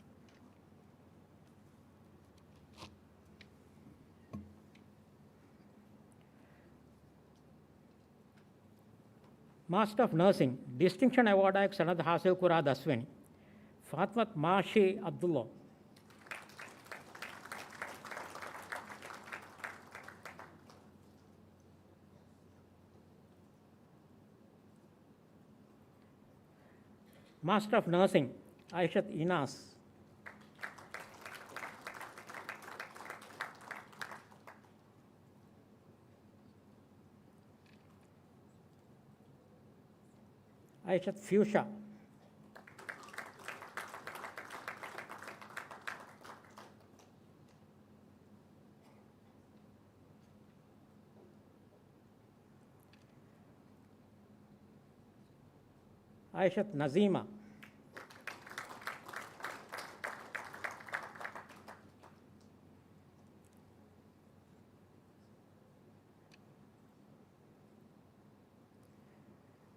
މާސްޓަރ އޮފް ނާސިން ޑިސްޓިންކްޝަން އެވޯޑާއެކު ސަނަދު ހާސިލްކުރާ ދަސްވެނީ ފާތިމަތު މާޝީ ޢަބްދުﷲ. މާސްޓަރ އޮފް ނާސިން އައިޝަތު އިނާސް. އައިޝަތު ފިއުޝާ. އައިޝަތު ނަޒީމާ.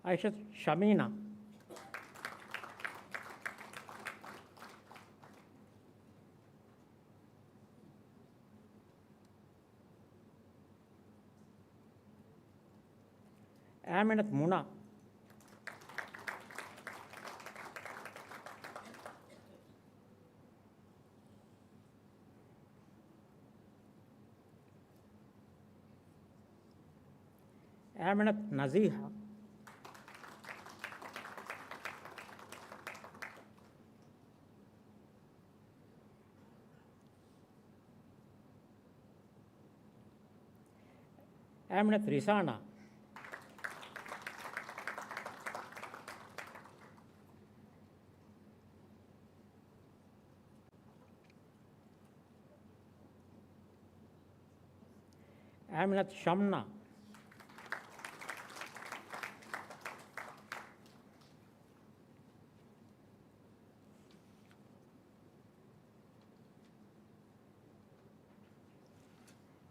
އައިޝަތު ޝަމީނާ. އާމިނަތު މުނާ. އާމިނަތު ނަޒީހާ. އާމިނަތު ރިސާނާ. އާމިނަތު ޝަމްނާ.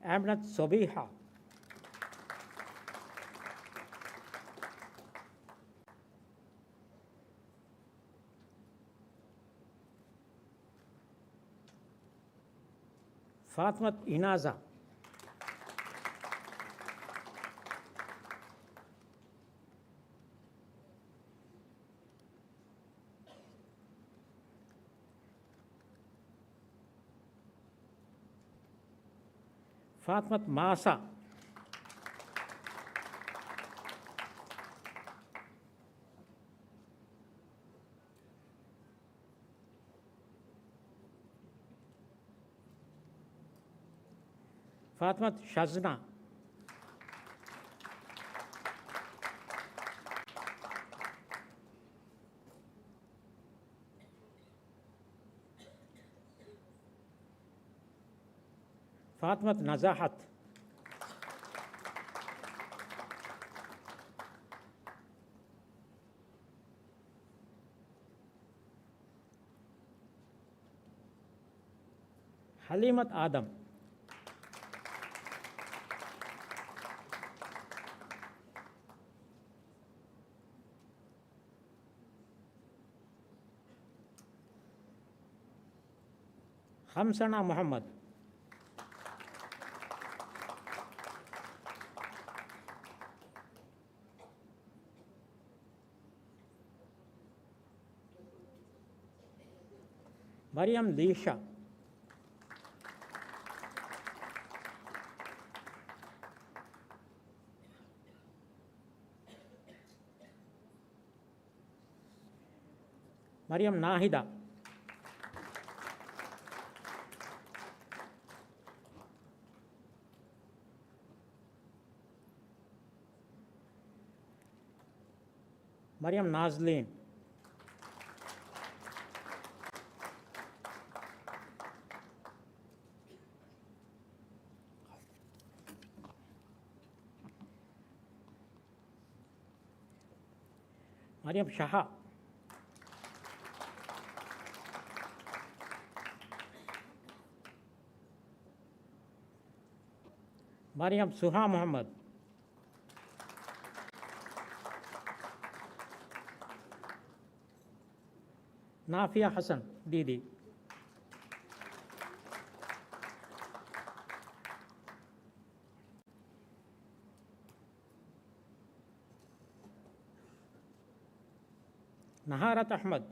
އާމިނަތު ސޮބީހާ. ފާތިމަތު އިނާޒާ. ފާތިމަތު މާސާ. ފާތިމަތު ޝަޒްނާ. ފާތިމަތު ނަޒާހަތު. ޙަލީމަތު އާދަމް. ޚަމްސަނާ މުޙައްމަދު. މަރިޔަމް ލީޝާ. މަރިޔަމް ނާހިދާ. މަރިޔަމް ނާޒްލީން. މަރިޔަމް ޝަހާ. މަރިޔަމް ސުހާ މުޙައްމަދު. ނާފިޔާ ޙަސަން ދީދީ. ނަހާރަތު އަޙްމަދު.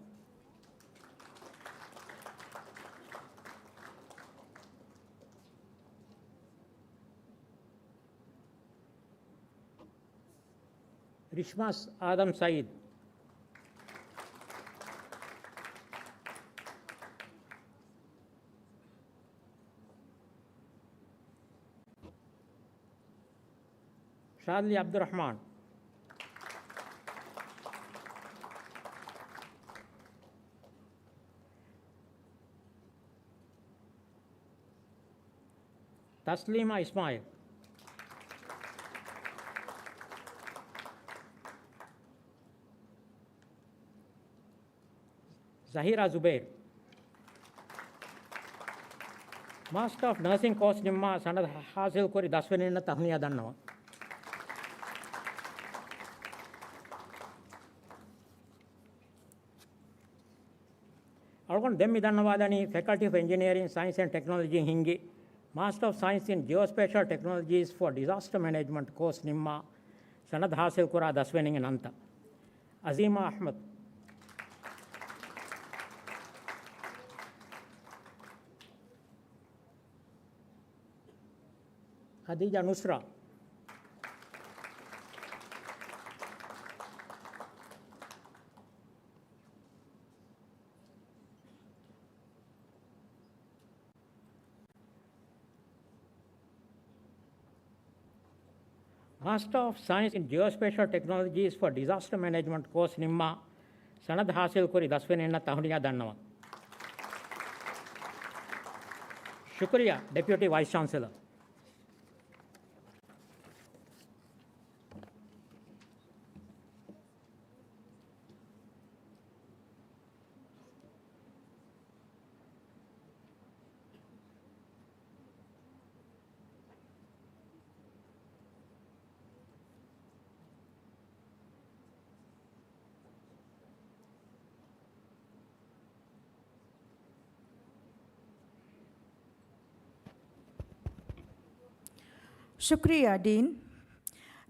ރިޝްމާސް އާދަމް ސައީދު. ޝާދްލީ ޢަބްދުއްރަޙްމާން. ތަސްލީމާ އިސްމާޢީލް. ޒަހީރާ ޒުބައިރު. މާސްޓަރ އޮފް ނަރސިން ކޯސް ނިންމާ ސަނަދު ޙާޞިލްކުރި ދަސްވެރިންނަށް ތަހުނިޔާ ދަންނަވަން. އަޅުގަނޑު ދެން މި ދަންނަވާލަނީ ފެކަލްޓީ އޮފް އެންޖިނިއަރިން، ސައިންސް އެންޑް ޓެކްނޮލޮޖީ ހިންގި މާސްޓަރ އޮފް ސައިންސް އިން ޖިއޯ ސްޕޭޝަލް ޓެކްނޮލޮޖީސް ފޯ ޑިޒާސްޓަ މެނޭޖްމަންޓް ކޯސް ނިންމާ ސަނަދު ޙާޞިލްކުރާ ދަސްވެރިންގެ ނަންތައް: އަޒީމާ އަޙްމަދު، ޚަދީޖާ ނުޞްރާ، Master of Science in Geospatial Technologies for Disaster Management ކޯސް ނިންމާ، ސަނަދު ޙާޞިލްކުރި ދަސްވެރިންނަށް ތަހުނިޔާ ދަންނަވަން. ޝުކުރިއްޔާ، ޑެޕިއުޓީ ވައިސް ޗާންސެލަރ. ޝުކުރިއްޔާ ޑީން.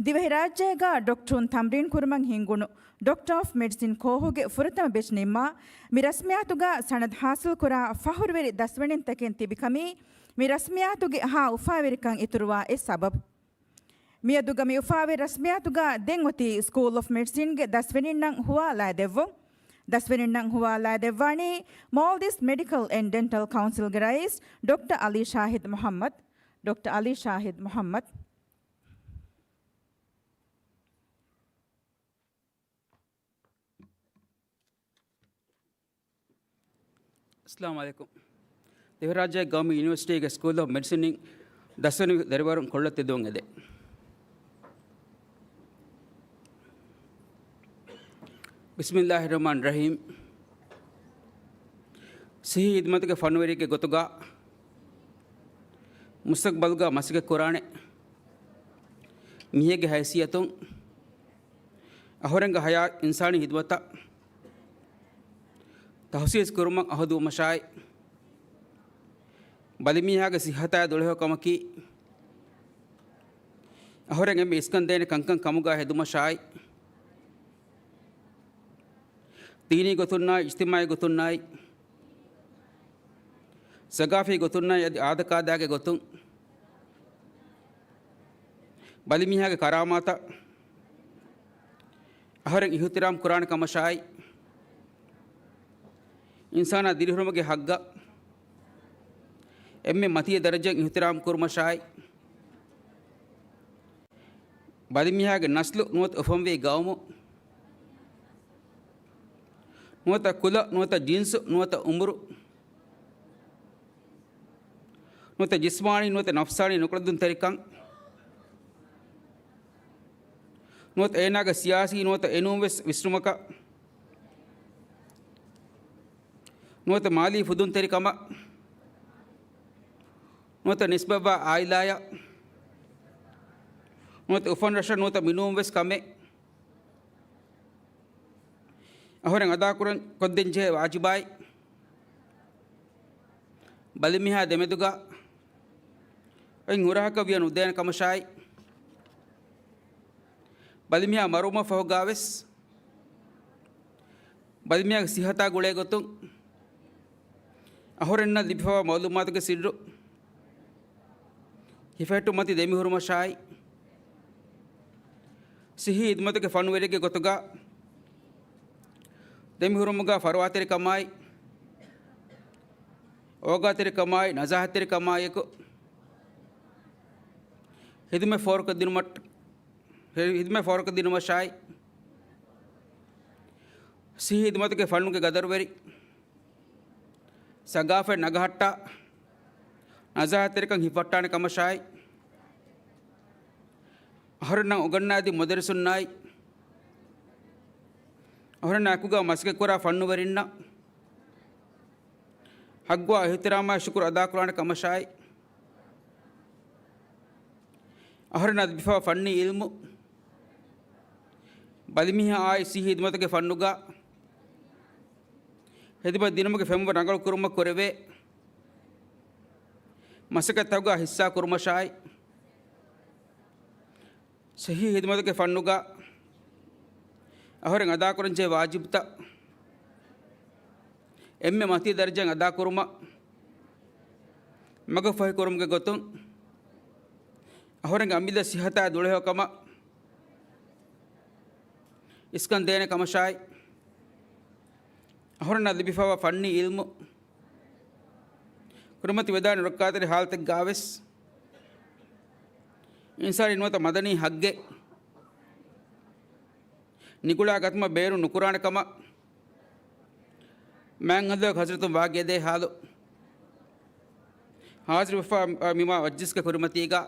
ދިވެހިރާއްޖޭގަ ޑޮކްޓަރުން ތަމްރީން ކުރުމަށް ހިންގުނު ޑޮކްޓަރ އޮފް މެޑިސިން ކޯހުގެ ފުރަތަމަ ބެޗް ނިންމާ، މި ރަސްމިއްޔާތުގަ ސަނަދު ޙާޞިލްކުރާ ފަޚުރުވެރި ދަސްވެރިންތަކެއް ތިބި ކަމީ، މި ރަސްމިއްޔާތުގެ ހާ އުފާވެރިކަން އިތުރުވާ އެއް ސަބަބު. މިއަދުގަ މި އުފާވެރި ރަސްމިއްޔާތުގަ ދެން އޮތީ ސްކޫލް އޮފް މެޑިސިންގެ ދަސްވެރިންނަށް ހުވާލާދެއްވުން. ދަސްވެރިންނަށް ހުވާލާދެއްވާނީ މޯލްޑިވްސް މެޑިކަލް އެންޑް ޑެންޓަލް ކައުންސިލްގެ ރައީސް ޑޮކްޓަރ އަލީ ޝާހިދް މުޙައްމަދު. ޑޮކްޓަރ އަލީ ޝާހިދް މުޙައްމަދު. އައްސަލާމު ޢަލައިކުމް. ދިވެހިރާއްޖޭގެ ގައުމީ ޔުނިވަރސިޓީގެ ސްކޫލް އޮފް މެޑިސިން ދަސްވެރި ދަރިވަރުން ކޮށްލަ ތެދުވަން އެދެ. ބިސްމިއްލާހި ރަޙްމާނި ރަޙީމް. ސިއްހީ ހިދުމަތުގެ ފަންވެރިއެއްގެ ގޮތުގަ މުސްތަޤްބަލްގަ މަސައްކަތް ކުރާނެ މީހެއްގެ ހައިސިއްޔަތުން، އަހުރެންގެ ހަޔާތް އިންސާނީ ހިދުމަތަށް ތަހުސީސް ކުރުމަށް އަހުދުވުމަށާއި، ބަލިމީހާގެ ސިއްހަތާއި ދުޅަހެޔޮކަމަކީ އަހުރެން އެންމެ އިސްކަންދޭނެ ކަންކަން ކަމުގަ ހެދުމަށާއި، ދީނީ ގޮތުންނާއި، އިޖްތިމާޢީ ގޮތުންނާއި، ސަގާފީ ގޮތުންނާއި، އަދި އާދަކާދާގެ ގޮތުން ބަލިމީހާގެ ކަރާމާތަށް އަހަރެން އިޙުތިރާމް ކުރާނެ ކަމަށާއި، އިންސާނާ ދިރިހުރުމުގެ ހައްގަށް އެންމެ މަތީ ދަރަޖައިން އިޙުތިރާމް ކުރުމަށާއި، ބަލިމީހާގެ ނަސްލު ނުވަތަ އުފަންވީ ގައުމު، ނުވަތަ ކުލަ، ނުވަތަ ޖިންސު، ނުވަތަ އުމުރު، ނުވަތަ ޖިސްމާނީ، ނުވަތަ ނަފްސާނީ ނުކުޅަދުންތެރިކަން، ނުވަތަ އޭނާގެ ސިޔާސީ ނުވަތަ އެނޫންވެސް ވިސްނުމަކަށް، ނުވަތަ މާލީ ފުދުންތެރިކަމަށް، ނުވަތަ ނިސްބަތްވާ އާއިލާއަށް، ނުވަތަ އުފަން ރަށަށް، ނުވަތަ މިނޫންވެސް ކަމެއް އަހުރެން އަދާކުރަން ކޮށްދޭންޖެހޭ ވާޖިބާއި، ބަލިމީހާ ދެމެދުގަ އެއް ހުރަހަކަށް ވިޔަ ނުދޭނެ ކަމަށާއި، ބަލިމީހާ މަރުވުމަށް ފަހުގާވެސް ބަލިމީހާގެ ސިއްހަތާ ގުޅޭ ގޮތުން އަހުރެންނަށް ލިބިފަވާ މައުލޫމާތުގެ ސިއްރު ހިފެހެއްޓުމަތި ދެމިހުރުމަށާއި، ސިއްހީ ހިދުމަތުގެ ފަންވެރިއެއްގެ ގޮތުގަ ދެމިހުރުމުގަ ފަރުވާތެރިކަމާއި، އޯގާތެރިކަމާއި، ނަޒާހަތްތެރިކަމާއިއެކު ހިދުމަތް ފޯރުކޮށްދިނުމަށް، ހިދުމަތް ފޯރުކޮށްދިނުމަށާއި، ސިއްހީ ހިދުމަތުގެ ފަންނުގެ ގަދަރުވެރި ސަގާފަތް ނަގަހައްޓާ، ނަޒާހަތްތެރިކަން ހިފަހައްޓާނެ ކަމަށާއި، އަހަރެންނަށް އުނގަންނައިދިން މުދައްރިސުންނާއި، އަހަރެންނާ އެކުގަ މަސައްކަތްކުރާ ފަންނުވެރިންނަށް ޙައްޤުވާ އިޙްތިރާމާއި ޝުކުރު އަދާކުރާނެ ކަމަށާއި، އަހަރެންނަށް ލިބިފައިވާ ފަންނީ އިލްމު، ބަލިމީހާއާއި ސިއްހީ ހިދުމަތުގެ ފަންނުގަ ހިދުމަތް ދިނުމުގެ ފެންވަރު ރަނގަޅު ކުރުމަށް ކުރެވޭ މަސައްކަތްތަކުގަ ހިއްސާ ކުރުމަށާއި، ޞައްޙީ ޚިދުމަތުގެ ފަންނުގަ އަހަރެން އަދާކުރަންޖެހޭ ވާޖިބުތައް އެންމެ މަތީ ދަރަޖައިން އަދާކުރުމަށް، މަގުފަހިކުރުމުގެ ގޮތުން އަހަރެންގެ އަމިއްލަ ސިއްހަތާއި ދުޅަހެޔޮކަމަށް އިސްކަން ދޭނެ ކަމަށާއި، އަހަރެންނަށް ލިބިފައިވާ ފަންނީ އިލްމު ކުރިމަތިވެދާނެ ރައްކާތެރި ހާލަތެއްގަވެސް، އިންސާނީ ނުވަތަ މަދަނީ ހައްގެއް ނިކުޅާ ގަތުމަށް ބޭނުން ނުކުރާނެ ކަމަށް މާތް ހަނދުގެ ހަޒްރަތުން ވާގިޔަދޭ ހާލު، ހާޒިރުވެފަ މި މާ މަޖްލިސްގެ ކުރިމަތީގަ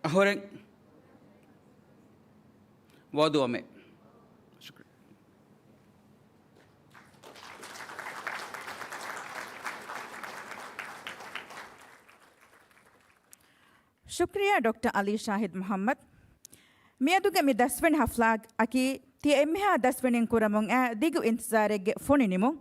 އަހަރެން ވައުދުވަމޭ. ޝުކްރިއްޔާ. ޝުކްރިއްޔާ ޑޮކްޓަރ އަލީ ޝާހިދް މުޙައްމަދު. މިއަދުގެ މި ދަސްވަނި ހަފްލާއަކީ ތިޔަ އެންމެހާ ދަސްވެނީން ކުރަމުން އައި ދިގު އިންތިޒާރެއްގެ ފޮނި ނިމުން.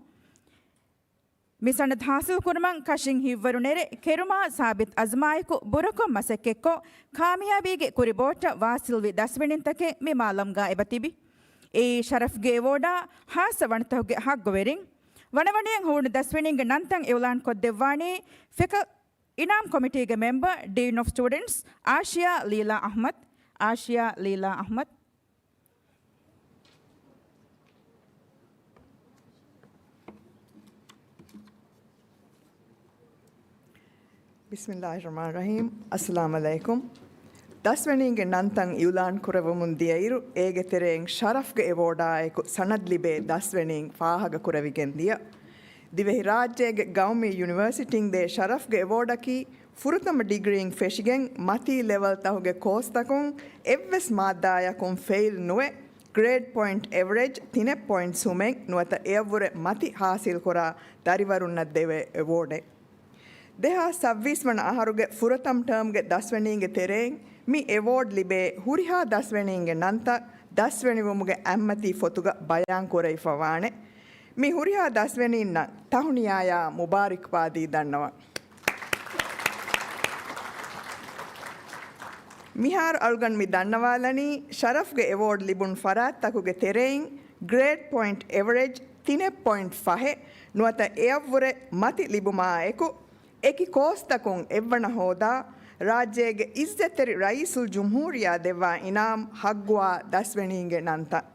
މި ސަނަދު ހާސިލް ކުރުމަށް ކަށިން ހިތްވަރު ނެރެ، ކެރުމާ ސާބިތް އަޒްމާއެކު ބުރަކޮށް މަސައްކަތްކޮށް، ކާމިޔާބީގެ ކުރިބޯޓަށް ވާސިލްވި ދަސްވެނީންތަކެއް މި މާލަމްގާ އެބަތިބި. އެއީ ޝަރަފްގެ އެވޯޑާ ހާއްސަ ވަނަތަކުގެ ހައްގުވެރިން. ވަނަވަނައިން ހޫނު ދަސްވެނީންގެ ނަންތައް އިއުލާން ކޮށްދެއްވާނީ ފެކަލް އިނާމް ކޮމިޓީގެ މެމްބަރ، ޑީން އޮފް ސްޓޫޑެންޓްސް، އާޝިޔާ ލީލާ އަޙްމަދު. އާޝިޔާ ލީލާ އަޙްމަދު. ބިސްމިއްލާހިއްރަޙްމާނިއްރަޙީމް. އައްސަލާމު ޢަލައިކުމް. ދަސްވެނީންގެ ނަންތައް އިއުލާން ކުރެވެމުން ދިޔައިރު، އޭގެ ތެރެއިން ޝަރަފްގެ އެވޯޑާއެކު ސަނަދް ލިބޭ ދަސްވެނީން ފާހަގަކުރެވިގެން ދިޔަ. ދިވެހިރާއްޖޭގެ ގައުމީ ޔުނިވަރސިޓީން ދޭ ޝަރަފްގެ އެވޯޑަކީ، ފުރަތަމަ ޑިގްރީން ފެށިގެން މަތީ ލެވެލްތަކުގެ ކޯސްތަކުން އެއްވެސް މާއްދާޔަކުން ފެއިލް ނުވެ، ގްރޭޑް ޕޮއިންޓް އެވަރޭޖް ތިނެއް ޕޮއިންޓް ސުމެއް ނުވަތަ އެއަށްވުރެ މަތި ހާސިލްކުރާ ދަރިވަރުންނަށް ދެވޭ އެވޯޑެއް. ދެހާސް ސައްބީސް ވަނަ އަހަރުގެ ފުރަތަމަ ޓާމްގެ ދަސްވެނީންގެ ތެރެއިން މި އެވޯޑް ލިބޭ ހުރިހާ ދަސްވެނީންގެ ނަންތައް ދަސްވެނިވުމުގެ އަތްމަތީ ފޮތުގަ ބަޔާން ކުރެވިފަ ވާނެ. މި ހުރިހާ ދަސްވެނީންނަށް ތަހުނިޔާޔާ މުބާރިކްބާދީ ދަންނަވަން. މިހާރު އަޅުގަނޑު މި ދަންނަވާލަނީ، ޝަރަފްގެ އެވޯޑް ލިބުނު ފަރާތްތަކުގެ ތެރެއިން ގްރޭޑް ޕޮއިންޓް އެވަރޭޖް ތިނެއް ޕޮއިންޓް ފަހެއް ނުވަތަ އެއަށްވުރެ މަތި ލިބުމާއެކު، އެކި ކޯސްތަކުން އެއްވަނަ ހޯދާ، ރާއްޖޭގެ އިއްޒަތްތެރި ރައީސުލްޖުމްހޫރިއްޔާ ދެއްވާ އިނާމް ހައްގުވާ ދަސްވެނީންގެ ނަންތައް.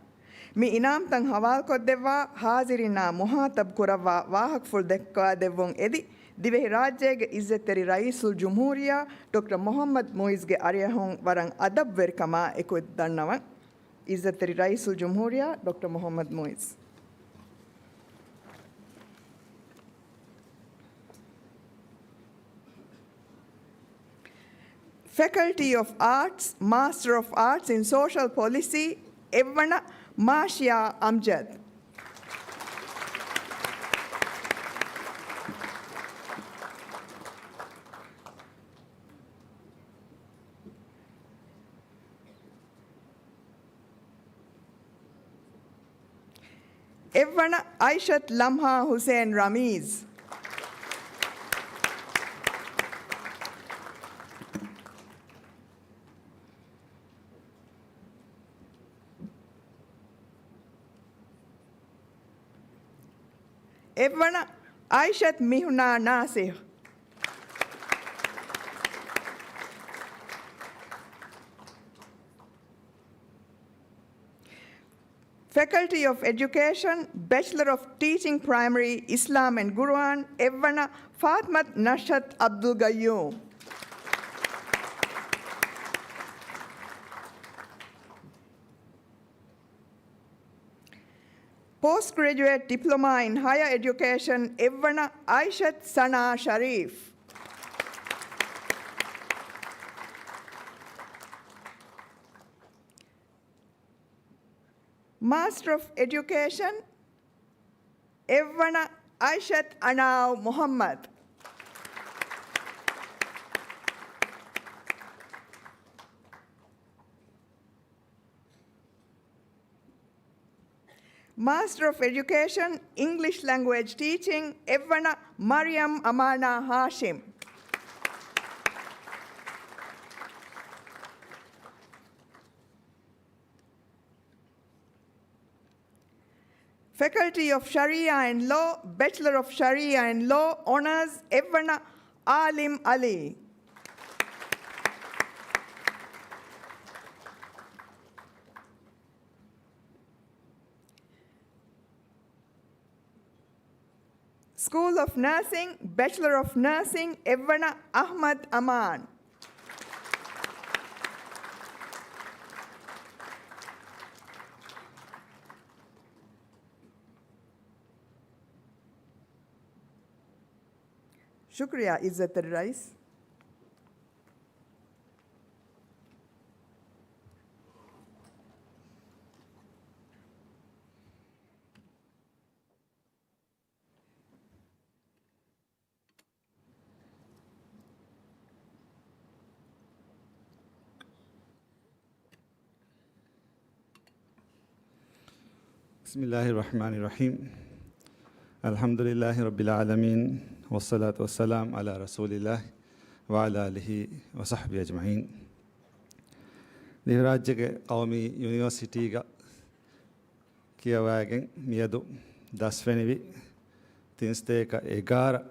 މި އިނާމްތައް ހަވާލުކޮށްދެއްވާ ހާޒިރީންނާ މުހާތަބް ކުރައްވާ ވާހަކަފުޅު ދައްކާދެއްވުން އެދި، ދިވެހިރާއްޖޭގެ އިއްޒަތްތެރި ރައީސުލްޖުމްހޫރިއްޔާ ޑޮކްޓަރ މުޙައްމަދު މުޢިއްޒުގެ އަރިއަހުން ވަރަށް އަދަބުވެރިކަމާ އެކު ދަންނަވަން. އިއްޒަތްތެރި ރައީސުލްޖުމްހޫރިއްޔާ ޑޮކްޓަރ މުޙައްމަދު މުޢިއްޒު. Faculty of Arts, Master of Arts in Social Policy، އެއްވަނަ މާޝިޔާ އަމްޖަދު. އެއްވަނަ އައިޝަތު ލަމްހާ ޙުސެން ރަމީޒް. އެއްވަނަ އައިޝަތު މިހުނާ ނާސިހް. Faculty of Education، Bachelor of Teaching Primary، Islam and Quran، އެއްވަނަ ފާތިމަތު ނަޝްހަތު ޢަބްދުލްގައްޔޫމް. Postgraduate Diploma in Higher Education، އެއްވަނަ އައިޝަތު ސަނާ ޝަރީފް. Master of Education، އެއްވަނަ އައިޝަތު އަނާވް މުޙައްމަދު. Master of Education، English Language Teaching، އެއްވަނަ މަރިޔަމް އަމާނާ ހާޝިމް. Faculty of Sharia and Law, Bachelor of Sharia and Law, Honours, އެއްވަނަ އާލިމް ޢަލީ. School of Nursing, Bachelor of Nursing، އެއްވަނަ އަޙްމަދު އަމާން. ޝުކުރިއްޔާ ޢިއްޒަތްތެރި ރައީސް. بسم الله الرحمن الرحيم. الحمد لله رب العالمين، والصلاة والسلام على رسول الله وعلى آله وصحبه أجمعين. ދިވެހިރާއްޖޭގެ ޤައުމީ ޔުނިވަރސިޓީގަ ކިޔަވައިގެން މިއަދު ދަސްވެނިވި ތިންސަތޭކަ އެގާރަ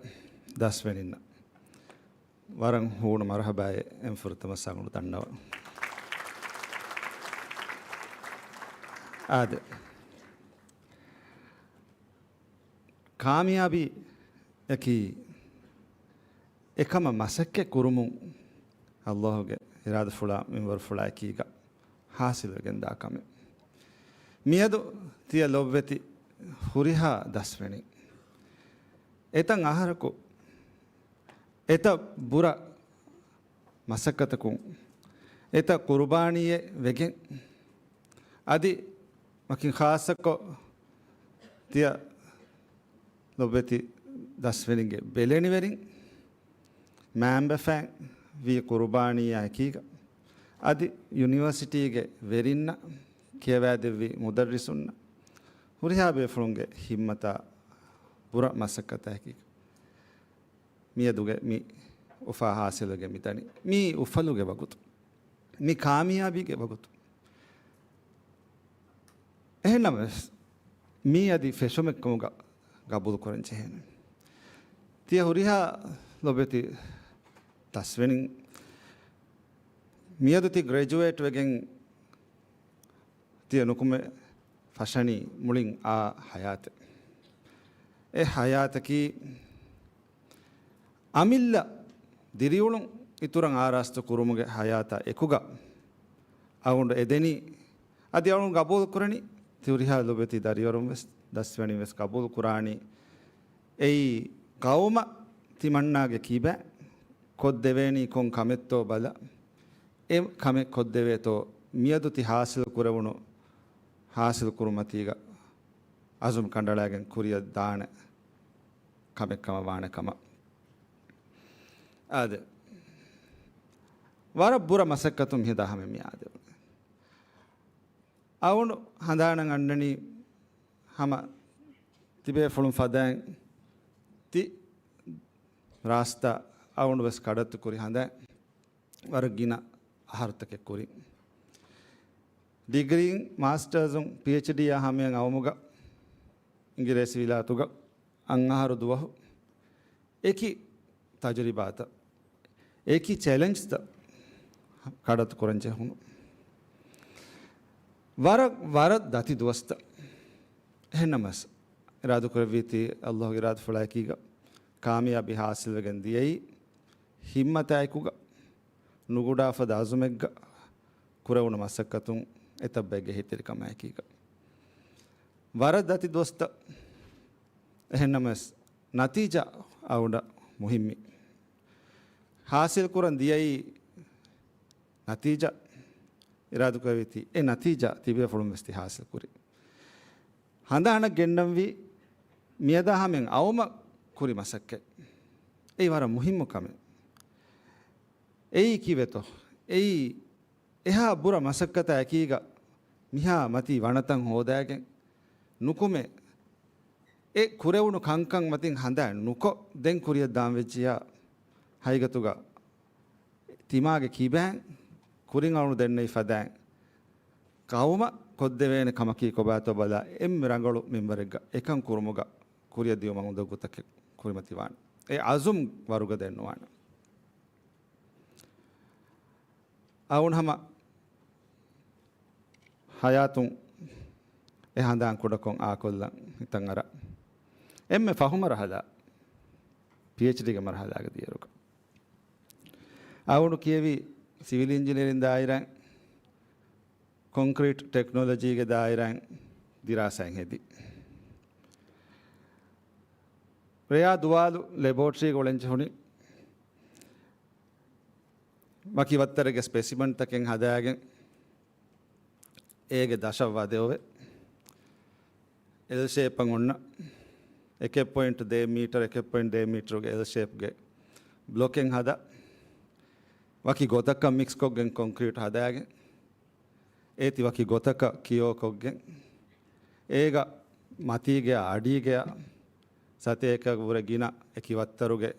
ދަސްވެނިންނަށް ވަރަށް ހޫނު މަރުޙަބާއެއް. އެން ފުރަތަމަ ސަގުނޑު ދަންނަވަން. އާދެ، ކާމިޔާބީއަކީ އެކަމަށް މަސައްކަތް ކުރުމުން ﷲ ގެ އިރާދަފުޅާ މިންވަރުފުޅާ އެކީގަ ޙާޞިލުވެގެންދާ ކަމެއް. މިއަދު ތިޔަ ލޮބުވެތި ހުރިހާ ދަސްވެނިން އެތައް އަހަރަކު އެތައް ބުރަ މަސައްކަތަކުން އެތައް ޤުރުބާނީއެއް ވެގެން، އަދި ވަކިން ޚާއްޞަކޮށް ތިޔަ ލޮބުވެތި ދަސްވެރިންގެ ބެލެނިވެރިން، މައިންބަފައިން ވީ ޤުރުބާނީއާ އެކީގަ، އަދި ޔުނިވަރސިޓީގެ ވެރިންނަށް، ކިޔަވައިދެއްވި މުދައްރިސުންނަށް، ހުރިހާ ބޭފުޅުންގެ ހިއްމަތާ ބުރަ މަސައްކަތާ އެކީގަ، މިއަދުގެ މި އުފާ ހާސިލުވެގެން މިދަނީ. މީ އުފަލުގެ ވަގުތު. މި ކާމިޔާބީގެ ވަގުތު. އެހެންނަމަވެސް، މީ އަދި ފެށުމެއްކަމުގަ ގަބޫލުކުރަން ޖެހޭނެ. ތިޔަ ހުރިހާ ލޮބެތި ދަސްވެނިން، މިއަދު ތި ގްރެޖުއޭޓް ވެގެން ތިޔަ ނުކުމެ ފަށަނީ މުޅިން އާ ހަޔާތެއް. އެ ހަޔާތަކީ އަމިއްލަ ދިރިއުޅުން އިތުރަށް އާރާސްތު ކުރުމުގެ ހަޔާތާ އެކުގަ އަޅުގަނޑު އެދެނީ، އަދި އަޅުގަނޑު ގަބޫލު ކުރަނީ، ތި ހުރިހާ ލޮބެތި ދަރިވަރުން ވެސް، ދަސްވެނިން ވެސް ގަބޫލު ކުރާނީ، އެއީ ޤައުމަށް ތިމަންނާގެ ކިބައިން ކޮށްދެވޭނީ ކޮން ކަމެއްތޯ ބަލަ، އެ ކަމެއް ކޮށްދެވޭތޯ، މިއަދު ތި ހާސިލް ކުރެވުނު، ހާސިލް ކުރުމަތީގަ އަޒުމް ކަނޑައަޅައިގެން ކުރިއަށް ދާނެ ކަމެއް ކަމަށް ވާނެ ކަމަށް. އާދެ، ވަރަށް ބުރަ މަސައްކަތުން މިހިދާ ހަމަ މި އާދެވުނެ. އަޅުގަނޑު ހަނދާނަށް އަންނަނީ ހަމަ ތިބޭފުޅުން ފަދައިން ތި ރާސްތާ އަޅުގަނޑު ވެސް ކަޑައްތު ކުރި ހަނދާން ވަރަށް ގިނަ އަހަރުތަކެއް ކުރިން. ޑިގްރީން، މާސްޓާޒުން، ޕީއެޗްޑީއާ ހަމަޔަށް އައުމުގަ އިނގިރޭސި ވިލާތުގަ އަށް އަހަރު ދުވަހު އެކި ތަޖުރިބާތައް، އެކި ޗެލެންޖްތައް ކަޑައްތު ކުރަން ޖެހުނު. ވަރަށް، ވަރަށް ދަތި ދުވަސްތައް. އެހެންނަމަވެސް، އިރާދަކުރެއްވީތީ ﷲ ގެ އިރާދަފުޅާ އެކީގަ ކާމިޔާބީ ހާސިލްވެގެން ދިޔައީ، ހިއްމަތާއެކުގަ ނުގުޑާ ފަދަ އަޒުމެއްގަ ކުރެވުނު މަސައްކަތުން އެތައް ބައެއްގެ އެހީތެރިކަމާއެކީގަ. ވަރަށް ދަތި ދުވަސްތައް. އެހެންނަމަވެސް، ނަތީޖާ އަޅުގަނޑަށް މުހިއްމީ. ހާސިލް ކުރަން ދިޔައީ ނަތީޖާ، އިރާދަކުރެއްވީތީ އެ ނަތީޖާ ތިބޭފުޅުން ވެސް ތި ހާސިލް ކުރީ. ހަނދާނަށް ގެންނަންވީ މިއަދާ ހަމަޔަށް އައުމަށް ކުރި މަސައްކަތް. އެއީ ވަރަށް މުހިއްމު ކަމެއް. އެއީ ކީއްވެތޯ؟ އެއީ އެހާ ބުރަ މަސައްކަތާ އެކީގަ މިހާ މަތީ ވަނަތައް ހޯދާގެން ނުކުމެ، އެ ކުރެވުނު ކަންކަން މަތިން ހަނދާން ނުކޮށް، ދެން ކުރިއަށް ދާން ވެއްޖިޔާ ހަގީގަތުގަ ތިމާގެ ކިބައިން ކުރިން އަޅު ދެންނެވި ފަދައިން ޤައުމަށް ކޮށްދެވޭނެ ކަމަކީ ކޮބާތޯ ބަލާ، އެންމެ ރަނގަޅު މިންވަރެއްގަ އެކަން ކުރުމުގަ ކުރިއަށް ދިޔުމަށް އުނދަގޫތަކެއް ކުރިމަތިވާނެ. އެ އަޒުމް ވަރުގަދައެއް ނުވާނެ. އަވުން ހަމަ ހަޔާތުން އެ ހަނދާން ކުޑަކޮށް އާކޮށްލަން ހިތަށް އަރާ. އެންމެ ފަހު މަރުހަލާ، ޕީއެޗްޑީގެ މަރުހަލާގަ ދިޔައިރުގަ އަވުނު ކިޔެވި ސިވިލް އިންޖިނިއަރިން ދާއިރާއިން ކޮންކްރީޓް ޓެކްނޮލޮޖީގެ ދާއިރާއިން ދިރާސާއެއް ހެދި. ރެޔާ ދުވާލު ލެބޯޓްރީގަ އުޅެން ޖެހުނީ ވަކި ވައްތަރެއްގެ ސްޕެސިމަންތަކެއް ހަދާގެން، އޭގެ ދަށަށް ވަދެ އޮވެ، އެލް ޝޭޕަށް އޮންނަ އެކެއް ޕޮއިންޓް ދޭއް މީޓަރ، އެކެއް ޕޮއިންޓް ދޭއް މީޓަރުގެ އެލް ޝޭޕްގެ ބްލޮކެއް ހަދާ، ވަކި ގޮތަކަށް މިކްސްކޮށްގެން ކޮންކްރީޓް ހަދާގެން، އޭތި ވަކި ގޮތަކަށް ކިޔޯކޮށްގެން، އޭގަ މަތީގެއާ އަޑީގެއާ ސަތޭކައަށް ވުރެ ގިނަ އެކި ވައްތަރުގެ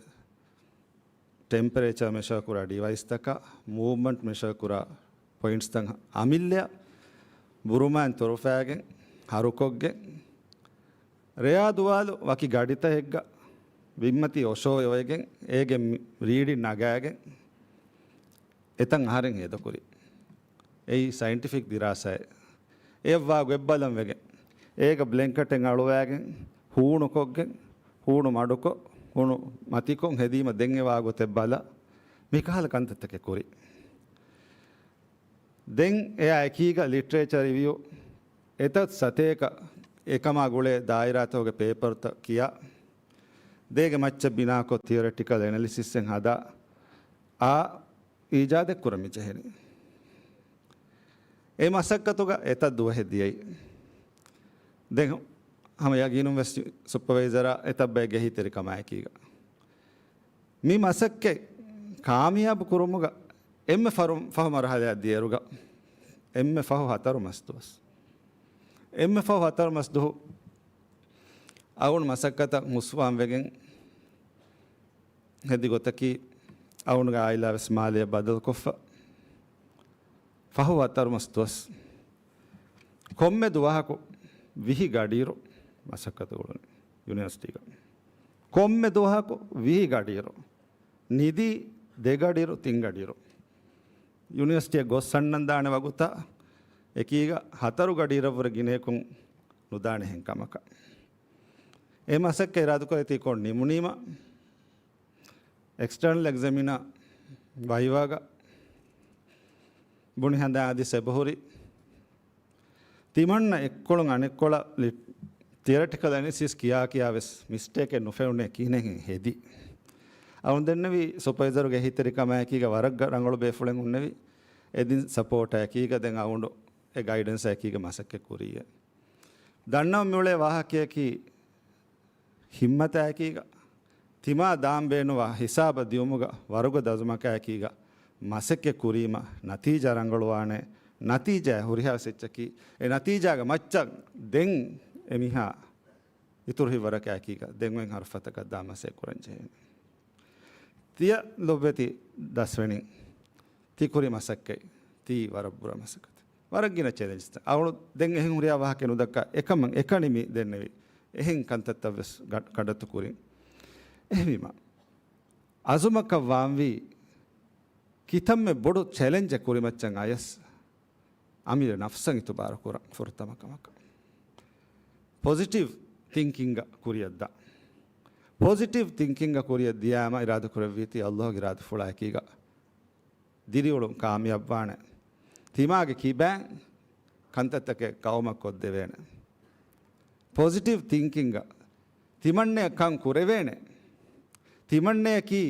ޓެމްޕަރޭޗަރ މެޝަރ ކުރާ ޑިވައިސްތަކާ، މޫވްމަންޓް މެޝަރ ކުރާ ޕޮއިންޓްސްތައް އަމިއްލައަށް ބުރުމާއިން ތޮރުފާގެން، ހަރުކޮށްގެން، ރެޔާ ދުވާލު ވަކި ގަޑިތައެއްގަ ބިންމަތީ އޮށޯވެގެން، އޭގެ މި-، ރީޑިން ނަގާގެން، އެތަން އަހަރެން ހޭދަކުރި. އެއީ ސައިންޓިފިކް ދިރާސާއެއް. އެއަށްވާ ގޮތް ބަލަން ވެގެން، އޭގަ ބްލެންކެޓެއް އަޅުވާގެން، ހޫނުކޮށްގެން، ހޫނު މަޑުކޮށް، ހޫނު މަތިކޮށް ހެދީމަ ދެން އެވާ ގޮތެއް ބަލާ، މިކަހަލަ ކަންތައްތަކެއް ކުރި. ދެން އެއާ އެކީގަ ލިޓްރޭޗަރ ރިވިއު، އެތައް ސަތޭކަ އެކަމާ ގުޅޭ ދާއިރާތަކުގެ ޕޭޕަރުތައް ކިޔާ، ދޭގެ މައްޗަށް ބިނާކޮށް ތިއޮރެޓިކަލް އެނަލިސިސްއެއް ހަދާ، އާ އީޖާދެއް ކުރަން މި ޖެހެނީ. އެ މަސައްކަތުގަ އެތައް ދުވަހެއް ދިޔައީ. ދެން ހަމަ ޔަގީނުން ވެސް ސުޕަވައިޒަރާ އެތައް ބައެއްގެ އެހީތެރިކަމާއެކީގަ މި މަސައްކަތް ކާމިޔާބު ކުރުމުގަ އެންމެ ފަރު-، ފަހު މަރުހަލައަށް ދިޔައިރުގަ އެންމެ ފަހު ހަތަރު މަސް ދުވަސް، އެންމެ ފަހު ހަތަރު މަސް ދުވަހު އަވުނު މަސައްކަތަށް ހުސްވާން ވެގެން ހެދި ގޮތަކީ، އަވުނުގެ އާއިލާ ވެސް މާލެއަށް ބަދަލުކޮށްފަ، ފަހު ހަތަރު މަސް ދުވަސް ކޮންމެ ދުވަހަކު ވިހި ގަޑިއިރު މަސައްކަތު އުޅުނު ޔުނިވަރސިޓީގަ. ކޮންމެ ދުވަހަކު ވިހި ގަޑިއިރު. ނިދީ ދެ ގަޑިއިރު، ތިން ގަޑިއިރު. ޔުނިވަރސިޓީއަށް ގޮސް އަންނަން ދާނެ ވަގުތާ އެކީގަ ހަތަރު ގަޑިއިރަށްވުރެ ގިނައަކުން ނުދާނެ ހެން ކަމަކަށް. އެ މަސައްކަތް އިރާދަކުރެއްވި ކޮން ނިމުނީމަ، އެކްސްޓަރނަލް އެގްޒަމިނަރ ވައިވާގަ ބުނި ހަނދާން އަދި އެބަހުރި، ތިމަންނަ އެއްކޮޅުން އަނެއްކޮޅަށް ލި-، ތިއަރެޓިކަލް އެނަލިސިސް ކިޔާ ކިޔާ ވެސް މިސްޓޭކެއް ނުފެނުނޭ ކިހިނެއް ހެދި. އަވުން ދެންނެވި ސުޕަވައިޒަރުގެ އެހީތެރިކަމާއެކީގަ ވަރަށް ގަ-، ރަނގަޅު ބޭފުޅެއް ހުންނެވި. އެދިން ސަޕޯޓާއެކީގަ ދެން އަވުނޑު އެ ގައިޑެންސާއެކީގަ މަސައްކަތް ކުރީއޭ. ދަންނަވަން މިއުޅޭ ވާހަކަޔަކީ ހިއްމަތާއެކީގަ، ތިމާ ދާން ބޭނުންވާ ހިސާބަށް ދިއުމުގަ ވަރުގަދަ އަޒުމަކާއެކީގަ މަސައްކަތް ކުރީމަ ނަތީޖާ ރަނގަޅުވާނެ. ނަތީޖާ ހުރިހާ ވެސް އެއްޗަކީ، އެ ނަތީޖާގެ މައްޗަށް ދެން އެމީހާ އިތުރު ހިތްވަރަކާއެކީގަ ދެން އޮތް ހަރުފަތަކަށް ދާ މަސައްކަތް ކުރަން ޖެހޭނެ. ތިޔަ ލޮބުވެތި ދަސްވެނިން، ތި ކުރި މަސައްކަތް، ތީ ވަރަށް ބުރަ މަސައްކަތެއް. ވަރަށް ގިނަ ޗެލެންޖްތައް. އަޅު ދެން އެހެން ހުރިހާ ވާހަކަ ނުދައްކާ އެކަމަށް އެކަނި މި ދެންނެވި އެހެން ކަންތައްތައް ވެސް ގަ-، ކަނޑައަތު ކުރިން. އެހެންވީމަ، އަޒުމަކަށް ވާންވީ ކިތަންމެ ބޮޑު ޗެލެންޖެއް ކުރިމައްޗަށް އަޔަސް އަމިއްލަ ނަފްސަށް އިތުބާރު ކުރަން ފުރަތަމަ ކަމަކަށް. ޕޮޒިޓިވް ތިންކިންގ ކުރިއަށްދާ. ޕޮޒިޓިވް ތިންކިންގ ކުރިއަށް ދިޔާމަ އިރާދަކުރެއްވީތީ އައްލާހުގެ އިރާދަފުޅާއެކީގަ ދިރިއުޅުން ކާމިޔާބުވާނެ. ތިމާގެ ކިބައިން ކަންތައްތަކެއް ޤައުމަށް ކޮށްދެވޭނެ. ޕޮޒިޓިވް ތިންކިންގ ތިމަންނަޔަށް ކަން ކުރެވޭނެ. ތިމަންނަޔަކީ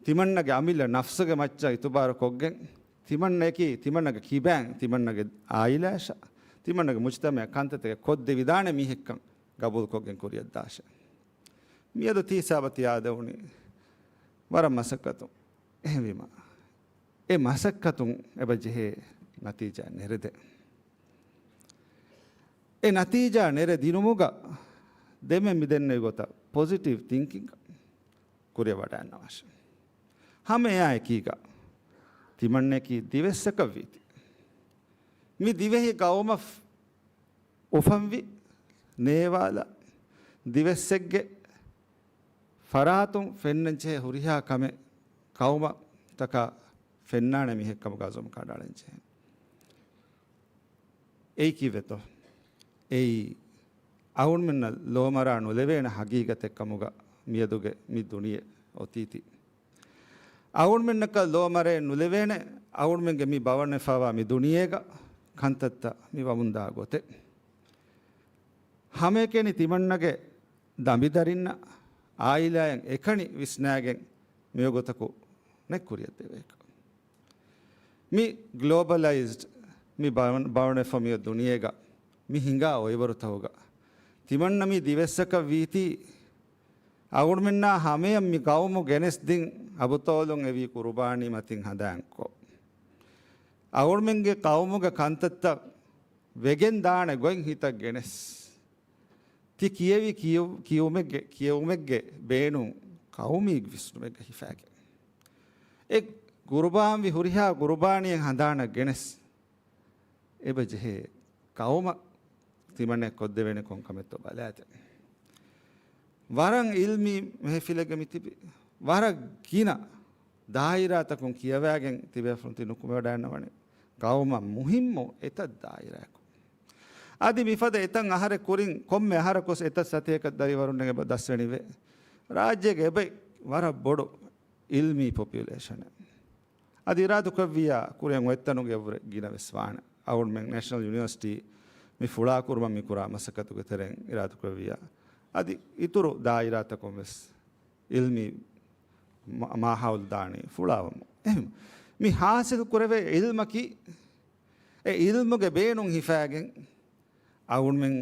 ތިމަންނަގެ އަމިއްލަ ނަފްސުގެ މައްޗަށް އިތުބާރު ކޮށްގެން، ތިމަންނަޔަކީ ތިމަންނަގެ ކިބައިން، ތިމަންނަގެ އާއިލާއަށް، ތިމަންނަގެ މުޖްތަމަޢަށް ކަންތައްތަކެއް ކޮށްދެވިދާނެ މީހެއްކަން ގަބޫލުކޮށްގެން ކުރިއަށްދާށޭ. މިއަދު ތީ ހިސާބަށް ތި އާދެވުނީ ވަރަށް މަސައްކަތު. އެހެންވީމަ، އެ މަސައްކަތުން އެބަ ޖެހޭ ނަތީޖާ ނެރެދޭން. އެ ނަތީޖާ ނެރެ ދިނުމުގަ ދެމެ މި ދެންނެވި ގޮތަށް ޕޮޒިޓިވް ތިންކިންގ ކުރިއަށް ވަޑައިންނަވާށޭ. ހަމަ އެއާއެކީގަ ތިމަންނަޔަކީ ދިވެއްސަކަށްވީތީ. މި ދިވެހި ގައުމަށް އުފަންވި ނޭވާލަށް ދިވެއްސެއްގެ ފަރާތުން ފެންނަންޖެހޭ ހުރިހާ ކަމެއް ގައުމަށް ތަކާ ފެންނާނެ މީހެއްކަމުގަ އަޒުމަކަށް އަޑާލަންޖެހޭ. އެއީ ކީއްވެތޯ؟ އެއީ އަޅުގަނޑުމެންނަށް ލޯމަރާ ނުލެވޭނެ ހަގީގަތެއްކަމުގަ މިއަދުގެ މި ދުނިޔެ އޮތީތީ. އަޅުގަނޑުމެންނަކަށް ލޯމަރޭ ނުލެވޭނެ އަޅުގަނޑުމެންގެ މި ބަވަނެފަވާ މި ދުނިޔޭގަ ކަންތައްތައް މި ވަމުންދާ ގޮތެއް. ހަމައެކަނި ތިމަންނަގެ ދަނބިދަރިންނަށް އާއިލާއިން އެކަނި ވިސްނާގެން މިވަގުތަކު ނެތް ކުރިއަށް ދެވޭކަށް. މި ގްލޯބަލައިޒްޑް މި ބަވަން-، ބަވަނެފަ މި ދުނިޔޭގަ މި ހިނގާ އޮއިވަރުތަކުގަ ތިމަންނަ މި ދިވެއްސަކަށް ވީތީ، އަޅުގަނޑުމެންނާ ހަމަޔަށް މި ގައުމު ގެނެސްދިން އަބުޠާލުން އެވީ ޤުރުބާނީ މަތިން ހަނދާންކޮށް، އަޅުގަނޑުމެންގެ ޤައުމުގެ ކަންތައްތައް ވެގެން ދާނެ ގޮތް ހިތަށް ގެނެސް. ތި ކިޔެވި ކިޔެވު-، ކިޔެވުމެއްގެ، ކިޔެވުމެއްގެ ބޭނުން ޤައުމީ ވިސްނުމެއްގަ ހިފާގެން. އެ ޤުރުބާންވި ހުރިހާ ޤުރުބާނީއެއް ހަނދާނަށް ގެނެސް. އެބަ ޖެހޭ ޤައުމަށް ތިމަންނަ ކޮށްދެވޭނެ ކޮން ކަމެއްތޯ ބަލާތި. ވަރަށް އިލްމީ މެހެފިލެއްގަ މި ތިބި. ވަރަށް ގިނަ ދާއިރާތަކުން ކިޔަވާގެން ތިބޭފުޅުން ތި ނުކުމެވަޑައިންނަވަނީ. ޤައުމަށް މުހިއްމު އެތައް ދާއިރާއަކު. އަދި މިފަދަ އެތައް އަހަރެއް ކުރިން ކޮންމެ އަހަރަކުވެސް އެތައް ސަތޭކަ ދަރިވަރުންނެއް އެބަ ދަސްވެނިވޭ. ރާއްޖޭގެ އެބައި ވަރަށް ބޮޑު އިލްމީ ޕޮޕިއުލޭޝަނެއް. އަދި އިރާދުކުރެއްވިއްޔާ ކުރިއަށް އޮތްތަނުގެ އެއްވުރެ ގިނަވެސް ވާނެ. އަޅުގަނޑުމެން ނޭޝަނަލް ޔުނިވަރސިޓީ މި ފުޅާކުރުމަށް މި ކުރާ މަސައްކަތުގެ ތެރެއިން އިރާދުކުރެއްވިއްޔާ އަދި އިތުރު ދާއިރާތަކުން ވެސް އިލްމީ މާ-، މާހައުލު ދާނީ ފުޅާވަމުން. އެހެން މި ހާސިލް ކުރެވޭ އިލްމަކީ، އެ އިލްމުގެ ބޭނުން ހިފާގެން އަޅުގަނޑުމެން،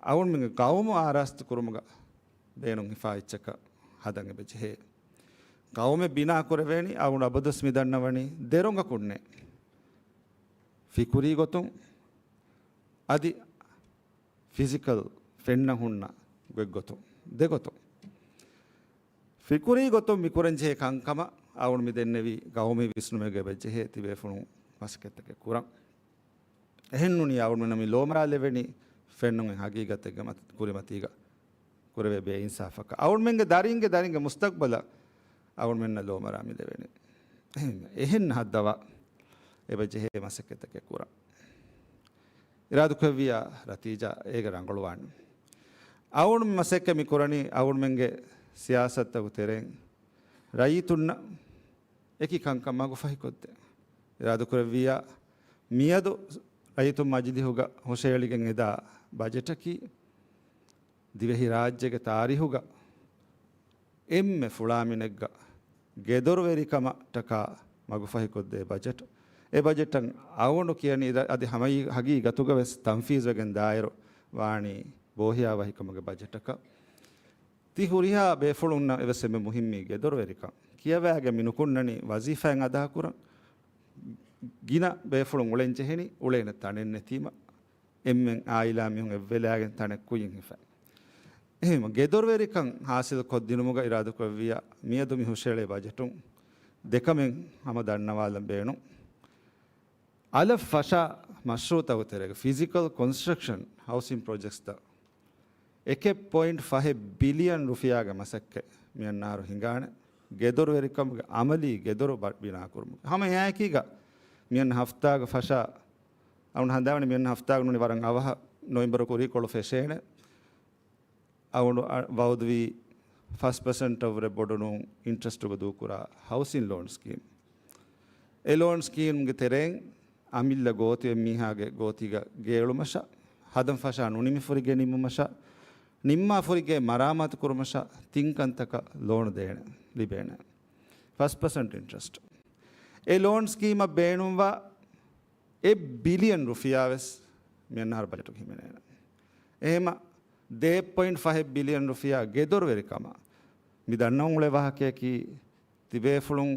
އަޅުގަނޑުމެންގެ ޤައުމު އާރާސްތު ކުރުމުގަ ބޭނުން ހިފާ އެއްޗަކަށް ހަދަން އެބަ ޖެހޭ. ޤައުމެއް ބިނާ ކުރެވޭނީ އަޅުގަނޑު އަބަދުވެސް މި ދަންނަވަނީ ދެ ރޮނގަކުންނޭ. ފިކުރީ ގޮތުން އަދި ފިޒިކަލް ފެންނަ ހުންނަ ގޮތްގޮތުން، ދެގޮތުން. ފިކުރީ ގޮތުން މިކުރަންޖެހޭ ކަންކަމަށް އަޅުގަނޑު މި ދެންނެވީ ޤައުމީ ވިސްނުމެއްގަ އެބަ ޖެހޭ ތިބޭފުޅުން މަސައްކަތްތަކެއް ކުރަން. އެހެންނޫނީ އަޅުގަނޑުމެންނަށް މި ލޯމަރާލެވެނީ ފެންނުން ހަގީގަތެއްގެ މަތި-، ކުރިމަތީގަ ކުރެވޭ ބޭއިންސާފަކަށް. އަޅުގަނޑުމެންގެ ދަރިންގެ ދަރިންގެ މުސްތަޤްބަލަށް އަޅުގަނޑުމެންނަށް ލޯމަރާ މިލެވެނީ. އެހެން، އެހެން ހައްދަވާ އެބަ ޖެހޭ މަސައްކަތްތަކެއް ކުރަން. އިރާދުކުރެއްވިއްޔާ ނަތީޖާ އޭގަ ރަނގަޅުވާނެ. އަޅުގަނޑު މަސައްކަތް މި ކުރަނީ އަޅުގަނޑުމެންގެ ސިޔާސަތުތަކުގެ ތެރެއިން ރައްޔިތުންނަށް އެކި ކަންކަން މަގުފަހިކޮށްދޭ. އިރާދުކުރެއްވިއްޔާ މިއަދު ރައްޔިތުން މަޖިލީހުގަ ހުށައެޅިގެން އެދާ ބަޖެޓަކީ ދިވެހިރާއްޖޭގެ ތާރީހުގަ އެންމެ ފުޅާ މިނެއްގަ ގެދޮރުވެރިކަމަށްޓަކާ މަގުފަހިކޮށްދޭ ބަޖެޓް. އެ ބަޖެޓަށް އަޅުގަނޑު ކިޔަނީ އަދި ހަމައީ ހަގީގަތުގަވެސް ތަންފީޒުވެގެން ދާއިރު ވާނީ ބޯހިޔާވަހިކަމުގެ ބަޖެޓަކަށް. ތި ހުރިހާ ބޭފުޅުންނަށް އެވެސް އެންމެ މުހިއްމީ ގެދޮރުވެރިކަން. ކިޔަވާގެން މި ނުކުންނަނީ ވަޒީފާއެއް އަދާކުރަން. ގިނަ ބޭފުޅުން އުޅެން ޖެހެނީ އުޅޭނެ ތަނެއް ނެތީމަ. އެންމެން އާއިލާ މީހުން އެއްވެލާގެން ތަނެއް ކުއްޔަށް ހިފަ. އެހެން ގެދޮރުވެރިކަން ހާސިލްކޮށްދިނުމުގަ އިރާދަކުރެއްވިއްޔާ މިއަދު މި ހުށައެޅޭ ބަޖެޓުން ދެކަމެއް ހަމަ ދަންނަވާލަން ބޭނުން. އަލަށް ފަށާ މަޝްރޫއުތަކުގެ ތެރޭގަ ފިޒިކަލް ކޮންސްޓްރަކްޝަން ހައުސިން ޕްރޮޖެކްޓްސްތައް އެކެއް ޕޮއިންޓް ފަހެއް ބިލިއަން ރުފިޔާގެ މަސައްކަތް މިއަންނަ އަހަރު ހިނގާނެ. ގެދޮރުވެރިކަމުގެ އަމަލީ ގެދޮރު ބަ-، ބިނާކުރުމުގެ ހަމަ އެއާއެކީގަ މިއަންނަ ހަފްތާގަ ފަށާ އަޅުގަނޑު ހަނދާންވަނީ މިއަންނަ ހަފްތާގަ ނޫނީ ވަރަށް އަވަހަށް ނޮވެމްބަރު ކުރީކޮޅު ފެށޭނެ. އަޅުގަނޑު އަ-، ވައުދުވީ ފަސް ޕަސެންޓަށްވުރެ ބޮޑުނޫން އިންޓްރެސްޓުގަ ދޫކުރާ ހައުސިން ލޯން ސްކީމް. އެ ލޯން ސްކީމްގެ ތެރެއިން އަމިއްލަ ގޯތި އެއްމީހާގެ ގޯތީގަ ގެއެޅުމަށާ، ހަދަން ފަށާ ނުނިމި ފުރިގެ ނިމުމަށާ، ނިންމާ ފުރިގެ މަރާމާތު ކުރުމަށާ ތިން ކަންތަކަށް ލޯނު ދޭނެ، ލިބޭނެ. ފަސް ޕަސެންޓް އިންޓްރެސްޓް. އެ ލޯން ސްކީމަށް ބޭނުންވާ އެއް ބިލިއަން ރުފިޔާ ވެސް މިއަންނަ އަހަރު ބަޖެޓުގަ ހިމެނޭނެ. އެހެމަ ދޭއް ޕޮއިންޓް ފަހެއް ބިލިއަން ރުފިޔާ ގެދޮރުވެރިކަމަށް މި ދަންނަވަން އުޅޭ ވާހަކަޔަކީ، ތިބޭފުޅުން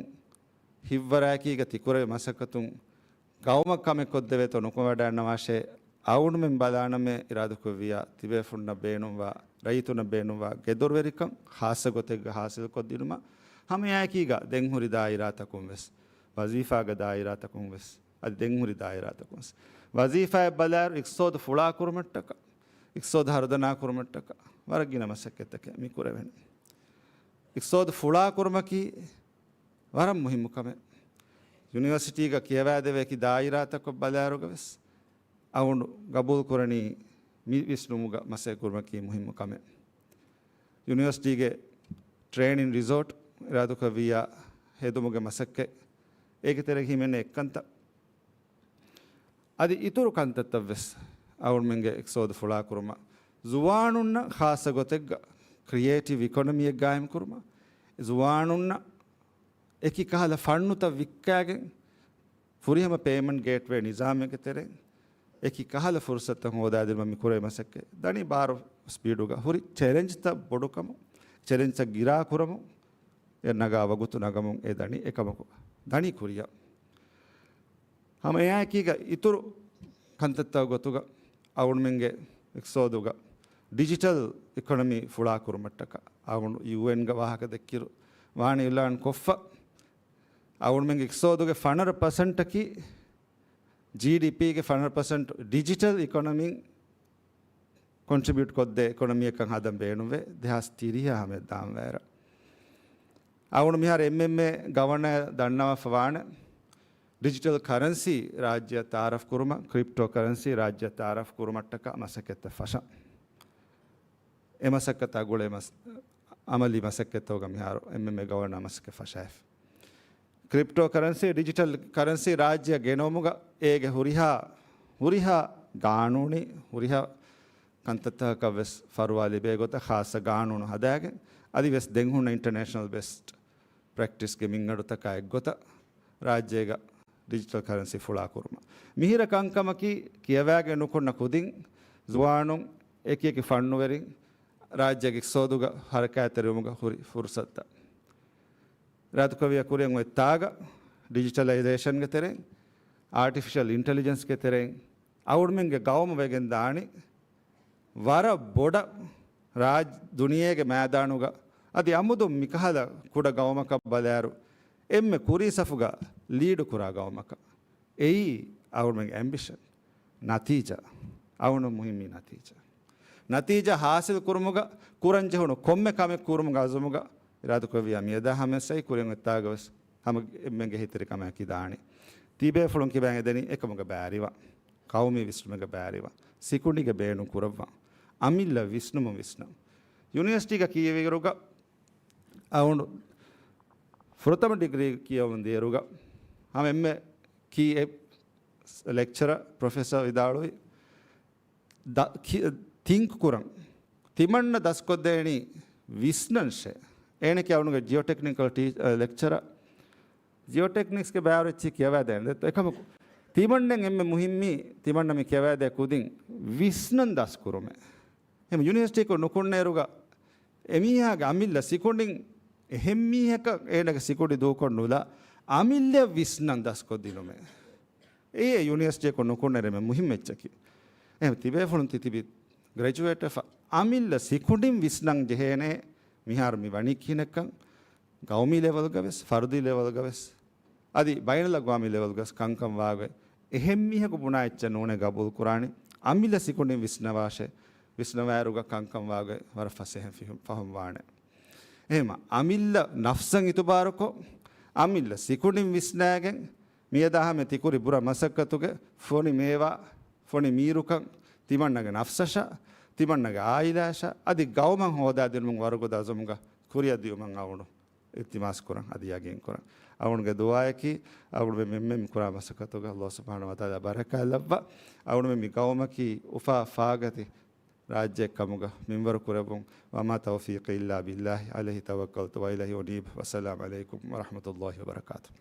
ހިތްވަރާއެކީގަ ތިކުރެވޭ މަސައްކަތުން ގައުމަށް ކަމެއް ކޮށްދެވޭތޯ ނުކުމެވަޑައިންނަވާށޭ، އަޅުގަނޑުމެން ބަލާނަމޭ އިރާދަކުރެއްވިއްޔާ ތިބޭފުޅުންނަށް ބޭނުންވާ، ރައްޔިތުންނަށް ބޭނުންވާ ގެދޮރުވެރިކަން ޚާއްޞަ ގޮތެއްގަ ހާސިލްކޮށްދިނުމަށް. ހަމައެއާއެކީގަ ދެން ހުރި ދާއިރާތަކުން ވެސް، ވަޒީފާގެ ދާއިރާތަކުން ވެސް އަދި ދެން ހުރި ދާއިރާތަކުން ވެސް. ވަޒީފާއެއް ބަލާއިރު އިޤްތިޞާދު ފުޅާކުރުމަށްޓަކާ، އިޤްތިޞާދު ހަރުދަނާކުރުމަށްޓަކާ ވަރަށް ގިނަ މަސައްކަތްތަކެއް މި ކުރެވެނީ. އިޤްތިޞާދު ފުޅާކުރުމަކީ ވަރަށް މުހިއްމު ކަމެއް. ޔުނިވަރސިޓީގަ ކިޔަވާދެވޭ އެކި ދާއިރާތަކަށް ބަލާއިރުގަ ވެސް އަޅުގަނޑު ގަބޫލު ކުރަނީ މި ވިސްނުމުގަ މަސައްކަތް ކުރުމަކީ މުހިއްމު ކަމެއް. ޔުނިވަރސިޓީގެ ޓްރޭނިން ރިސޯޓް އިރާދަކުރެއްވިއްޔާ ހެދުމުގެ މަސައްކަތް، އޭގެ ތެރޭގަ ހިމެނޭ އެއްކަންތައް. އަދި އިތުރު ކަންތައްތައް ވެސް އަޅުގަނޑުމެންގެ އިޤްތިޞާދު ފުޅާކުރުމަށް، ޒުވާނުންނަށް ޚާއްޞަ ގޮތެއްގަ ކްރިއޭޓިވް އިކޮނޮމީއެއް ގާއިމް ކުރުމަށް، ޒުވާނުންނަށް އެކި ކަހަލަ ފަންނުތައް ވިއްކާގެން ފުރިހަމަ ޕޭމަންޓް ގޭޓްވޭ ނިޒާމެއްގެ ތެރެއިން އެކި ކަހަލަ ފުރުޞަތުތައް ހޯދާދިނުމަށް މި ކުރެވޭ މަސައްކަތް ދަނީ ބާރު ސްޕީޑުގަ. ހުރި ޗެލެންޖްތައް ބޮޑުކަމުން، ޗެލެންޖްތައް ގިރާ ކުރަމުން، އެ ނަގާ ވަގުތު ނަގަމުން އެ ދަނީ އެކަމަކު ދަނީ ކުރިއަށް. ހަމަ އެއާއެކީގަ އިތުރު ކަންތައްތައް ގޮތުގަ އަޅުގަނޑުމެންގެ އިޤްތިޞާދުގަ ޑިޖިޓަލް އިކޮނޮމީ ފުޅާކުރުމަށްޓަކާ އަޅުގަނޑު ޔޫއެންގަ ވާހަކަ ދެއްކިއިރު ވާނީ އިޢުލާން ކޮށްފަ. އަޅުގަނޑުމެންގެ އިޤްތިޞާދުގެ ފަނަރަ ޕަސެންޓަކީ ޖީޑީޕީގެ ފަނަރަ ޕަސެންޓް ޑިޖިޓަލް އިކޮނޮމީން ކޮންޓްރިބިއުޓް ކޮށްދޭ އިކޮނޮމީއަކަށް ހަދަން ބޭނުންވޭ، ދެހާސް ތިރީހަށް ހަމަޔަށް ދާން ވައިރަށް. އަޅުގަނޑު މިހާރު އެމްއެމްއޭ ގަވަނަރ ދަންނަވާފަ ވާނެ، ޑިޖިޓަލް ކަރަންސީ ރާއްޖެއަށް ތައާރަފް ކުރުމަށް، ކްރިޕްޓޯ ކަރަންސީ ރާއްޖެއަށް ތައާރަފް ކުރުމަށްޓަކާ މަސައްކަތްތައް ފަށަން. އެ މަސައްކަތާ ގުޅޭ މަސް-، އަމަލީ މަސައްކަތްތަކުގަ މިހާރު އެމްއެމްއޭ ގަވަނަރ މަސައްކަތް ފަށައިފި. ކްރިޕްޓޯ ކަރަންސީ، ޑިޖިޓަލް ކަރަންސީ ރާއްޖެއަށް ގެނައުމުގަ އޭގެ ހުރިހާ، ހުރިހާ ގާނޫނީ، ހުރިހާ ކަންތައްތަކަކަށް ވެސް ފަރުވާ ލިބޭ ގޮތަށް ޚާއްޞަ ގާނޫނު ހަދާގެން، އަދި ވެސް ދެން ހުންނަ އިންޓަރނޭޝަނަލް ބެސްޓް ޕްރެކްޓިސްގެ މިންގަނޑުތަކާ އެއްގޮތަށް ރާއްޖޭގަ ޑިޖިޓަލް ކަރަންސީ ފުޅާ ކުރުމަށް. މިހިރަ ކަންކަމަކީ، ކިޔަވާގެން ނުކުންނަ ކުދިން ޒުވާނުން، އެކި އެކި ފަންނުވެރިން ރާއްޖޭގެ އިޤްތިޞާދުގަ ހަރަކާތްތެރިވުމުގަ ހުރި ފުރުޞަތުތައް. އިރާދަކުރެއްވިއްޔާ ކުރިއަށް އޮތް ތާގަ ޑިޖިޓަލައިޒޭޝަންގެ ތެރެއިން، އާޓިފިޝަލް އިންޓެލިޖެންސްގެ ތެރެއިން އަޅުގަނޑުމެންގެ ގައުމު ވެގެން ދާނީ ވަރަށް ބޮޑަށް ރާއްޖެ ދުނިޔޭގެ މައިދާނުގަ. އަދި އަމުދު މިކަހަލަ ކުޑަ ގައުމަކަށް ބަލާއިރު، އެންމެ ކުރީ ސަފުގަ ލީޑު ކުރާ ގައުމަކަށް. އެއީ އަޅުގަނޑުމެންގެ އެމްބިޝަން. ނަތީޖާ. އަޅުގަނޑު މުހިއްމީ ނަތީޖާ. ނަތީޖާ ހާސިލް ކުރުމުގަ، ކުރަން ޖެހުނު ކޮންމެ ކަމެއް ކުރުމުގެ އަޒުމުގަ އިރާދަކުރެއްވިއްޔާ މިއަދާ ހަމައަށް ސައި ކުރިއަށް އޮތް ތާގަ ވެސް ހަމަ އެންމެންގެ ހިތިރިކަމާއެކީ ދާނީ. ތިބޭފުޅުން ކިބައިން އެދެނީ އެކަމުގަ ބައިވެރިވާން. ޤައުމީ ވިސްނުމެއްގަ ބައިވެރިވާން. ސިކުނޑީގެ ބޭނުން ކުރައްވާން. އަމިއްލަ ވިސްނުމުން ވިސްނަން. ޔުނިވަރސިޓީގަ ކިޔެވިއިރުގަ އަޅުގަނޑު ފުރަތަމަ ޑިގްރީ ކިޔަވަން ދިޔައިރުގަ ހަމަ އެންމެ ކީ އެއް ލެކްޗަރ ޕްރޮފެސަރ ވިދާޅުވި، ދަ-، ކި-، ތިންކް ކުރަން. ތިމަންނަ ދަސްކޮށްދޭނީ ވިސްނަންށޭ. އޭނަކީ އަޅުގަނޑުގެ ޖިއޯޓެކްނިކަލް ޓީ-، އަ، ލެކްޗަރ. ޖިއޯޓެކްނިކްސްގެ ބައިވަރު އެއްޗެއް ކިޔަވައިދޭނެ. އެކަމަކު، ތިމަންނަ އެންމެ މުހިއްމީ، ތިމަންނަ މި ކިޔަވައިދޭ ކުދިން ވިސްނަން ދަސްކުރުމޭ. އެހެން ޔުނިވަރސިޓީއަކުން ނުކުންނައިރުގަ އެމީހާގެ އަމިއްލަ ސިކުނޑިން އެހެން މީހަކަށް އޭނަގެ ސިކުނޑި ދޫކޮށް ނުލާ، އަމިއްލައަށް ވިސްނަން ދަސްކޮށްދިނުމޭ. އެއީ ޔުނިވަރސިޓީއަކުން ނުކުންނައިރު އެންމެ މުހިއްމު އެއްޗަކީ. އެހެން ތިބޭފުޅުން ތިތިބި ގްރެޖުއޭޓްވެފަ އަމިއްލަ ސިކުނޑިން ވިސްނަން ޖެހޭނެ މިހާރު މި ވަނީ ކިހިނެއްކަން، ގައުމީ ލެވެލްގަ ވެސް، ފަރުދީ ލެވެލްގަ ވެސް. އަދި ބައިނަލްއަގްވާމީ ލެވެލްގަސް ކަންކަން ވާގޮތް އެހެން މީހަކު ބުނާ އެއްޗެއް ނޫނޭ ގަބޫލު ކުރާނީ. އަމިއްލަ ސިކުނޑިން ވިސްނަވާށޭ، ވިސްނަވާއިރުގަ ކަންކަން ވާގޮތް ވަރަށް ފަސޭހަ ފިހު-، ފަހުން ވާނެ. އެހެމަ އަމިއްލަ ނަފްސަށް އިތުބާރުކޮށް، އަމިއްލަ ސިކުނޑިން ވިސްނާގެން، މިއަދާ ހަމަ ތިކުރި ބުރަ މަސައްކަތުގެ ފޮނި މޭވާ، ފޮނި މީރުކަން، ތިމަންނަގެ ނަފްސަށާ، ތިމަންނަގެ އާއިލާއަށާ، އަދި ގައުމަށް ހޯދާދިނުމުން ވަރުގަދަ އަޒުމުގަ ކުރިއަށް ދިއުމަށް އަޅުގަނޑު އިލްތިމާސް ކުރަން، އަދި ޔަގީން ކުރަން. އަޅުގަނޑުގެ ދުޢާއަކީ، އަޅުގަނޑުމެން މި ކުރާ މަސައްކަތުގަ ﷲ ސުބްޙާނަހޫ ވަތަޢާލާ ބަރަކާތް ލައްވާ، އަޅުގަނޑުމެން މި ގައުމަކީ އުފާ ފާގަތި ރާއްޖެއެއް ކަމުގަ މިންވަރު ކުރެއްވުން. وما توفيقي إلا بالله عليه توكلت وإليه أنيب. والسلام عليكم ورحمة الله وبركاته.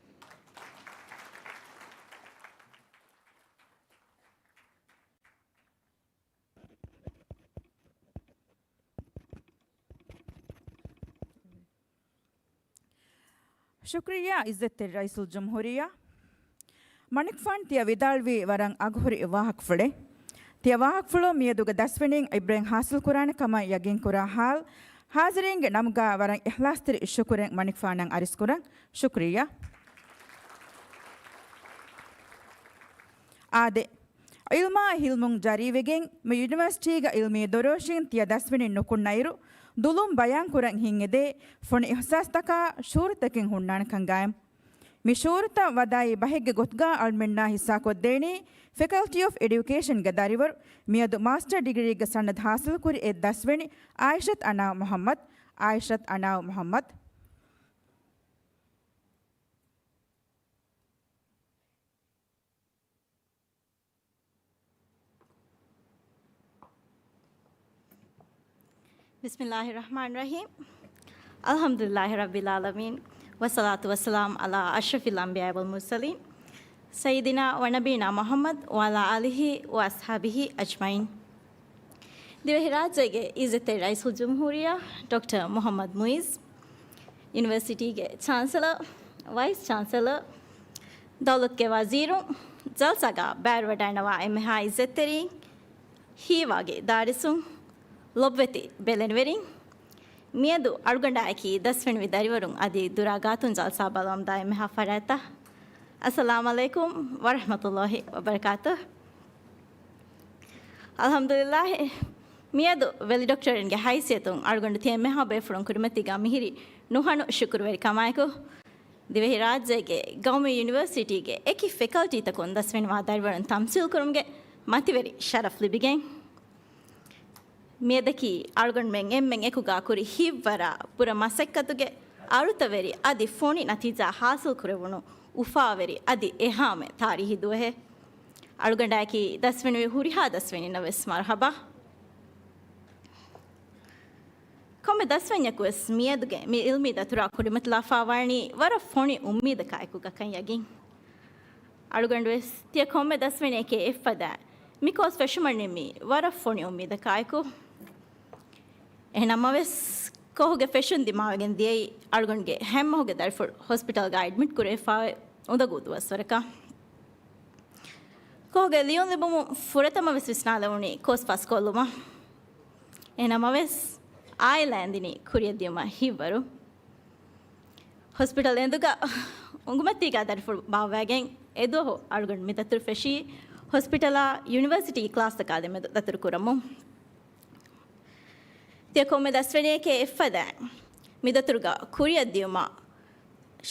ޝުކުރިއްޔާ ޢިއްޒަތްތެރި ރައީސުލްޖުމްހޫރިއްޔާ. މަނިކުފާނު ތިޔަ ވިދާޅުވީ ވަރަށް އަގުހުރި ވާހަކަފުޅެއް. ތިޔަ ވާހަކަފުޅު މިއަދުގެ ދަސްވެނީން އިބްރަތް ޙާޞިލް ކުރާނެ ކަމަށް ޔަގީން ކުރާ ޙާލު، ޙާޟިރީންގެ ނަމުގަ ވަރަށް އިޚްލާޞްތެރި ޝުކުރެއް މަނިކުފާނަށް އަރިސް ކުރަން. ޝުކުރިއްޔާ. އާދެ، ޢިލްމާއި ޙިލްމުން ޖަރީވެގެން މި ޔުނިވަރސިޓީގަ ޢިލްމީ ދޮރޯށިން ތިޔަ ދަސްވެނިން ނުކުންނައިރު، ދުލުން ބަޔާންކުރަން ހިންއެދޭ ފޮނި އިޙްސާސްތަކާ ޝުޢޫރުތަކެއް ހުންނާނެ ކަންގާއި. މި ޝުޢޫރުތައް ވަދާއި ބަހެއްގެ ގޮތުގަ އަޅުމެންނާ ހިއްސާކޮށްދޭނީ ފެކަލްޓީ އޮފް އެޑިއުކޭޝަންގެ ދަރިވަރު މިއަދު މާސްޓަރ ޑިގްރީގެ ސަނަދު ޙާޞިލުކުރި އެއް ދަސްވެނި އާއިޝަތު އަނާ މުޙައްމަދު. އާއިޝަތު އަނާ މުޙައްމަދު. بسم الله الرحمن الرحيم. الحمد لله رب العالمين. والصلاة والسلام على أشرف الأنبياء والمرسلين. سيدنا ونبينا محمد وعلى آله وأصحابه أجمعين. ދިވެހިރާއްޖޭގެ އިއްޒަތްތެރި ރައީސުލްޖުމްހޫރިއްޔާ ޑޮކްޓަރ މުޙައްމަދު މުޢިއްޒު، ޔުނިވަރސިޓީގެ ޗާންސެލަރ، ވައިސް ޗާންސެލަރ، ދައުލަތުގެ ވަޒީރު، ޖަލްސާގަ ބައިވެރިވަޑައިންނަވާ އެންމެހާ އިއްޒަތްތެރިން، ހީވާގި ދާރިސުން، ލޮބުވެތި ބެލެނިވެރިން، މިއަދު އަޅުގަނޑާއެކީ ދަސްވެނިވި ދަރިވަރުން އަދި ދުރާ ގާތުން ޖަލްސާ ބަލަމުންދާ އެންމެހާ ފަރާތްތައް، އައްސަލާމް ޢަލައިކުމް ވަރަޙްމަތުﷲި ވަބަރަކާތުހު. އަލްޙަމްދުލިއްލާހި، މިއަދު ވެލިޑޮކްޓަރިންގެ ހައިސިއްޔަތުން އަޅުގަނޑު ތި އެންމެހާ ބޭފުޅުން ކުރިމަތީގަ މިހިރީ ނުހަނު ޝުކުރުވެރިކަމާއެކު، ދިވެހިރާއްޖޭގެ ގައުމީ ޔުނިވަރސިޓީގެ އެކި ފެކަލްޓީތަކުން ދަސްވެނިވާ ދަރިވަރުން ތަމްސީލްކުރުމުގެ މަތިވެރި ޝަރަފް ލިބިގެން، މިއަދަކީ އަޅުގަނޑުމެން އެންމެން އެކުގާ ކުރި ހިތްވަރާ ބުރަ މަސައްކަތުގެ އަޅުތަވެރި އަދި ފޮނި ނަތީޖާ ހާސިލް ކުރެވުނު އުފާވެރި އަދި އެހާމެ ތާރީހީ ދުވަހެއް. އަޅުގަނޑާއެކީ ދަސްވެނިވި ހުރިހާ ދަސްވެނީންނަށް ވެސް މަރުޙަބާ. ކޮންމެ ދަސްވެންޏަކު ވެސް މިއަދުގެ މި ޢިލްމީ ދަތުރާ ކުރިމަތިލާފާވާނީ ވަރަށް ފޮނި އުއްމީދަކާއެކުގަ ކަން ޔަގީން. އަޅުގަނޑު ވެސް ތިޔަ ކޮންމެ ދަސްވެނިއެކޭ އެއްފަދައިން މި ކޯސް ފެށުމަށް ނިންމީ ވަރަށް ފޮނި އުއްމީދަކާއެކު. އެހެންނަމަވެސް، ކޯހުގެ ފެށުން ދިމާވެގެން ދިޔައީ އަޅުގަނޑުގެ ހަތްމަހުގެ ދަރިފުޅު ހޮސްޕިޓަލްގަ އެޑްމިޓް ކުރެވިފާވެ އުނދަގޫ ދުވަސްވަރަކަށް. ކޯހުގެ ލިޔުން ލިބުމުން ފުރަތަމަ ވެސް ވިސްނާލެވުނީ ކޯސް ފަސްކޮށްލުމަށް. އެހެންނަމަވެސް، އާއިލާ އެންދިނީ ކުރިއަށް ދިޔުމަށް ހިތްވަރު. ހޮސްޕިޓަލް އެނދުގަ އުނގުމަތީގަ ދަރިފުޅު ބާއްވައިގެން އެދުވަހު އަޅުގަނޑު މި ދަތުރު ފެށީ ހޮސްޕިޓަލާ ޔުނިވަރސިޓީ ކްލާސްތަކާ ދެމެދު ދަތުރު ކުރަމުން. ތިޔަ ކޮންމެ ދަސްވެނިއެކޭ އެއްފަދައިން މި ދަތުރުގަ ކުރިއަށް ދިޔުމަށް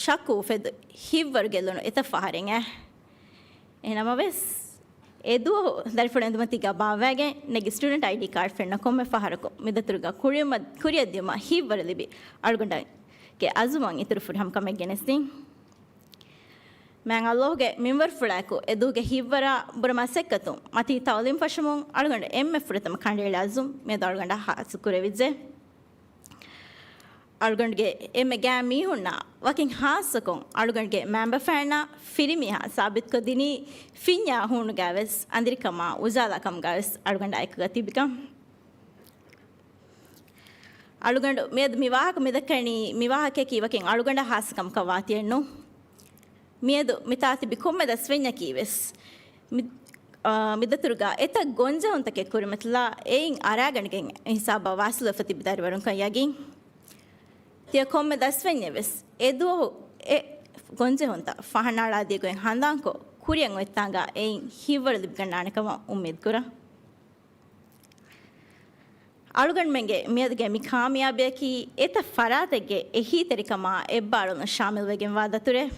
ޝައްކު އުފެދި ހިތްވަރު ގެއްލުނު އެތައް ފަހަރެއް އެ. އެހެންނަމަވެސް، އެ ދުވަހު ދަރިފުޅު އެނދުމަތީގަ ބާއްވައިގެން ނެގި ސްޓޫޑެންޓް އައިޑީ ކާޑް ފެންނަ ކޮންމެ ފަހަރަކު މި ދަތުރުގަ ކުރިއަށް، ކުރިއަށް ދިޔުމަށް ހިތްވަރު ލިބި އަޅުގަނޑުގެ އަޒުމަށް އިތުރު ފުރިހަމަކަމެއް ގެނެސްދިން. މާތް ﷲ ގެ މިންވަރުފުޅާއެކު އެދުވަހުގެ ހިތްވަރާ ބުރަ މަސައްކަތުން މަތީ ތަޢުލީމް ފަށުމުން އަޅުގަނޑު އެންމެ ފުރަތަމަ ކަނޑައެޅި އަޒުމް މިއަދު އަޅުގަނޑަށް ހާސިލް ކުރެވިއްޖެ. އަޅުގަނޑުގެ އެންމެ ގާތް މީހުންނާ ވަކިން ހާއްސަކޮށް އަޅުގަނޑުގެ މައިންބަފައިންނާ ފިރިމީހާ ސާބިތުކޮށްދިނީ ފިންޏާ ހޫނުގައިވެސް އަނދިރިކަމާ އުޖާލާކަމުގައިވެސް އަޅުގަނޑާ އެކުގަ ތިބިކަން. އަޅުގަނޑު މިއަދު މި ވާހަކަ މިދައްކަނީ، މި ވާހަކަޔަކީ ވަކިން އަޅުގަނޑަށް ހާއްސަ ކަމަކަށް ވާތީއެއްނޫން. މިއަދު މިތާ ތިބި ކޮންމެ ދަސްވެންޏަކީ ވެސް މި، އާ، މިދަތުރުގަ އެތައް ގޮންޖެހުންތަކެއް ކުރިމަތިލާ އެއިން އަރާގަނެގެން ހިސާބަށް ވާސިލުވެފަ ތިބި ދަރިވަރުންކަން ޔަގީން. ތިޔަ ކޮންމެ ދަސްވެންޏެއް ވެސް އެދުވަހު އެ ގޮންޖެހުންތައް ފަހަނައަޅާދިޔަ ގޮތް ހަނދާންކޮށް، ކުރިއަށް އޮތްތާނގަ އެއިން ހިތްވަރު ލިބިގަންނާނެ ކަމަށް އުއްމީދު ކުރަން. އަޅުގަނޑުމެންގެ މިއަދުގެ މި ކާމިޔާބީއަކީ އެތައް ފަރާތެއްގެ އެހީތެރިކަމާ އެއްބާރުލުން ޝާމިލްވެގެންވާ ދަތުރެއް.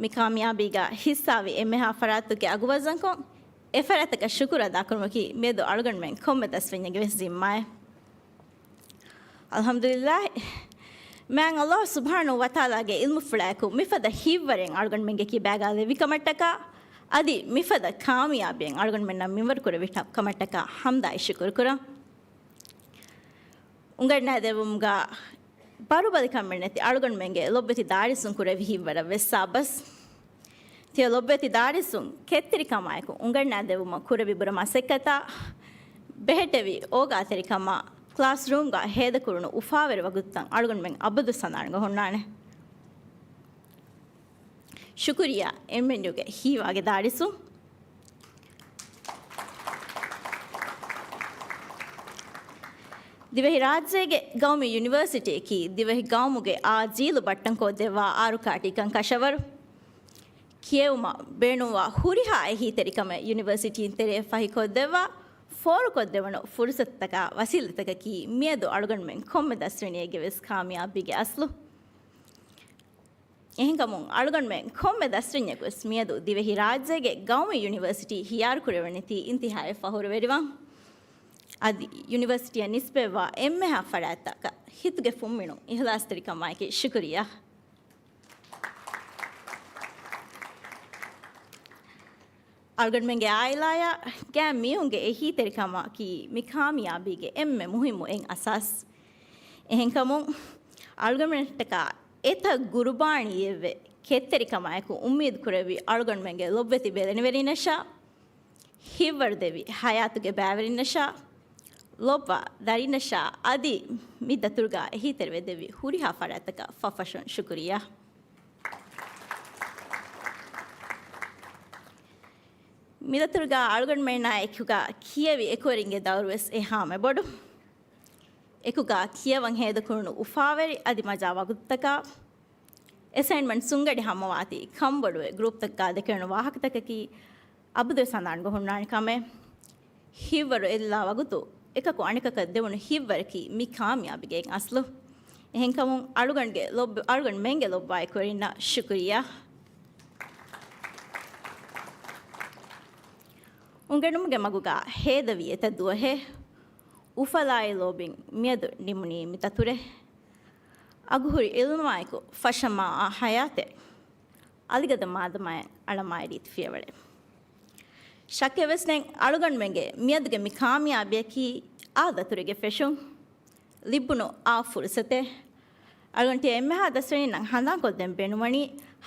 މި ކާމިޔާބީގަ ހިއްސާވި އެންމެހާ ފަރާތުގެ އަގުވަޒަންކޮށް، އެ ފަރާތަކަށް ޝުކުރު އަދާކުރުމަކީ މިއަދު އަޅުގަނޑުމެން ކޮންމެ ދަސްވެންޏެއްގެ ވެސް ޒިންމާއެއް. އަލްޙަމްދުލިއްލާހި، މާތް ﷲ ސުބްޙާނަހޫ ވަތަޢާލާގެ ޢިލްމުފުޅާއެކު މިފަދަ ހިތްވަރެއް އަޅުގަނޑުމެންގެ ކިބާގާ ލެއްވި ކަމަށްޓަކާ، އަދި މިފަދަ ކާމިޔާބީއެއް އަޅުގަނޑުމެންނަށް މިންވަރު ކުރެއްވި ކަމަށްޓަކާ ޙަމްދާއި ޝުކުރު ކުރަން. އުނގަންނާދެވުމުގަ ބަރުބަލިކަމެއް ނެތި އަޅުގަނޑުމެންގެ ލޮބުވެތި ދާރިސުން ކުރެއްވި ހިތްވަރަށް ވެސް ސާބަސް. ތިޔަ ލޮބުވެތި ދާރިސުން ކެތްތެރިކަމާއެކު އުނގަންނާދެވުމަށް ކުރެއްވި ބުރަ މަސައްކަތާ ބެހެއްޓެވި އޯގާތެރިކަމާ ކްލާސްރޫމްގަ ހޭދަކުރުނު އުފާވެރި ވަގުތުތައް އަޅުގަނޑުމެން އަބަދު ސަނާންގަ ހުންނާނެ. ޝުކުރިއްޔާ އެމްއެންޔޫގެ ހީވާގި ދާރިސުން. ދިވެހިރާއްޖޭގެ ގައުމީ ޔުނިވަރސިޓީއަކީ ދިވެހި ގައުމުގެ އާ ޖީލު ބައްޓަންކޮށްދެއްވާ އާރުކާޓީކަން ކަށަވަރު. ކިޔެވުމަށް ބޭނުންވާ ހުރިހާ އެހީތެރިކަމެއް ޔުނިވަރސިޓީން ތެރޭ ފަހިކޮށްދެއްވާ، ފޯރުކޮށްދެވުނު ފުރުސަތުތަކާ ވަސީލަތަކަކީ މިއަދު އަޅުގަނޑުމެން ކޮންމެ ދަސްވެނިއެއްގެ ވެސް ކާމިޔާބީގެ އަސްލު. އެހެންކަމުން އަޅުގަނޑުމެން ކޮންމެ ދަސްވެންޏަކުވެސް މިއަދު ދިވެހިރާއްޖޭގެ ގައުމީ ޔުނިވަރސިޓީ ހިޔާރުކުރެވެނީތީ އިންތިހާއަށް ފަޚުރުވެރިވާން. އަދި ޔުނިވަރސިޓީއަށް ނިސްބަތްވާ އެންމެހާ ފަރާތްތަކަށް ހިތުގެ ފުންމިނުން އިޚްލާޞްތެރިކަމާއެކީ ޝުކުރިއްޔާ. އަޅުގަނޑުމެންގެ އާއިލާއާ ގާތް މީހުންގެ އެހީތެރިކަމަކީ މި ކާމިޔާބީގެ އެންމެ މުހިއްމު އެއް އަސާސް. އެހެންކަމުން އަޅުގަނޑުމެންނަށްޓަކާ އެތައް ގުރުބާނީއެއްވެ ކެތްތެރިކަމާއެކު އުއްމީދު ކުރެއްވި އަޅުގަނޑުމެންގެ ލޮބުވެތި ބެލެނިވެރިންނަށާ، ހިތްވަރު ދެއްވި ހަޔާތުގެ ބައިވެރިންނަށާ، ލޯބިވާ ދަރިންނަށާ އަދި މި ދަތުރުގަ އެހީތެރިވެދެއްވި ހުރިހާ ފަރާތްތަކަށް ފަށްފަށުން ޝުކުރިއްޔާ. މި ދަތުރުގަ އަޅުގަނޑުމެންނާ އެކުގަ ކިޔެވި އެކުވެރިންގެ ދައުރުވެސް އެހާމެ ބޮޑު. އެކުގަ ކިޔަވަން ހޭދަކުރުނު އުފާވެރި އަދި މަޖާ ވަގުތުތަކާ، އެސައިންމަންޓް ސުންގަޑި ހަމަވާތީ ކަންބޮޑުވެ ގްރޫޕްތަކުގަ ދެކެވުނު ވާހަކަތަކަކީ އަބަދުވެސް ހަނދާން ނުހުންނާނެ ކަމެއް. ހިތްވަރު އެއްލާ ވަގުތު އެކަކު އަނެކަކަށް ދެވުނު ހިތްވަރަކީ މި ކާމިޔާބީގެ އަސްލު. އެހެންކަމުން އަޅުގަނޑުގެ ލޮބް-، އަޅުގަނޑުމެންގެ ލޮބުވާ އެކުވެރިންނަށް ޝުކުރިއްޔާ. އުނގެނުމުގެ މަގުގަ ހޭދަވީ އެތައް ދުވަހެއް. އުފަލާއި ލޯބިން މިއަދު ނިމުނީ މި ދަތުރެއް. އަގުހުރި އިލްމާއެކު ފަށަމާ އާ ހަޔާތެއް. އަލިގަދަ މާދަމާއެއް އަޅަމާއި ރީތި ފިޔަވަޅެއް. ޝައްކެއް ވެސް ނެތް، އަޅުގަނޑުމެންގެ މިއަދުގެ މި ކާމިޔާބީއަކީ އާ ދަތުރެއްގެ ފެށުން، ލިބުނު އާ ފުރުސަތެއް. އަޅުގަނޑު ތިޔަ އެންމެހާ ދަސްވެރިންނަށް ހަނދާންކޮށްދޭން ބޭނުންވަނީ،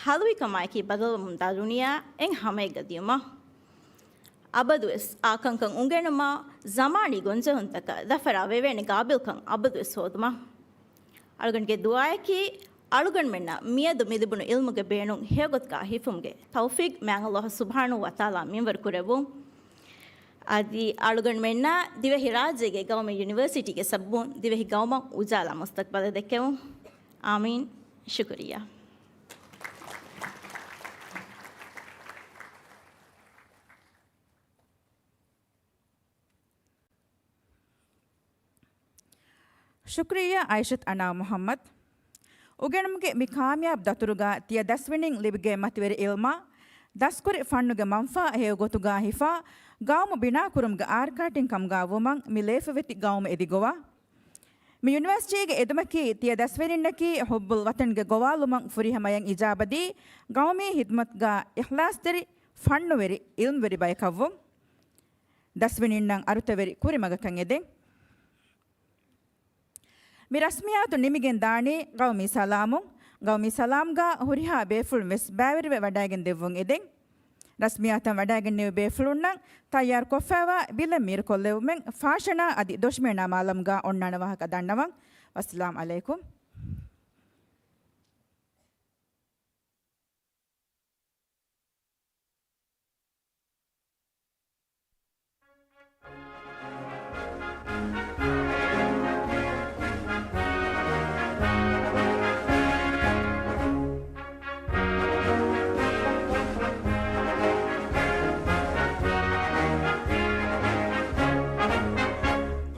ހަލުވިކަމާއެކީ ބަދަލުވަމުންދާ ދުނިޔެއާ އެން ހަމައެއްގަ ދިޔުމަށް. އަބަދުވެސް އާ ކަންކަން އުނގެނުމަށް، ޒަމާނީ ގޮންޖެހުންތަކަށް ދަފަރާ ވެވޭނެ ގާބިލްކަން އަބަދުވެސް ހޯދުމަށް. އަޅުގަނޑުގެ ދުޢާއަކީ، އަޅުގަނޑުމެންނަށް މިއަދު މިލިބުނު ޢިލްމުގެ ބޭނުން ހެޔޮގޮތުގަ ހިފުމުގެ ތައުފީޤް މާތް ﷲ ސުބްޙާނަހޫ ވަތަޢާލާ މިންވަރު ކުރެއްވުން. އަދި އަޅުގަނޑުމެންނަށް ދިވެހިރާއްޖޭގެ ގައުމީ ޔުނިވަރސިޓީގެ ސަބަބުން ދިވެހި ގައުމަށް އުޖާލާ މުސްތަޤްބަލެއް ދެއްކެވުން. އާމީން. ޝުކުރިއްޔާ. ޝުކުރިއްޔާ އައިޝަތު އަނާ މުޙައްމަދު. އުގެނުމުގެ މި ކާމިޔާބު ދަތުރުގަ ތިޔަ ދަސްވެނިން ލިބިގެން މަތިވެރި ޢިލްމާ، ދަސްކުރި ފަންނުގެ މަންފާ ހެޔޮ ގޮތުގަ ހިފާ، ގައުމު ބިނާކުރުމުގެ އާރްކާޓިން ކަމުގަ ވުމަށް މި ލޭފުވެތި ގައުމު އެދިގޮވާ. މި ޔުނިވަރސިޓީގެ އެދުމަކީ ތިޔަ ދަސްވެރިންނަކީ ޙުއްބުލް ވަޠަންގެ ގޮވާލުމަށް ފުރިހަމަޔަށް އިޖާބަދީ، ގައުމީ ޚިދުމަތުގަ އިޚްލާޞްތެރި، ފަންނުވެރި، ޢިލްމުވެރި ބަޔަކަށްވުން. ދަސްވެނިންނަށް އަރުތަވެރި ކުރިމަގަކަށް އެދެން. މި ރަސްމިއްޔާތު ނިމިގެން ދާނީ ގައުމީ ސަލާމުން. ގައުމީ ސަލާމްގަ ހުރިހާ ބޭފުޅުން ވެސް ބައިވެރިވެ ވަޑައިގެން ދެއްވުން އެދެން. ރަސްމިއްޔާތަށް ވަޑައިގެންނެވި ބޭފުޅުންނަށް ތައްޔާރު ކޮށްފައިވާ ބިލެއް މީރުކޮށްލެވުމެއް ފާޝަނާ އަދި ދޮށުމޭނާ މާލަމްގަ އޮންނާނެ ވާހަކަ ދަންނަވަން. ވައްސަލާމް ޢަލައިކުމް.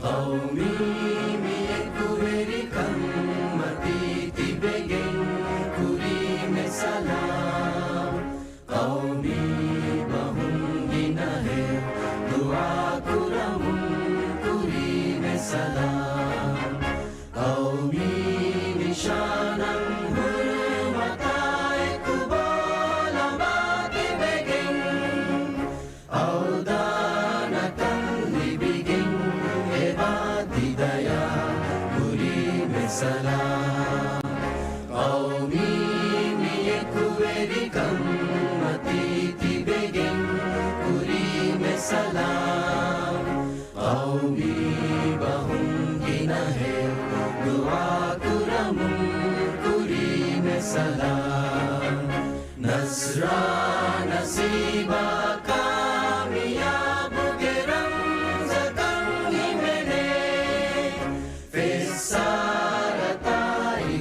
ޤައުމީ މި އެކުވެރިކަންމަތީ ތިބެގެން ކުރީމެ ސަލާމް. ޤައުމީ ބަހުން ގިނަހެޔޮ ދުޢާ ކުރަމުން ކުރީމެ ސަލާމް. ޤައުމީ ނިޝާނަށް ހުރުމަތާއެކު ބޯލަމާ ތިބެގެން އަވަދާނަކަން ލިބިގެން އެބާ ތިދަޔާ ކުރީމެ ސަލާމް. ޤައުމީ މި އެކުވެރިކަންމަތީ ތިބެގެން ކުރީމެ ސަލާމް. ޤައުމީ ބަހުން ގިނަހެޔޮ ދުޢާ ކުރަމުން ކުރީމެ ސަލާމް. ނަޞްރާ ނަސީބާ ކާމިޔާބުގެ ރަމްޒަކަށް ހިމެނޭ. ފެއްސާރަތާއި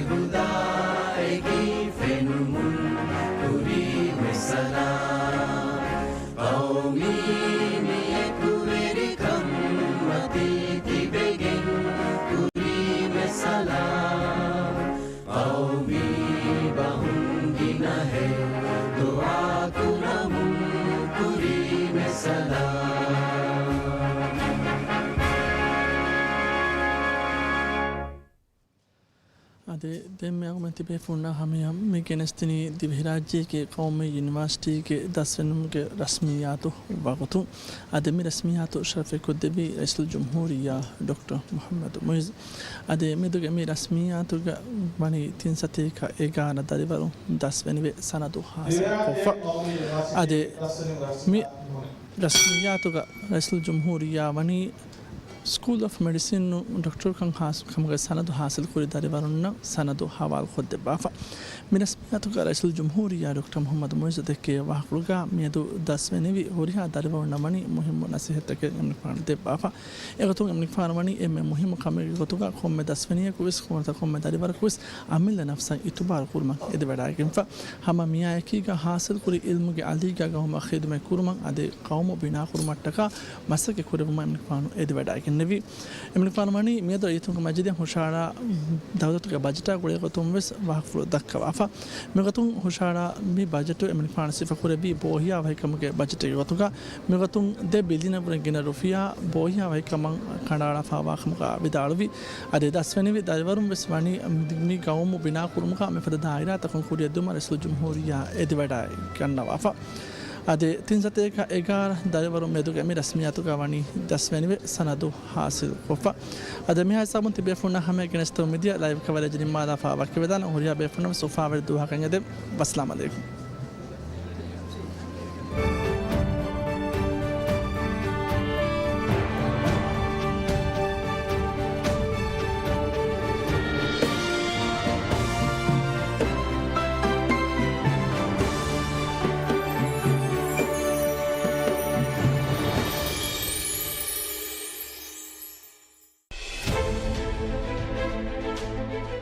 ހުދާއެކީ ފެނުމުން ކުރީމެ ސަލާމް. އަދި ދެން މި އަގުމެން ތިބޭފުޅުންނާ ހަމަޔަށް މި ގެނެސްދިނީ ދިވެހިރާއްޖޭގެ ޤައުމީ ޔުނިވާސިޓީގެ ދަސްވެނުމުގެ ރަސްމިއްޔާތު ވަގުތު. އަދި މި ރަސްމިއްޔާތު ޝަރަފެއްކޮށްދެއްވީ ރައީސުލްޖުމްހޫރިއްޔާ ޑޮކްޓަރ މުޙައްމަދު މުޢިއްޒު. އަދި މިއަދުގެ މި ރަސްމިއްޔާތުގަ ވަނީ ތިން ސަތޭކަ އެގާރަ ދަރިވަރު ދަސްވެނިވެ ސަނަދު ހާސިލްކޮށްފަ. އަދި މި ރަސްމިއްޔާތުގަ ރައީސުލްޖުމްހޫރިއްޔާ ވަނީ ސްކޫލް އޮފް މެޑިސިން ޑޮކްޓަރުކަން ހާސިލް ކަމުގެ ސަނަދު ހާސިލްކުރި ދަރިވަރުންނަށް ސަނަދު ހަވާލުކޮށްދެއްވާފަ. މި ރަސްމިއްޔާތުގަ ރައީސުލްޖުމްހޫރިއްޔާ ޑޮކްޓަރ މުޙައްމަދު މުޢިއްޒު ދެއްކޭ ވާހަކަފުޅުގަ މިއަދު ދަސްވެނިވި ހުރިހާ ދަރިވަރުންނަށް ވަނީ މުހިއްމު ނަސޭހަތްތަކެއް އެމަނިކުފާނު ދެއްވާފަ. އެގޮތުން އެމަނިކުފާނު ވަނީ އެންމެ މުހިއްމު ކަމެއްގެ ގޮތުގަ ކޮންމެ ދަސްވެނިޔަކު ވެސް ނުވަތަ ކޮންމެ ދަރިވަރަކު ވެސް އަމިއްލަ ނަފްސަށް އިތުބާރު ކުރުމަށް އެދިވަޑައިގެންފަ. ހަމަ މިއާއެކީގަ ހާސިލްކުރި ޢިލްމުގެ އަލީގަ ގައުމަށް ޚިދުމަތް ކުރުމަށް އަދި ޤައުމު ބިނާކުރުމަށްޓަކާ މަސައްކަތް ކުރެއްވުމަށް އެމަނިކުފާނު އެދިވަޑައިގެންނެވި. އެމަނިކުފާނު ވަނީ މިއަދު ރައްޔިތުންގެ މަޖިލީހަށް ހުށަހަޅާ ދައުލަތުގެ ބަޖެޓާ ގުޅޭ ގޮތުން ވެސް ވާހަކަފުޅު ދައްކަވާފަ. މިގޮތުން ހުށަހަޅާ މި ބަޖެޓު އެމަނިކުފާނު ސިފަކުރެއްވީ ބޯހިޔާވަހިކަމުގެ ބަޖެޓެއްގެ ގޮތުގަ. މިގޮތުން ދެ ބިލިއަނަށްވުރެ ގިނަ ރުފިޔާ ބޯހިޔާވަހިކަމަށް ކަނޑައަޅާފައިވާ ކަމުގަ ވިދާޅުވި. އަދި ދަސްވެނިވި ދަރިވަރުން ވެސް ވަނީ މި ގައުމު ބިނާކުރުމުގަ މިފަދަ ދާއިރާތަކުން ކުރިއަށްދިއުމަށް ރައީސުލްޖުމްހޫރިއްޔާ އެދިވަޑައި ގަންނަވާފަ. އަދި ތިން ސަތޭކަ އެގާރަ ދަރިވަރު މިއަދުގެ މި ރަސްމިއްޔާތުގަ ވަނީ ދަސްވެނިވެ ސަނަދު ހާސިލްކޮށްފަ. އަދި މިހާ ހިސާބުން ތިބޭފުޅުންނާ ހަމަޔަށް ގެނެސްދެމުން މިދިޔަ ލައިވް ކަވަރޭޖް ނިންމާލާފަ ވަކިވެދާނެ. ހުރިހާ ބޭފުޅުންނަށް ވެސް އުފާވެރި ދުވަހަކަށް އެދެން. ވައްސަލާމް ޢަލައިކުމް.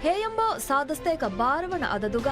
ހޭޔަނބޯ ސާދަ ސަތޭކަ ބާރަ ވަނަ އަދަދުގަ